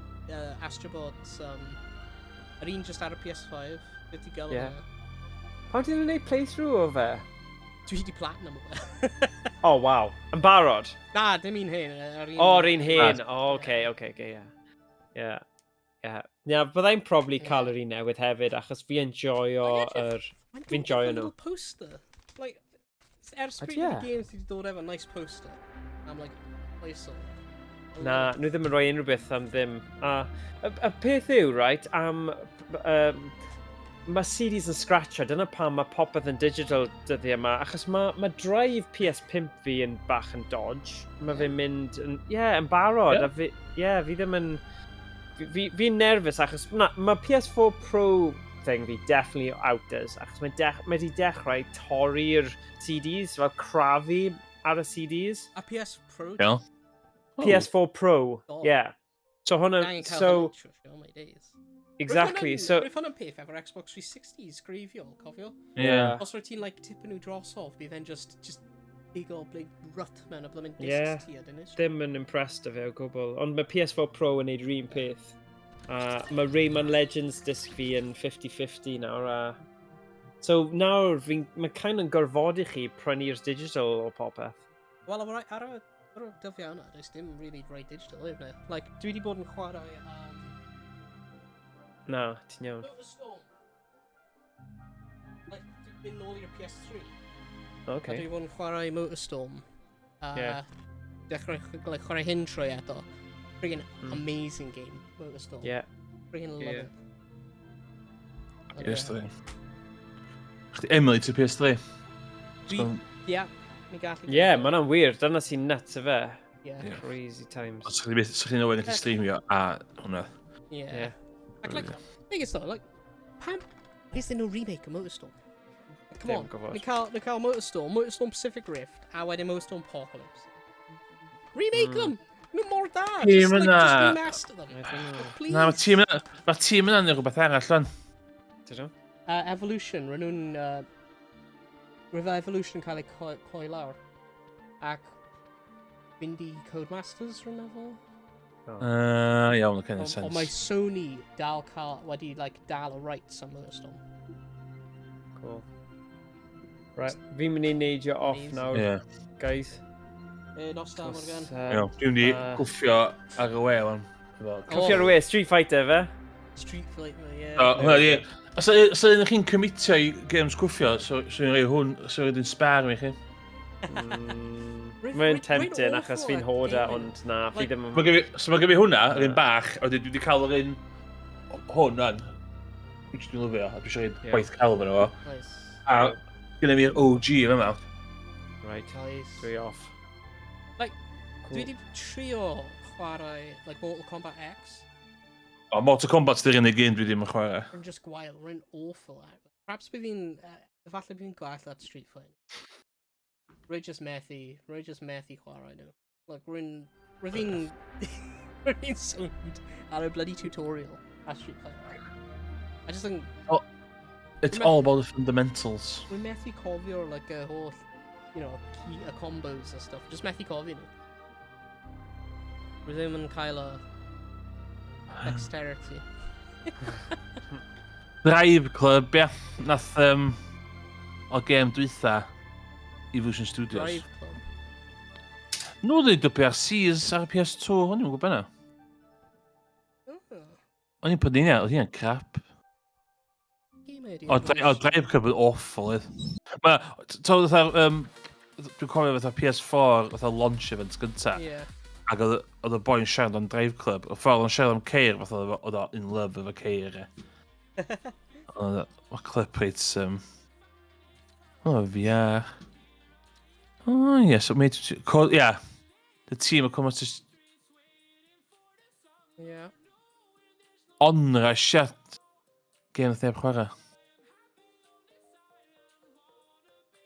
Astrobot, yr un just ar y PS5, beth i gael hwnna. Pam ti'n gwneud playthrough o fe? Dwi wedi platinum o fe. Oh, wow. Yn barod? Na, dim un hen. Yr un. O, yr un hen. O, oce, ie. Ie. Ie. Ie, byddai'n probably cael yr un newydd hefyd, achos fi enjoyo Mae'n edrych- yr Mae'n fi'n dod joio efo nhw. little poster. Like, ers Ydy pryd ydy e? games wedi dod efo nice poster. I'm like, oesol. Na, nhw ddim yn rhoi unrhyw beth am ddim. A y peth yw, right, am... mae CDs yn scratcho, dyna pam mae popeth yn digital dyddiau yma, achos mae drive PS5 fi yn bach yn dodge. Mae fe'n mynd, yn, yeah, yn barod, a fi, yeah, fi ddim yn... Fi'n nervous achos na, mae PS4 Pro thing fi definitely outers, achos mae di dechrau torri'r CDs, fel crafu ar y CDs. A PS Pro? Iawn. Oh. PS4 Pro, God. yeah. So hwnna, Angen cael so, hwnna trwsio, oh my days. Exactly, so, Roedd hwnna'n peth efo'r Xbox 360s greiddiol, cofio? Yeah. Os roedd ti'n like tipyn nhw drosodd, bydd e'n just big old big rut mewn y blymyn discs ti a dyn. Ddim yn impressed â fe o gwbl. Ond mae PS4 Pro yn neud yr un peth. A mae Rayman Legends disc fi yn 50-50 nawr. A... So nawr, fi'n, mae kind of gorfodi chi prynu'r digital o popeth. Wel, ar y dyddiau yna, does dim really rhoi digital, isn't it? Like, dwi wedi bod yn chwarae Na, ti'n iawn. Motorstorm. Like, dwi'n mynd nôl i'r PS3. A dwi wedi bod yn chwarae Motorstorm. A dechrau like, chwarae hyn trwy eto. Friggin' amazing game, Motorstorm. Friggin' love it. Ond, ie. PS3. Chdi emulate PS3. Ie, mi gallu. Yeah, mae hwnna'n wir. Dyna sy'n nuts y fe. Crazy times. Os chdi byth, sa chdi'n owen gallu streamio a hwnna. Yeah. Ac, like, thing is though, like, pam... Is there no remake of Motorstorm? Like, come Ddim on, gwbod. Ni cael Motorstorm, Motorstorm Pacific Rift, a wedyn Motorstorm Apocalypse. Remake them! Nhw mor da! Tîm Just, like, just yna. remaster them. I don't know. Like, please. Na, mae tîm yna'n neud rhywbeth arall, lan. Dyn nhw? Evolution, rydyn nhw'n... Roedd Evolution cael ei cloi lawr. Ac fynd i Codemasters, rwy'n meddwl. Oh. Iawn, okay, Ond sense. ond mae Sony dal cael, wedi like, dal y rights am Motorstorm. Cool. Right, fi'n mynd i neidio off Amazing. nawr, guys. Hey, nos da, Morgan. Iawn, dwi'n mynd i gwffio ar y we, wan. Cwffio ar y we, Street Fighter, fe? Street Fighter, ie. O, hwnna di... Os ydych chi'n commitio i games cwffio, so i'n rhoi hwn, so rydyn spar i chi. Mae'n tempting achos fi'n hoarder, ond na, fi ddim yn... So mae gen i hwnna, yr un bach, a wedyn dwi wedi cael yr un hwn rwan. Which dwi'n lyfio, a dwi eisiau rhoi gwaith celf yno fo. Nice. A gyda fi'r OG yma. Right, nice. Dwi off. Like, cool. Dwi wedi trio chwarae like, Mortal Kombat X. O, Mortal Kombat di'r unig un dwi ddim yn chwarae. Rwy'n just gwael, rwy'n awful at. Perhaps bydd fi'n, efallai bydd fi'n gwell at Street Fighter. Rwy'n just methu, rwy'n just methu chwarae nhw. Like, rwy'n, rwy'n fi'n, rwy'n fi'n sownd ar y bloody tutorial at Street Fighter. I just think... Oh, it's all about the fundamentals. Rwy'n methu cofio'r, like, y holl, key, y combos a stuff. Just methu cofio nhw. Rwy ddim yn cael y dexterity. Drive Club, ia. Nath, o gêm dwytha, Evolution Studios. Drive Club. Nhw wedi WRCs ar y PS2, o'n i'n gwybod yna. O'n i'n poeni, oedd hi'n crap. O, Drive Club yn awful, oedd. Ma, to, fatha, dwi'n cofio fatha PS4, fatha launch event gynta. Yeah. Ac oedd y boi'n siarad am Drive Club. Y ffordd o'n siarad am ceir, fatha oedd o in love efo ceir. Oedd o clip reit... Oh, VR. Oh, yes, it made... Yeah. The team are coming to... Yeah. Onrush, yeah. Game nath neb chwarae.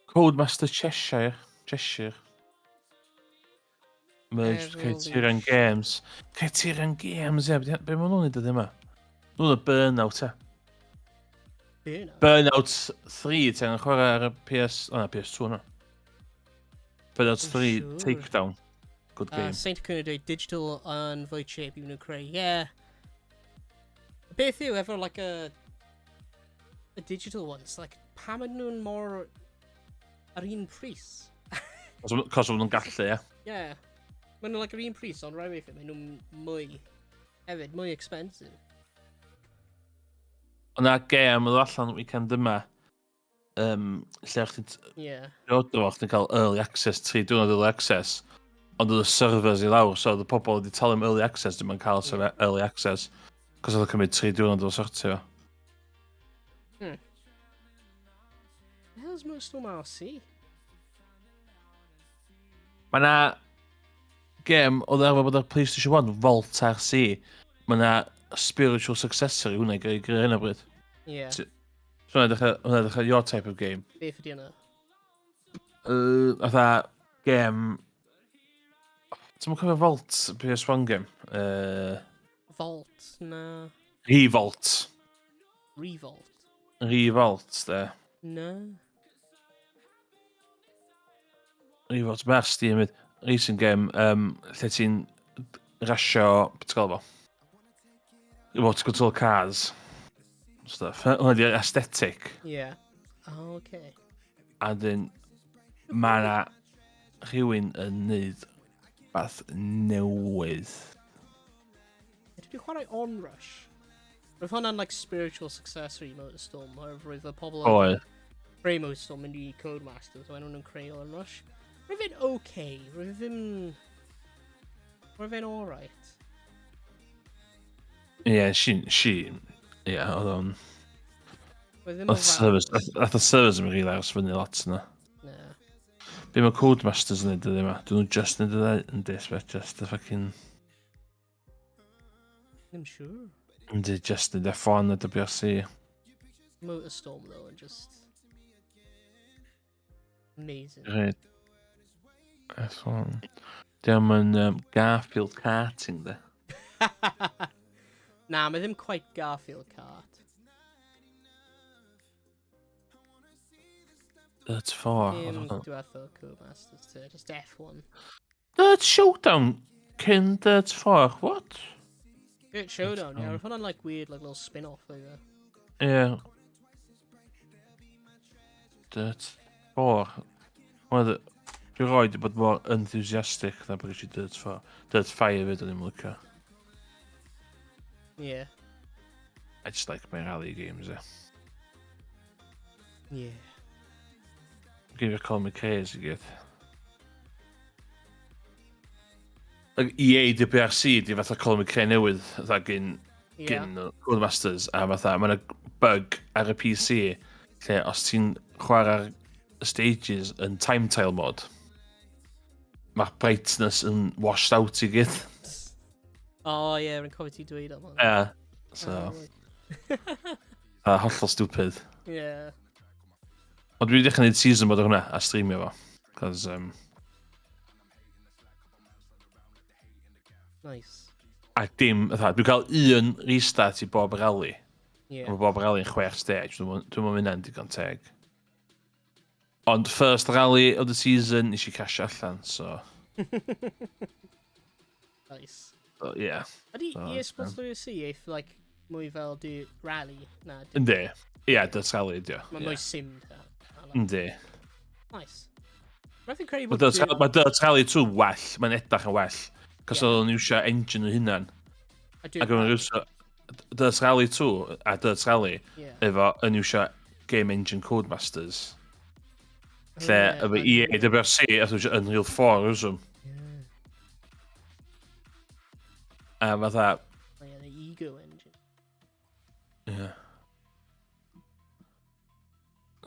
Codemaster Cheshire. Cheshire. Merged Criterion Games. Criterion Games, ie. Yeah. Be maen nhw'n neud yma? Nhw'n y Burnout, e. Burnout? Burnout 3, ti'n chwarae ar y PS... O, na, PS2 na. Burnout 3, Sure. Takedown. Good game. Saint Cwna dweud digital yn fwy cheap i nhw'n creu. Yeah. Beth yw efo, like, a digital ones, like, pam ydyn nhw'n mor ar un pris? Cos o'n nhw'n gallu, ie. Yeah. Maen nhw'n like yr un pris, ond rai weithiau maen nhw'n mwy, hefyd, mwy expensive. Ond na gêm oedd allan weekend yma, lle o'ch ti'n order fo, chdi'n cael early access, 3 diwrnod early access, ond oedd y servers i lawr, so oedd y pobl wedi talu am early access ddim yn cael early access, cos oedd o'n cymryd 3 diwrnod o sortio. The hell's Motorstorm RC? Mae na gêm oedd arfer bod ar PlayStation 1, Volt RC. Mae na spiritual successor i hwnna i greu greu hyn o bryd. Yeah. So hwnna dechrau your type of game. Beth ydi hwnna? Fatha gêm... Ti'n mwyn cofio Volt, PS1 game? Volt, na. Revolt. Revolt. Revolt, de. Na. Revolt, mae'r Steam hefyd. Racing game, lle ti'n rasio, beth ti'n gael fo? Remote control cars. Stuff. Hwnna di'r aesthetic. Yeah. Oh, okay. A dyn, mae na rhywun yn neud beth newydd. Dwi wedi chwarae Onrush. Roedd hwnna'n like spiritual successor i Motorstorm, oherwydd roedd y pobl yn Oedd. creu Motorstorm mynd i Codemasters, so nhw'n creu Onrush. Roedd fe'n okay, roedd ddim... Roedd fe'n alright. Ie, yeah, ie, oedd o'n... Roedd ddim o Oedd servers, fawr. Nath y servers yn rili aros fyny lot yna. Na. Be mae Codemasters yn neud yma? Dyn nhw just neud y yn desperate, just the fucking... Ddim siŵr. Yndi, just neud F1 a WRC. Motorstorm though, and just... Amazing. Right. F1. Diolch yn Garfield karting, de. Na, mae ddim quite Garfield Kart. Dirt 4. Dim Oedd hwnna- diwetha Codemasters te, just F1. Dirt Showdown cyn Dirt 4, what? Dirt Showdown, yeah, roedd hwnna'n like weird like little spin-off like that. Yeah. Dirt 4. One of the... Dwi'n rhoi di bod mor enthusiastic na bod eisiau Dirt 4. Dirt 5 hefyd o'n i'n licio. Yeah. I just like my rally games, eh. Yeah. Give you Colin McRae's i gyd. Like EA WRC di fatha Colin McRae newydd, fatha gyn, yeah. gyn Codemasters, a fatha, mae yna bug ar y PC lle os ti'n chwarae'r stages yn time tile mod, mae brightness yn washed out i gyd. O oh, ie, yeah, rwy'n cofio ti dweud am hwn. Ie, yeah, so... Oh. A hollol stupid. Ie. Yeah. Ond dwi wedi dechrau gwneud season mod o hwnna a streamio fo. Cos, Nice. A dim, fatha, dwi'n cael un restart i bob rally. Yeah. Mae bob rally yn chwech stage, dwi'n meddwl hynna'n digon teg. Ond first rally of the season, nes i casio allan, so... Nice. So, yeah. Ydy so, EA Sports WC eith, like, mwy fel di rally? Na, Yndi. Ie, yeah, dy's rally, di o. Mae mwy sim. Yndi. Nice. Mae'n fi'n credu bod... Mae Dirt Rally 2 well, mae'n edrych yn well. Cos yeah. oedd nhw'n iwsio engine nhw hunan. Ac o'n nhw'n iwsio Dirt Rally 2 a Dirt Rally yeah. efo yn iwsio Game Engine Codemasters. Lle yeah, efo EA WRC a iwsio Unreal 4 rhywswm. Yeah. A fatha... Oh, yeah, the Ego Engine. Yeah.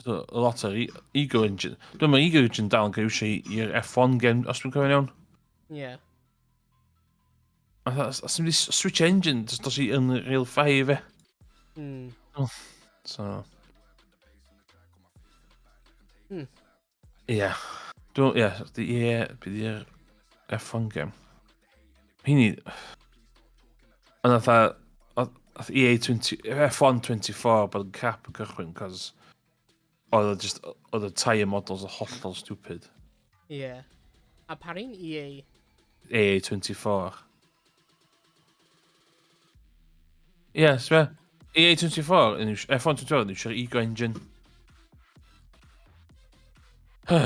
So, a lot o'r Ego Engine. Dwi'n meddwl Ego Engine dal yn cael iwsio i'r F1 game, os dwi'n cofio'n iawn. Yeah. Os ti'n mynd i switch engine, dos i Unreal 5, e. Oh, so. Ie. Dwi'n, ie, ie, bydd i'r F1 game. Hynny... Ond fatha... Oedd EA 20, F1 24 bod yn crap yn cychwyn, cos oedd o just, oedd y tyre models yn hollol stupid. Ie. Yeah. A par un EA? EA 24. Ie, yeah, sbe? EA 24, yn F1 24 yn iwsio'r Ego Engine. A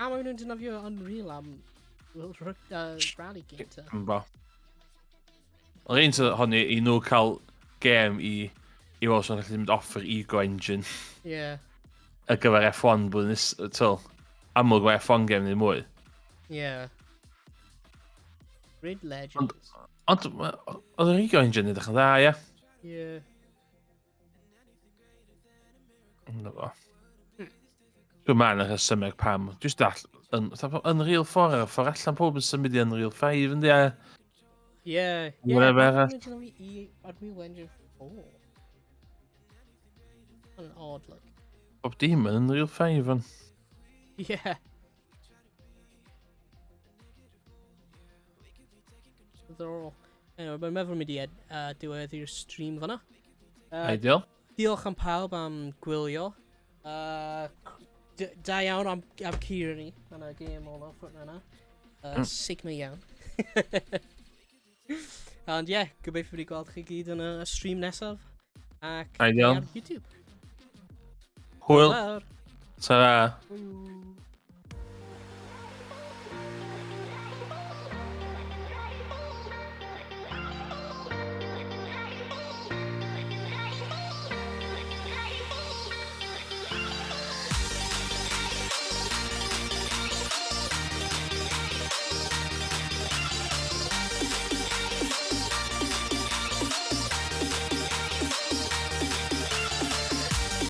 maen nhw'n defnyddio Unreal am World Rally Game ta. Yn bo. Ond un sydd honni i nhw cael gêm i i weld os nhw'n gallu mynd off yr Ego Engine. Ie. Yeah. Ar gyfer F1 blwyddyn nes, tyl. Amlwg mae F1 game neu mwy. Ie. Yeah. Grid Legends. Ond, oedd yr Ego Engine edrych yn dda, ie? Ie. Ynddo fo. Dwi'n ma'n eich rhesymeg pam. Dwi'n dall, yn, Unreal 4 ar y ffordd allan pob yn symud i Unreal 5, yndi e? Ie. Ie. Whatever arall. Unreal Engine 4. An odd, like. Bob dim yn Unreal 5 yn. Ie. Ddiddorol. Anyway, mae'n meddwl mynd i diwedd i'r stream fanna. Ideal. Diolch am pawb am gwylio. Da iawn am, am curo ni yn y gêm olaf yna. Sigma iawn. Ond ie, yeah, gobeithio wedi gweld chi gyd yn y stream nesaf. Ac Ideal. ar YouTube. Hwyl. Fawr. Ta-ra. Hwyl.